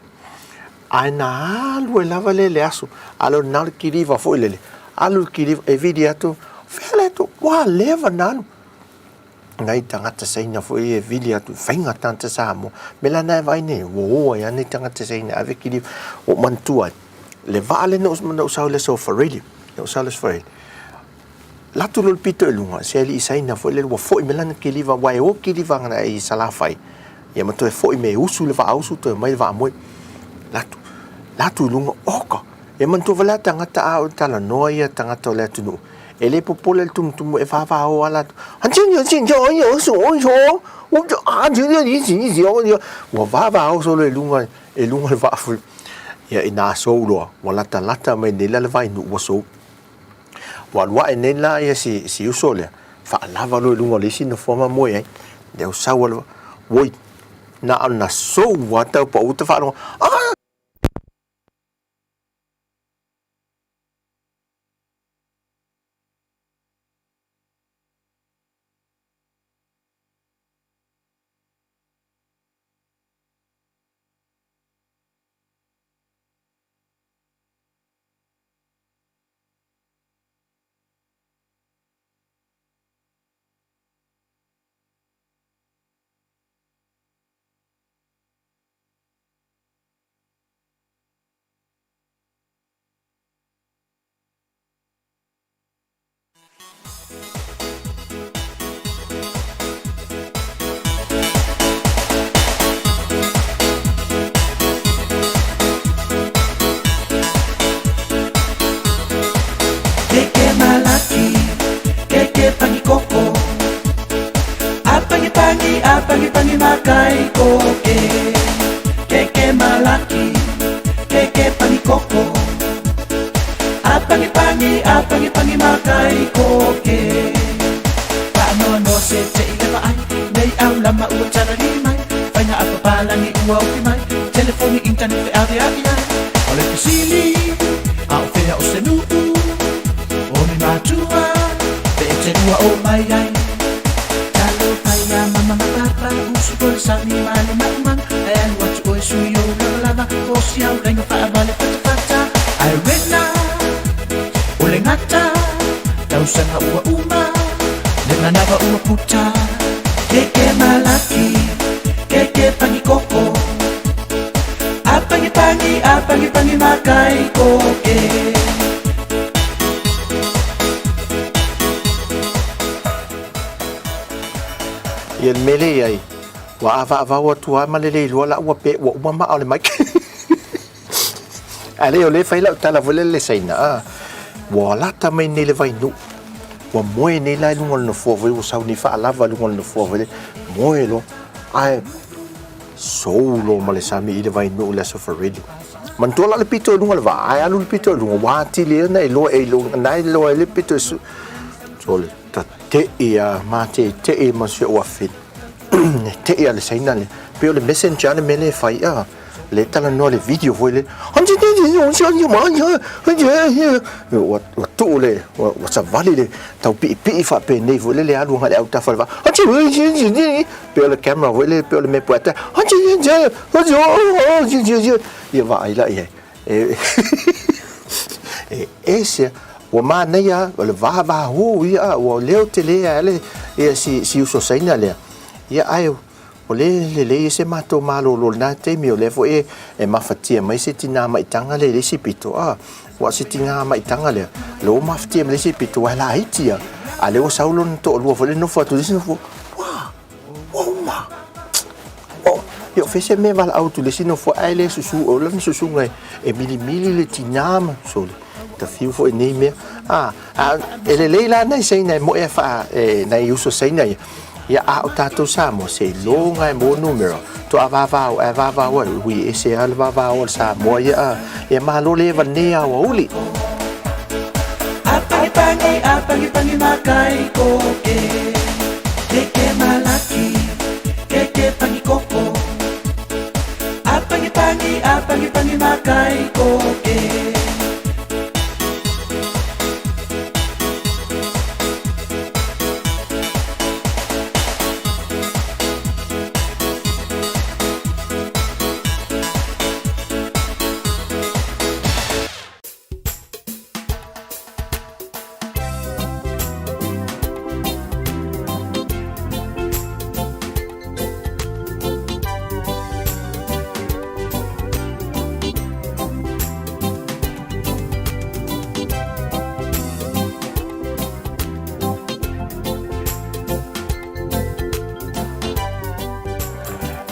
ae na alu ai lava lea i le aso, a o lena o le kiliva foi lele, alu le kiliva, e vili atu, fea le atu, ua leva ona alu. Nai tagata Saina foi e vili atu, faiga tagata Samoa. Mea la na e vaai nei, ua o ai lava nai tagata Saina e ave kiliva. Ua ou manatua ai, le vaa lea na ou sau i le aso Faraili, na ou sau i le aso Faraili, Alu atu loa le pito i luga, se alii Saina foi lele ua foi mai lana kiliva, aua e o kiliva agai i Salafai, ia ma toe foi mai e usu le vaa usu toe omai le vaa moe. Alu atu, alu atu i luga, oka! E manatua foi la tagata a o talanoa ia tagata o le atunuu, e le popole le tumutumu e vavao lava latou. Ua vavao solo i luga, i luga o le vaa foi. Ia ina sou loa, ua latalata mai nei la le vainuu ua sou. Ua alu ae nei la ia si, si uso lea, faalava loa i luga o le isi nofoa ma moe ai. Lea ua sau lava, oi, na ona sou lava tau pau ta faalogo, ah! Keke malaki, keke pagi koko. apangipangi makai koke. Keke malaki, keke pangikoko. Apangipangi, apangipangi makai koke. Paano se te i leva ai, nei au lama ua tarari mai. Whainga a papalangi ua uki mai, telefoni internet fe ave ai ai. O le fesili, a o fea o se nuu, o ni matua, pe e te rua o mai ai. Talofa ia mama ma papa, usu po le sami ma le maumau. Ae alu atu oe sui o lavalava, o si au laina faavale fatafata. Ae rena, o le gata, tausaga ua uma, le manava ua puta. Keke malaki, keke pangikoko. Apangipangi, apangipangi makai koke. Ia le mea lea i ai, ua avaavao atu lava ma le le iloa la ua pe ua uma maa o le mic. Ae le o lea e fai lau tala foi lele i le Saina, a, ua lata mai nei le vainuu, ua moe nei la i luga o le nofoa foi, ua sau nei faalava i luga o le nofoa foi lele, moe loa, ae sou loa ma le sami i le vainuu i le Aso Faraile. Manatua la le pito i luga o le vaa, ae alu le pito i luga, ua atili ai ona iloa e iloa, na iloa ai le pito e su, sole, tate'i a matete'i ma si ou afine. E te'i a le Saina lea, pei o le messenger le mea lea e fai a, le talanoa le video foi lea. Ua tuu le, ua savali le tau piipii faapenei foi lele alu agai le autafa o le vaa. Pei o le camera foi lele, pei o le mea puata. Ia vaai la i ai. E ese, ua manaia, o le vavahū ia, ua leo tele ai le ia si, si uso Saina lea. Ia ae o le lelei e se matou malolo i lena taimi, o lea foi e, e mafatia mai se tinā maitaga lea i le isi pito, a, ua se tinā maitaga lea, lea ua mafatia mai le isi pito, ua laiti ia. A lea ua sau lona toalua foi lea nofo atu i le isi nofo, ua, ua uma. Ua, ia o fea se mea e valaau atu i le isi nofo ae le susu, o lana susuga e, e milimili le tinā ma, sole, ta fiu foi i nei mea. A, a, e lelei la nai Saina e moe a faa, e, nai uso Saina ia. Ia, a o tātou Samoa, seiloga e maua numera, toa vavao, ae vavao ai, ui ese lava le vavao a le Samoa ia, a, ia malo le eva nei aoauli. Apangipangi, apangipangi makai koke. Keke malaki, keke pangikoko. Apangipangi, apangipangi makai koke.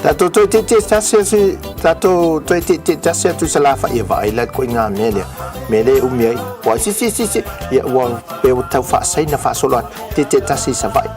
Tatou toe tietie tasi atu, tatou toe tietie tasi atu i Salafai e vaai la koe i ngā mea lea. Mea lea e umi ai. Ua si si si si, ia ua pe ua tau faasaina faasolo atu, tietie tasi i Savaii.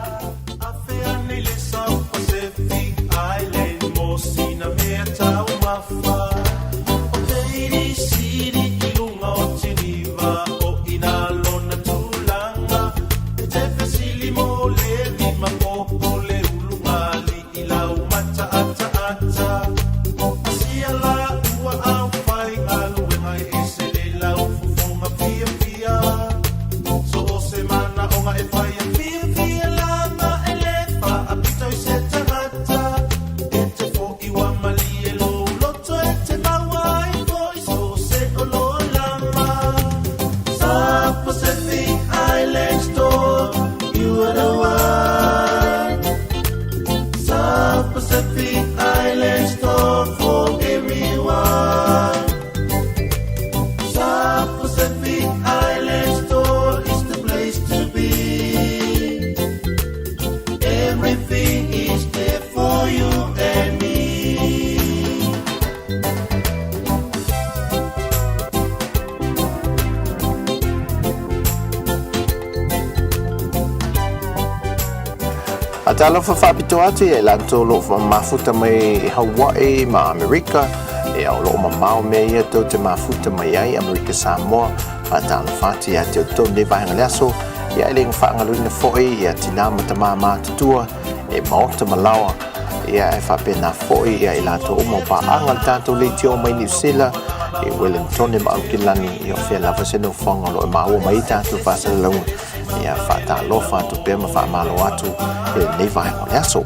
Talofa faapitoa atu ia i latou o lo o mafuta mai i Hawaii ma Amerika, ia o lo o mamao mea ia tou te mafuta mai ai, Amerika Samoa, faatalofa atu ia te outou lenei vaega o le aso, ia e le faagaloina foi ia tinā ma tamā matutua e maota ma laoa, ia e faapena foi ia i latou uma o paaga le tatou leitio mai Niu Sila, i Wellingtone ma Aukilani, ia o fea lava se nofoaga o lo o e maua mai ai tatou faasalalauga. Ia faatalofa atu pea ma faamalo atu i lenei vaega o le aso.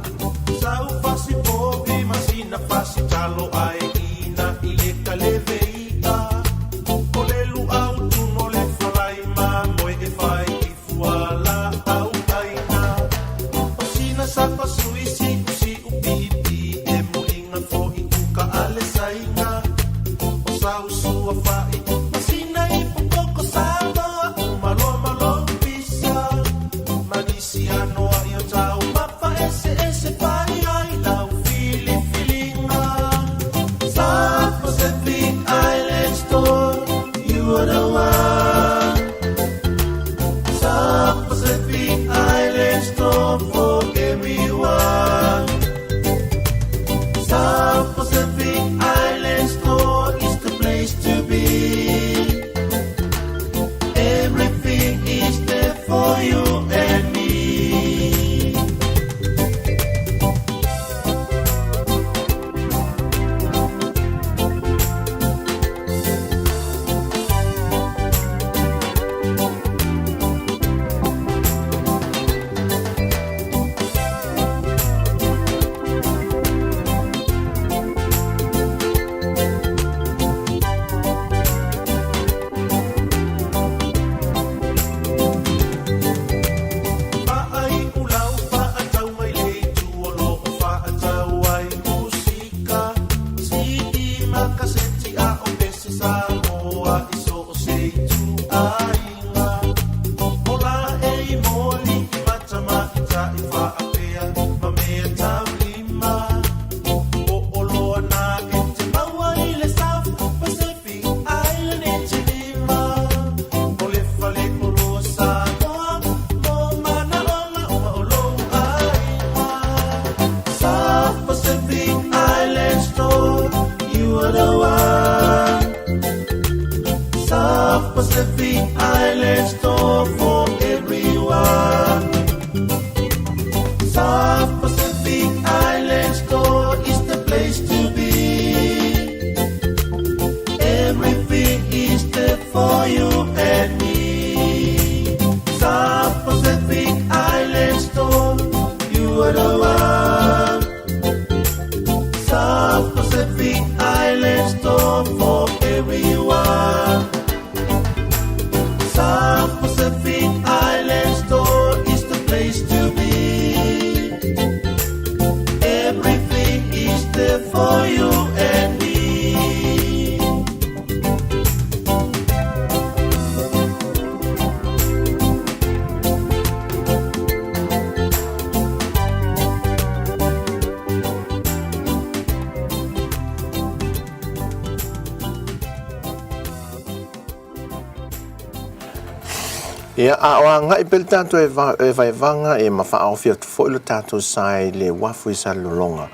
Ia, a o agai pea le tatou e, e vaevaga e ma faaofi atu foi lo tatou sa i le uafu i Salelologa.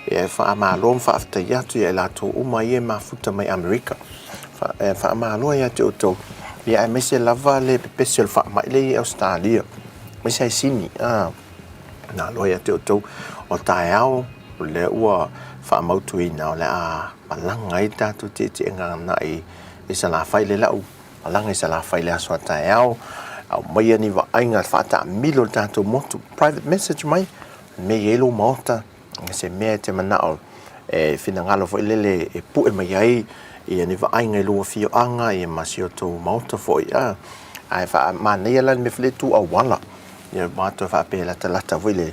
Ia, e faamalo ma faafetai atu ia i latou uma ia e mafuta mai Amerika. Fa, e faamalo ia te outou. Ia, aemaise lava le pepesi o le faamai lea i Ausetalia, aemaise ai Sini. Ah, malo ia te outou. O taeao, o lea ua faamautuina o le a malaga ai tatou tietieega agai i Salafai le lau malaga i Salafai i le aso a taeao, aumaia ni vaaiga faataamilo i le tatou motu, private message mai, mea i ai lou maota, se mea e te manao e finagalo foi lele e pue mai ai ia ni vaaiga i lou afioaga ia ma si o tou maota foi, a. Ae faamanaia la le mea foi lele tu auala, ia matou faapea e latalata foi le,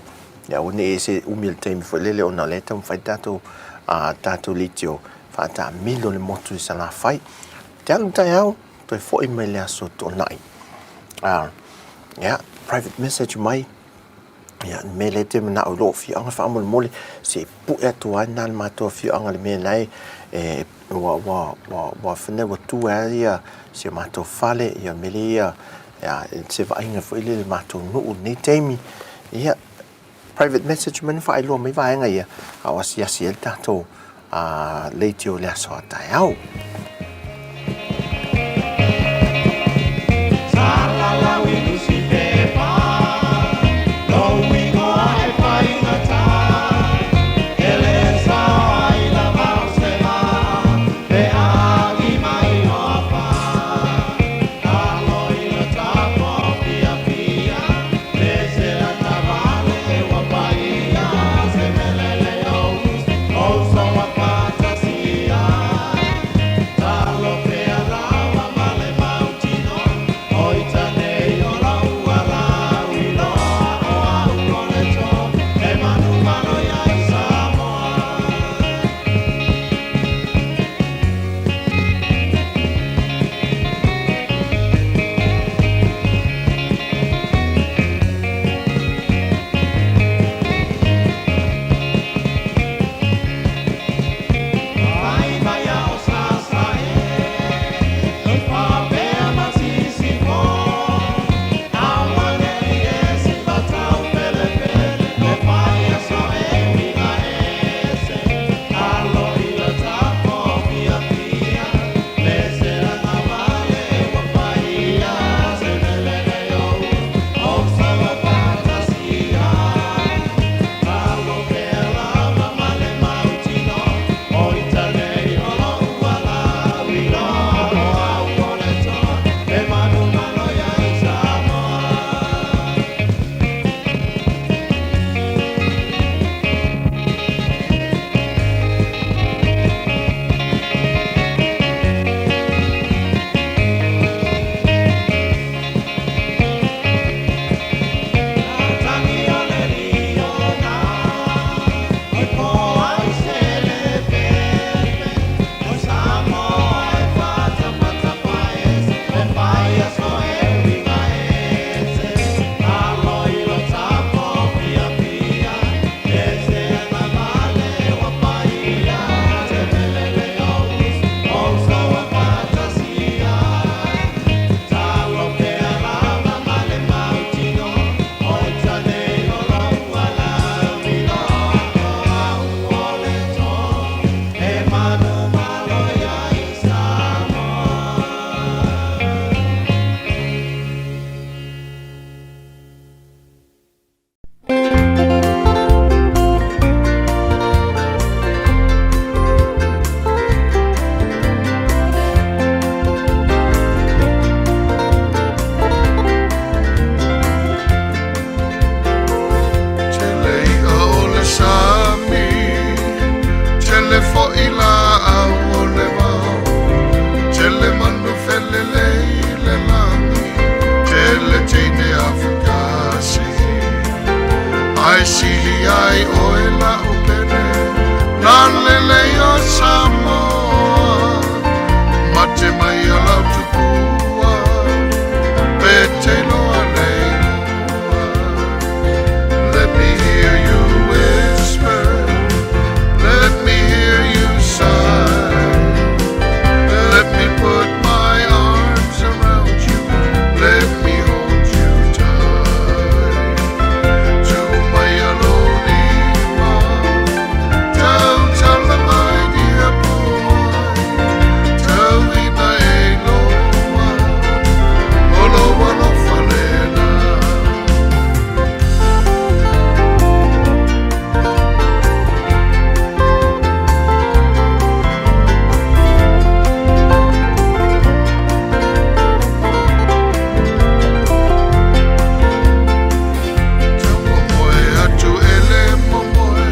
ia aua ne i ese umi o le taimi foi lele ona o lea e taumafai le tatou, tatou leitio faataamilo le motu i Salafai. Te alu taeao, toe foi mai le aso Toonai. Ia, private message mai, ia, le mea lea e te manao i lou afioaga faamolemole, se i pue atu lava lena le matou afioaga i le mea la e, e, ua, ua, ua, ua, ua, ua tu ai ia si o matou fale, ia mea lea ia, ia, se vaaiga foi lele i le matou nuu i lenei taimi. Ia, private message mai na faailoa mai vaega ia a o asiasi ai le tatou leitio i le aso a taeao. Tele i'a o le sami, tele fo'i laau o le vao, tele manu felelei i le lagi, tele teine afakasi. Ae sili ai oe la'u pele, na lelei o Samoa, mate mai a lau tupua, pe te iloa le igoa. Let me hear you whisper, let me hear you sigh, let me put my arms around you, let me hold you tight. To my yellow lima, tau tala my dear boy, tau ina e loa, o lou alofa lena. Tau momoe atu e le momoe,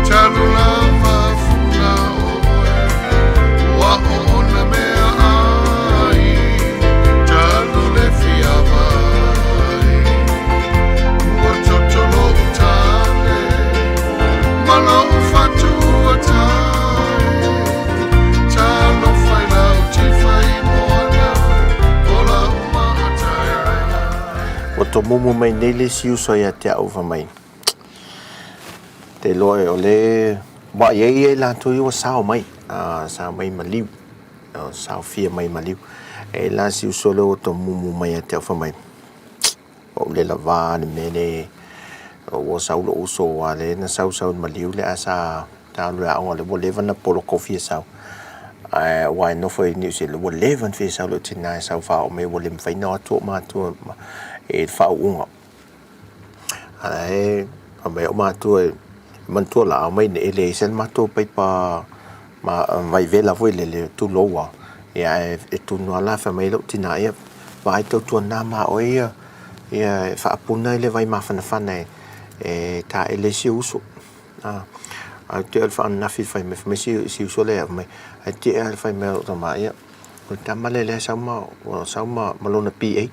talu lava funa oe, ua oona mea ai, talu le fia vai. Ua toto lou tale, ma lou fatu ua tae, talofa i lau tifa i moana, o lau maa tae. Ua tomumu mai nei le isi uso ia te au fai mai, Te iloa o le wa i ai e latou ia ua sao mai, sao mai maliu, saofia mai maliu. E la si uso lea ua tomumu mai ia te au fai mai, Ua ou le lava le mea le Ua sau lou uso aua lea na sau sau i le maliu lea ae sa alu i le aoga lea ua leva ona poloka ua fia sau. Ae aua e nofo i Niu Sila ua leva ona fia sau lou tina e sau faaoo mai ua le mafai ona o atu ou matua i le faauuga. Ae fai mai ou matua e manatua la a omai nei e leai se matou paipa vaivela foi lele tulou lava, ia ae tunu lava la fai mai lou tina ia vaai tautuana ma oe ia ia e faapuna i le vai mafanafana e taele ai si ou uso. Ae te i lava ananafi fai mai si uso lea fai mai, ae te i lava fai mai lou tama, ia o le tama lea o lea e sau ma, ua sau ma lona PA.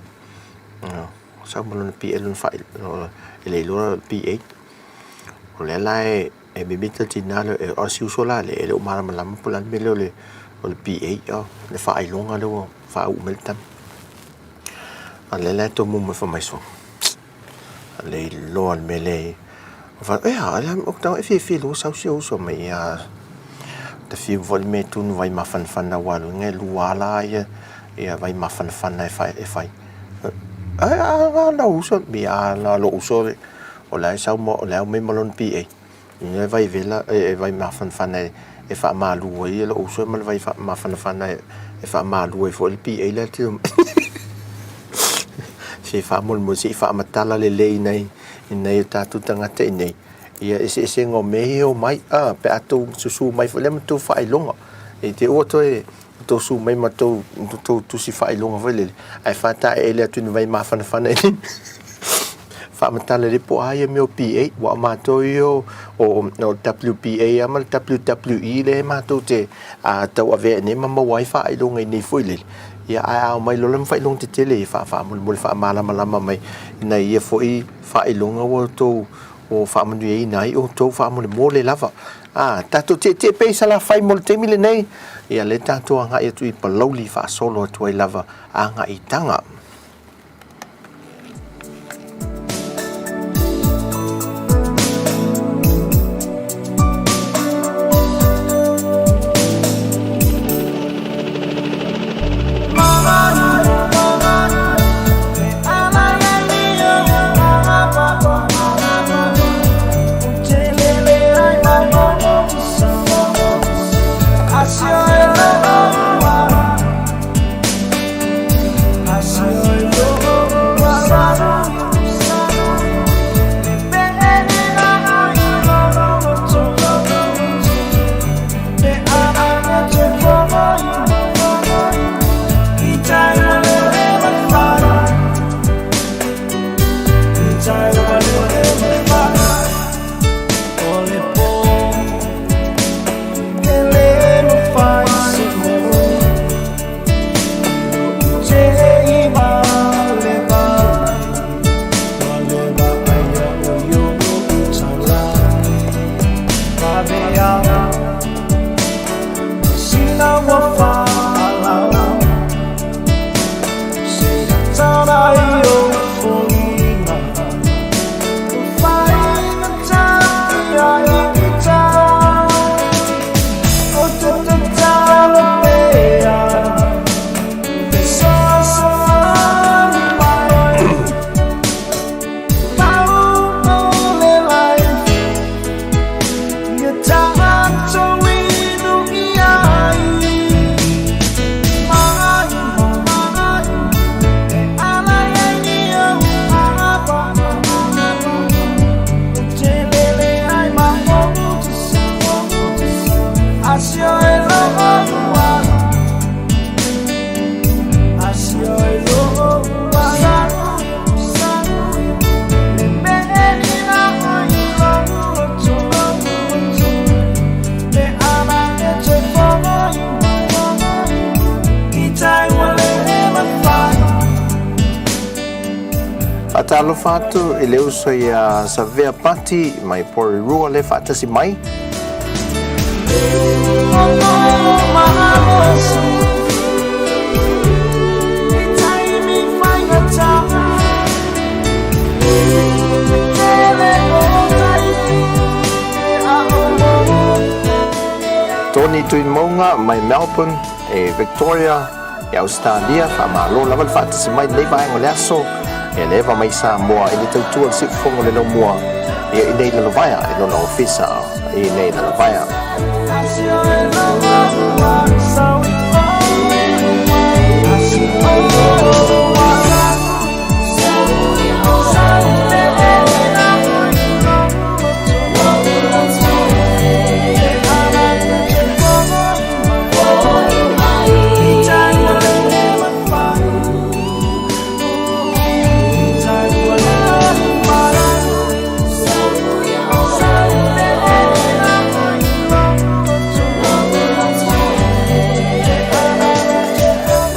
Sau ma lona PA lona faailoga, e le iloa le PA. O lea la e mimita le tina lea, o si uso la lea, e le o malamalama po o le a le mea lea o le PA, le faailoga lea ua faauu mai le tama. A o lea la e tomu mai fai mai, sole, e le iloa le mea lea e i ai. Ou fai atu, e a, ou te tago e fiafia loa sau si ou uso mai, ia, ta fiu foi le mea e tunu vai mafanafana aua o lona uiga e lua lava la ia vai mafanafana e fai. Ae a lou uso, ia a lou uso o la e sau ma, o la e omai ma lona PA. Ina ia vai vela, e vai mafanafana e faamalu ai lou uso ma le vai mafanafana e faamalu ai foi le PA lea e te omai. Se faamolemole se i faamatala lelei i nai o tatou tagata i inei ia eseesega o mea ia e omai, a, pe a tou susu mai foi lea ma tou faailoga. I te i ua toe tou susu mai ma tou tusi faailoga foi lele, ae faataeele atu i ni vai mafanafana i faamatala lelei po o a ia mea o PA, aua o matou ia o WPA lava ma le WWE lea matou te tauavea i inei ma maua ai faailoga i inei foi lele, ia ae a omai loa la ma faailoga tetele ia, faamolemole faamalamalama mai i nai ia foi faailoga ua outou faamanuiaina ai outou faamolemole lava. A, tatou tietie pea i Salafai mo le taimi lenei, ia lea tatou agai atu i Palauli faasolo atu ai lava agai i Taga. Faatalofa atu i le uso ia Savea Pati mai Porirua le faatasi mai. Tony Tuimounga mai Melbourne e Victoria e Australia, faamalo lava le faatasi mai lenei vaega o le aso. Ia leva mai Samoa i le tautua i le siufofoga o le laumua ia i nei Lalovaea i lona ofisa i nei Lalovaea.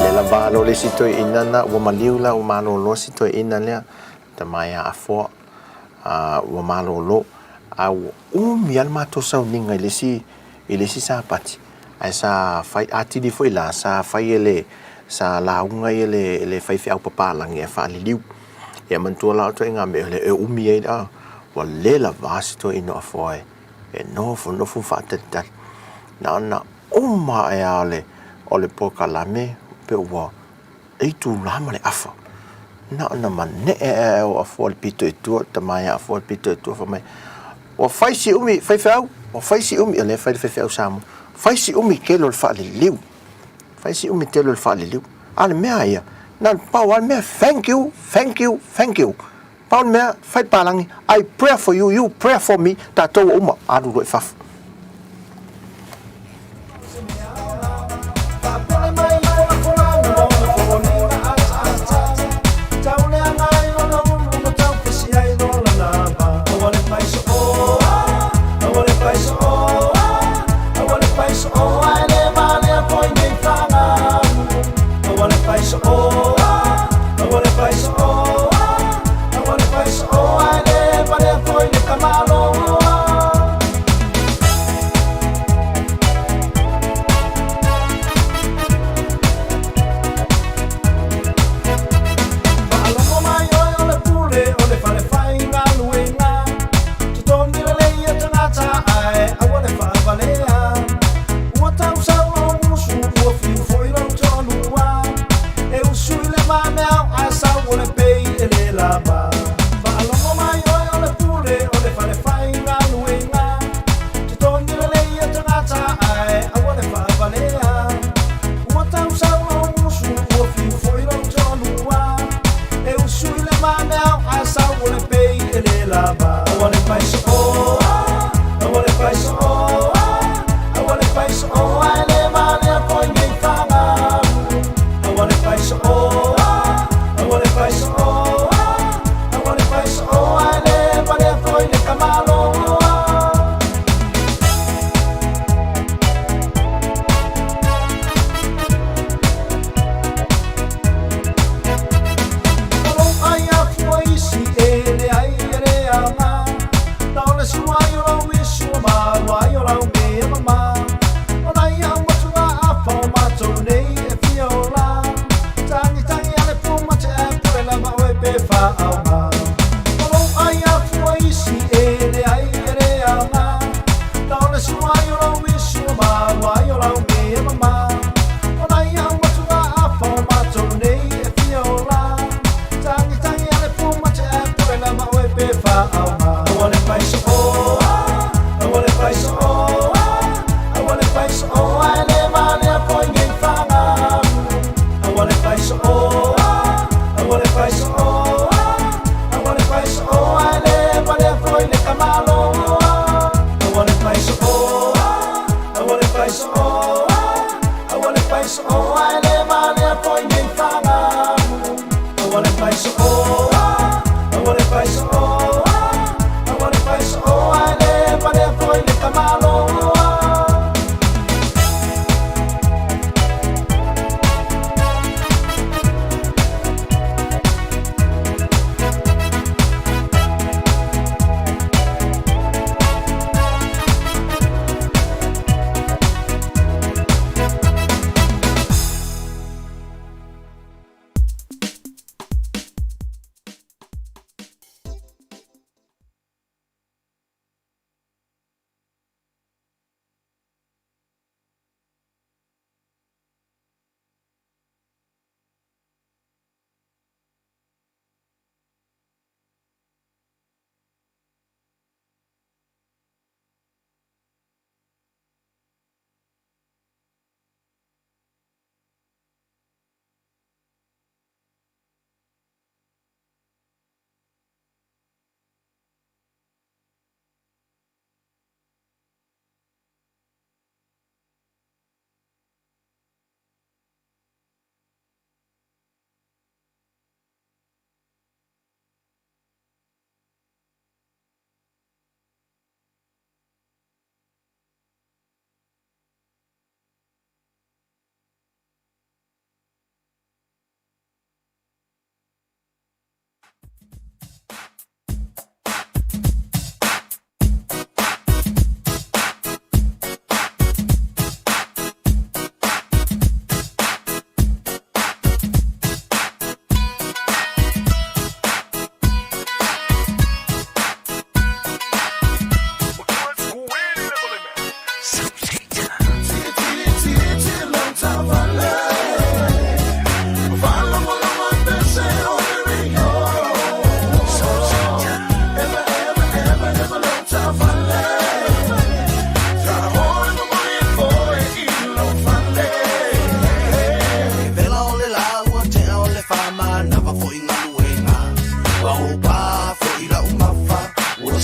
Le lava alo le isi toeaina na ua maliu la ua malolo si toeaina lea tama ia Afoa ua malolo a ua umi lava le matou sauniga i le isi i le isi Sapati ae sa fai atili foi la sa fai e le sa lauga ai e le e le faifeau papalagi e faaliliu. Ia manatua la o ituaiga mea lea e umi ai a ua le lava si toeaina o Afoa e e nofonofo ma faatalitali. Na ona uma ae lava o le o le polokalame pe ua e itula ma le afa. Na ona manee ae o Afoa i le pito i tua, le tama ia Afoa i le pito i tua fai mai, ua fai si umi, faifeau, ua fai si umi, o lea e fai le faifeau Samoa, fai si umi tele o le faaliliu, fai si umi tele o le faaliliu. A o le mea ia, na o le pau lava le mea, thank you, thank you, thank you. Pau le mea, fai le palagi, I pray for you, you pray for me, tatou ua uma, alu loa i fafo.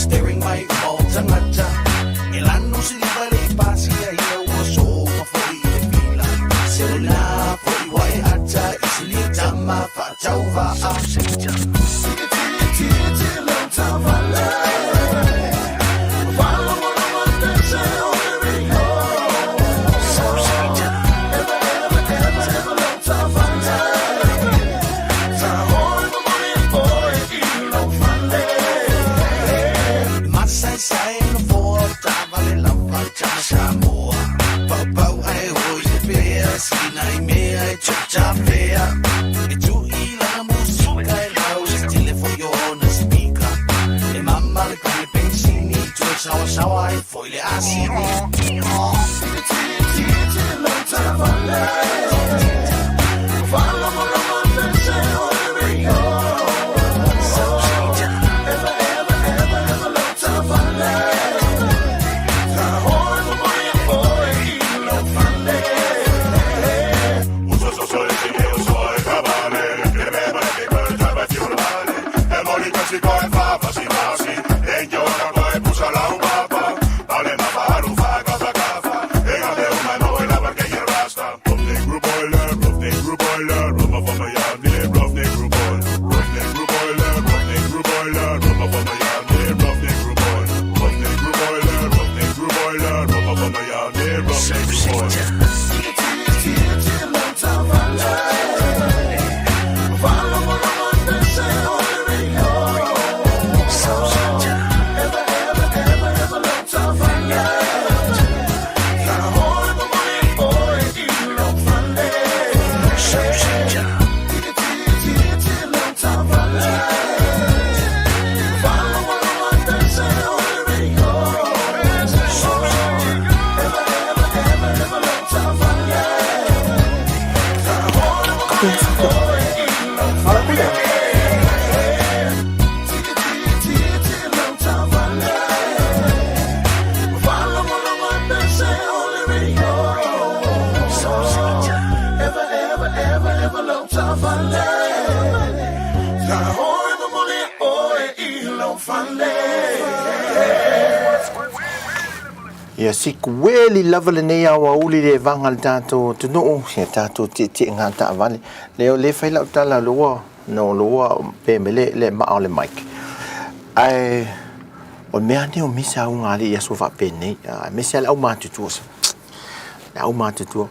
Staring mai o tagata E lanu siliva le i pasia ia ua sofa foi i le fila Se o lena foi ua e ata i sili tama faatauvaa. Ia sikueli lava lenei aoauli le vaga le tatou atunuu, ia tatou tietieʻega taavale. Lea o lea e fai lau tala lua no lua pe me le le maa o le mic. Ae o mea nei o misa auga alii i aso faapenei, aemaise lava le aumatutua. Le aumatutua,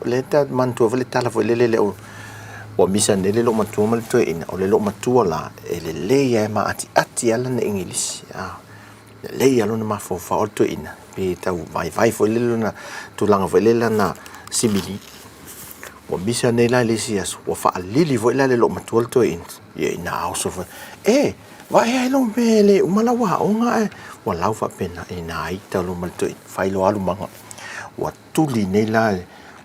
lea ta manatua foi le tala foi lele le ua misa nei le loomatua ma le toeaina, o le loomatua la e lelei lava e maatiati lava lana igilisi. Lelei lava lona mafaufau, o le toeaina pe tau vaivai foi lele lona tulaga foi lele lana simili. Ua misa nei la i le isi aso, ua faalili foi la le loomatua le toeaina, ia ina oso foi, e, vaai ai lou mea e le uma lau aoga ae ua lau faapena, ina ita loa ma le toeaina, fai loa alu maga. Ua tuli nei la,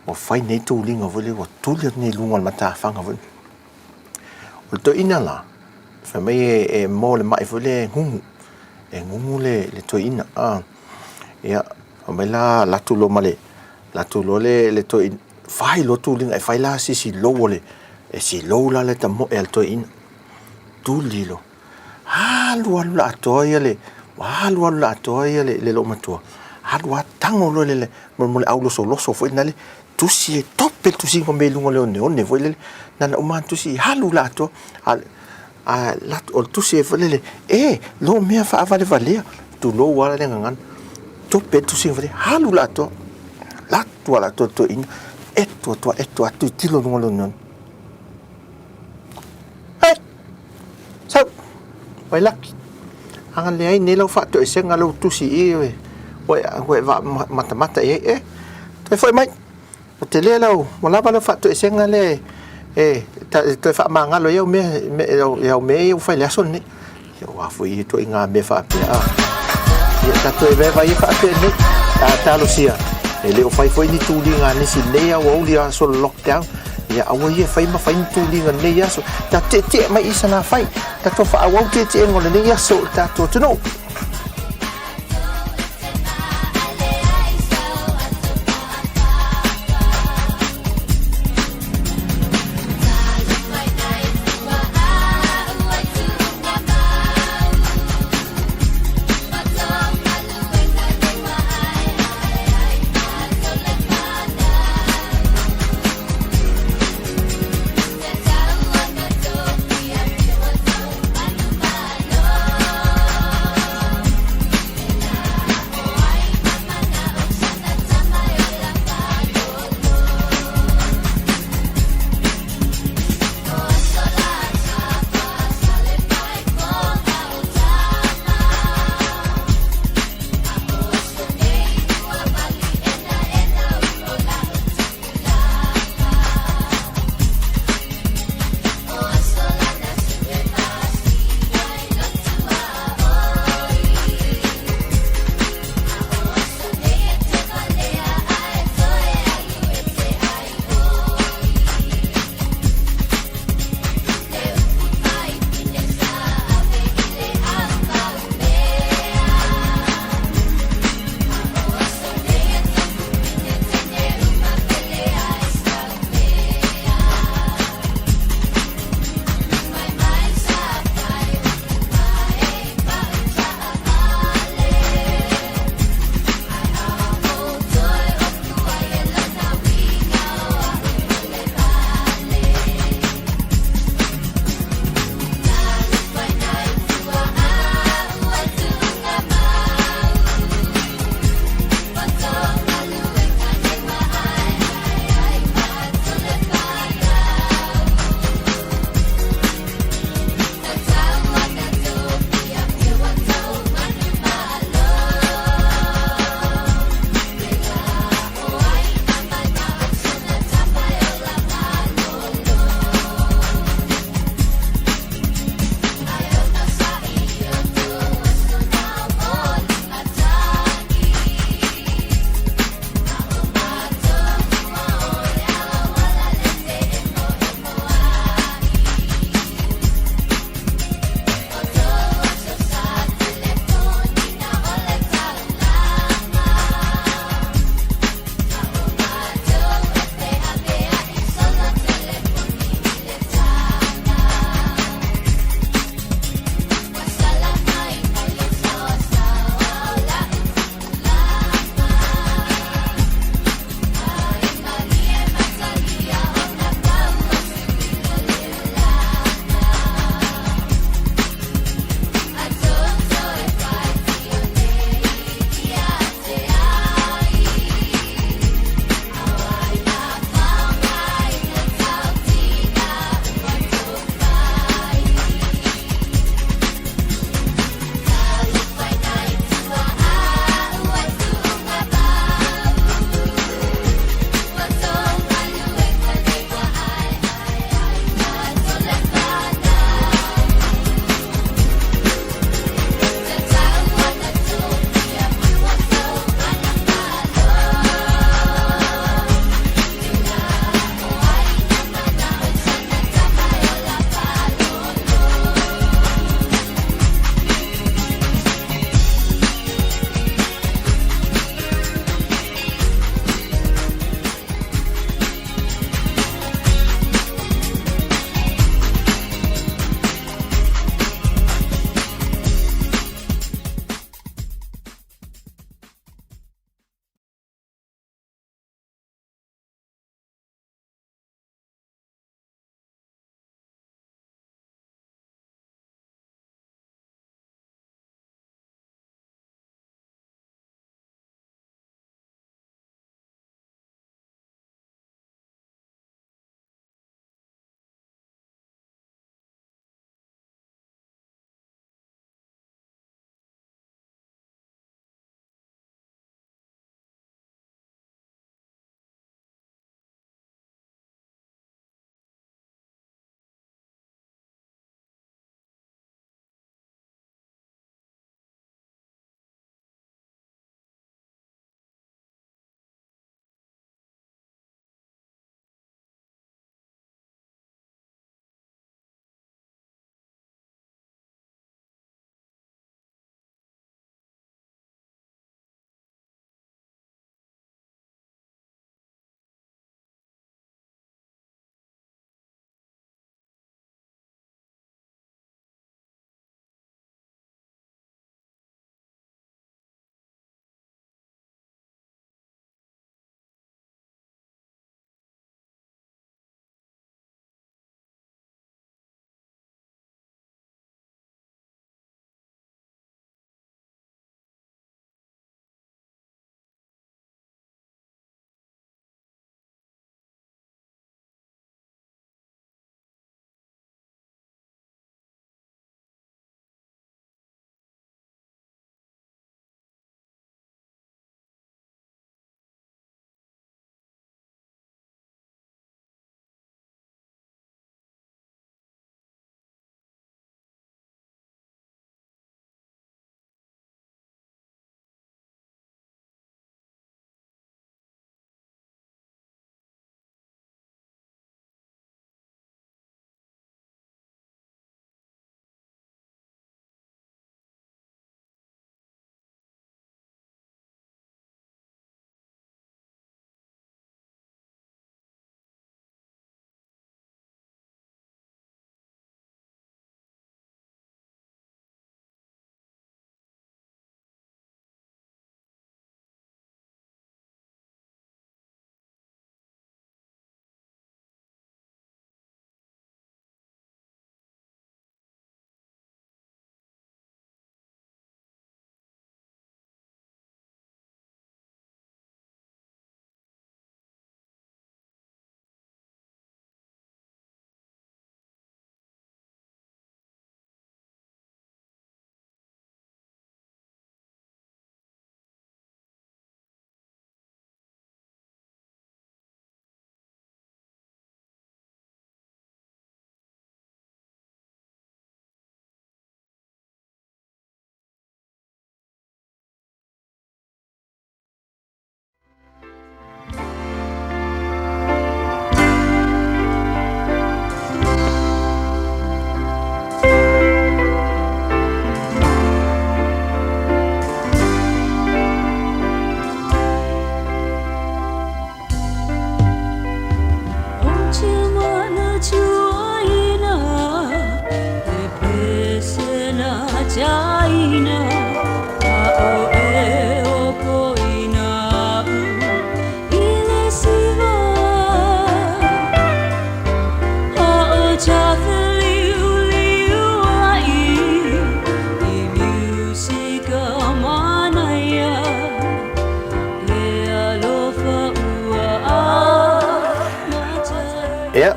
ua fai nei tuliga foi lea, ua tuli atu nei i luga o le matafaga foi. O le toeaina la, fai mai e mo le mai foi lea e gugu, e gugu le toeaina. Ia, fai mai la, alu atu loa ma le, alu atu loa le toeaina, fai loa tuliga, e fai la si silou o le, e silou la le tamoe a le toeaina. Tuli loa, alu alu la atoa ia le, alu alu la atoa ia le loomatua, alu lava tago loa le, mo le aulosoloso foi lena le, tusi e tope le tusiga o mea i luga o le oneone foi lele, na ona uma lava tusi, alu la atoa. A o le tusi ai foi lele, e, lou mea faavalevalea, tulou lava le gagana, tope le tusiga foi lele, alu la atoa, alu atu lava la atoa le toeaina, etu atu lava, etu atu, tilotilo i luga o le oneone. Hei! Sau! Wailaki! Aga leai nei lau faatoesega lea ua tusi i i, ua e matamata i ai, e, toe foi mai. Ua tele lau, ua lava lau faatoesega lea e toe faamagalo ai au mea, au mea ia ua fai i le aso lenei. Ia, aua foi ia ituaiga mea faapea, a. Ia, tatou evaeva ia faapenei. A talosia, e le o fai foi ni tuliga a nisi i lenei aoauli aso o le lockdown. Ia, aua ia e fai ma fai ni tuliga i lenei aso. Tatou tietie mai i Salafai. Tatou faaauau tietiega o lenei aso i le tatou atunuu.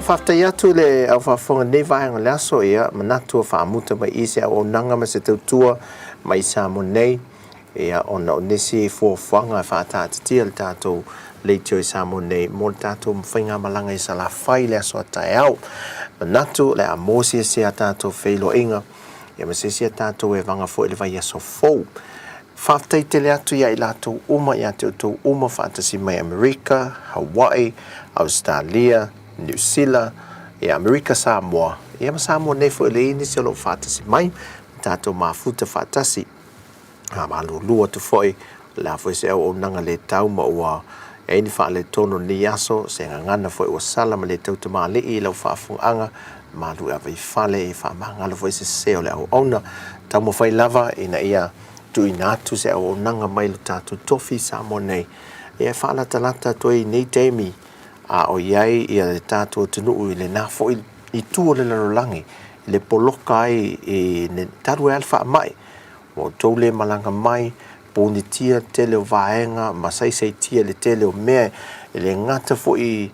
faafetai atu i le au faafofoga i lenei vaega o le aso, ia, manatu ua faamuta mai i se auaunaga ma se tautua mai Samoa nei, ia, ona o nisi fuafuaga e faataatitia le tatou leitio i Samoa nei mo le tatou faigamalaga i Salafai i le aso a taeao. Manatu o le a mosiasia a tatou feiloaiga, ia ma se isi a tatou evaga foi i le vaiaso fou. Faafetai tele atu ia i latou uma ia te outou uma faatasi mai Amerika, Hawaii, Ausetalia, Niu Sila, ia Amerika Samoa, ia ma Samoa nei foi le nisi o lo o faatasi mai, ma tatou mafuta faatasi. A malulu atu foi, o le a foi se auaunaga le tau ma ua i ai ni faaletonu o lenei aso, se gagana foi ua sala ma le tau tamalii i lau faafofogaaga, malu e ave i fale e faamagalo foi se sese o le auauna. Taumafai lava ina ia tuuina atu se auaunaga mai lo tatou tofi i Samoa nei, ia e faalatalata atu ai i nei taimi a o i ai ia le tatou atunuu i lena foi itu o le lalolagi i le poloka ai i le talu ai lava le faamai. Ua outou le malaga mai, punitia le tele o vaega ma saisaitia le tele o mea e le gata foi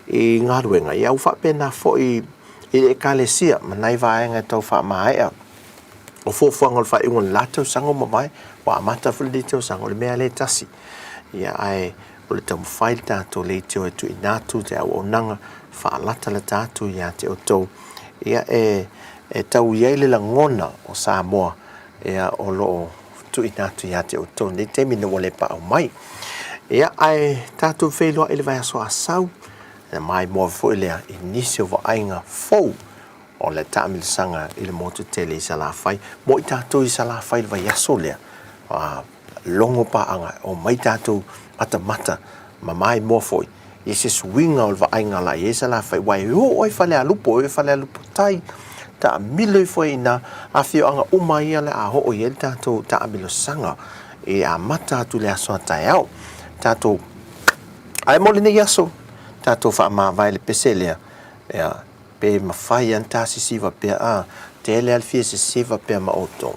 i galuega, ia ua faapena foi i le Ekalesia ma nai vaega e tau faamaea. O fuafuaga o le faaiuga o le la tausaga ua mavae, ua amata foi lenei tausaga, o le mea lea e tasi. Ia ae o le taumafai le tatou leitio e tuuina atu te auaunaga faalatalata atu ia te outou, ia e, e tau i ai le lagona o Samoa ia o lo o tuuina atu ia te outou nei taimi ina ua le paau mai. Ia ae tatou feiloai i le vaiaso Asau, e maimoa foi lea i nisi o vaaiga fou o le taamilosaga i le motu tele i Salafai. Mo i tatou i Salafai i le vaiaso lea, a logo paaga, omai tatou matamata ma maimoa foi i se suiga o le vaaiga la i ai Salafai, aua e oo ai Falealupo, e oo i Falealupo tai, taamilo ifo ai i ina afioaga uma ia le a oo i ai le tatou taamilosaga e amata atu i le aso a taeao. Tatou, ae mo lenei aso, tatou faamavae le pese lea, ia, pe mafai lava ona ta sisiva pea, a, tele lava le fia sisiva pea ma outou.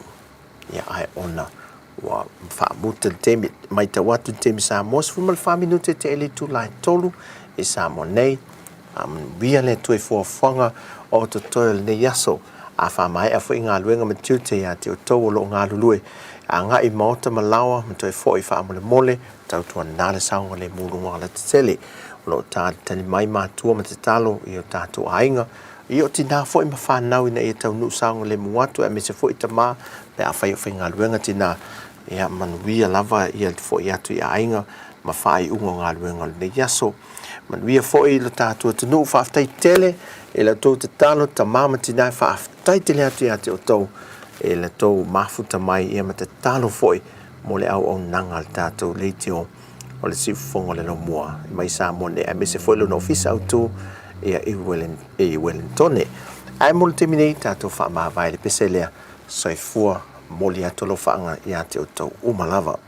Ia, ae ona ua faamuta le taimi, matau atu i le taimi Samoa, 14 minute te le itula e 3 i Samoa nei. Faamanuia le Atua i fuafuaga o totoe o lenei aso. A faamaea foi galuega ma tiute ia te outou o lo o galulue, agai i maota ma laoa ma toe foi faamolemole, tautuana le saogalemu luga o alatetele. O lo o talitali mai matua ma tatalo i o tatou aiga, i o tinā foi ma fanau ina ia taunuu saogalemu atu aemaise foi tama pe afai o faigaluega tinā, ia manuia lava ia foi atu i aiga ma faaiuga o galuega o lenei aso. Manuia foi lo tatou atunuu, faafetai tele i la outou tatalo, tama ma tinā, faafetai tele atu ia te outou i la outou mafuta mai ia ma tatalo foi mo le auaunaga a le tatou leitio o le Siufofoga o le Laumua mai Samoa nei, aemaise foi lona ofisa autu ia i Wellingtone. Ae mo le taimi nei, tatou faamavae le pese lea, soifua momoli atu alofaaga ia te outou uma lava.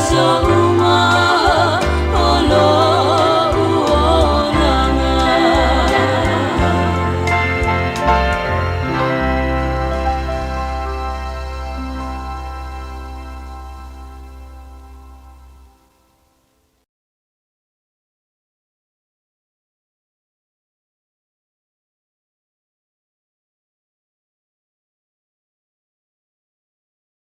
Aso.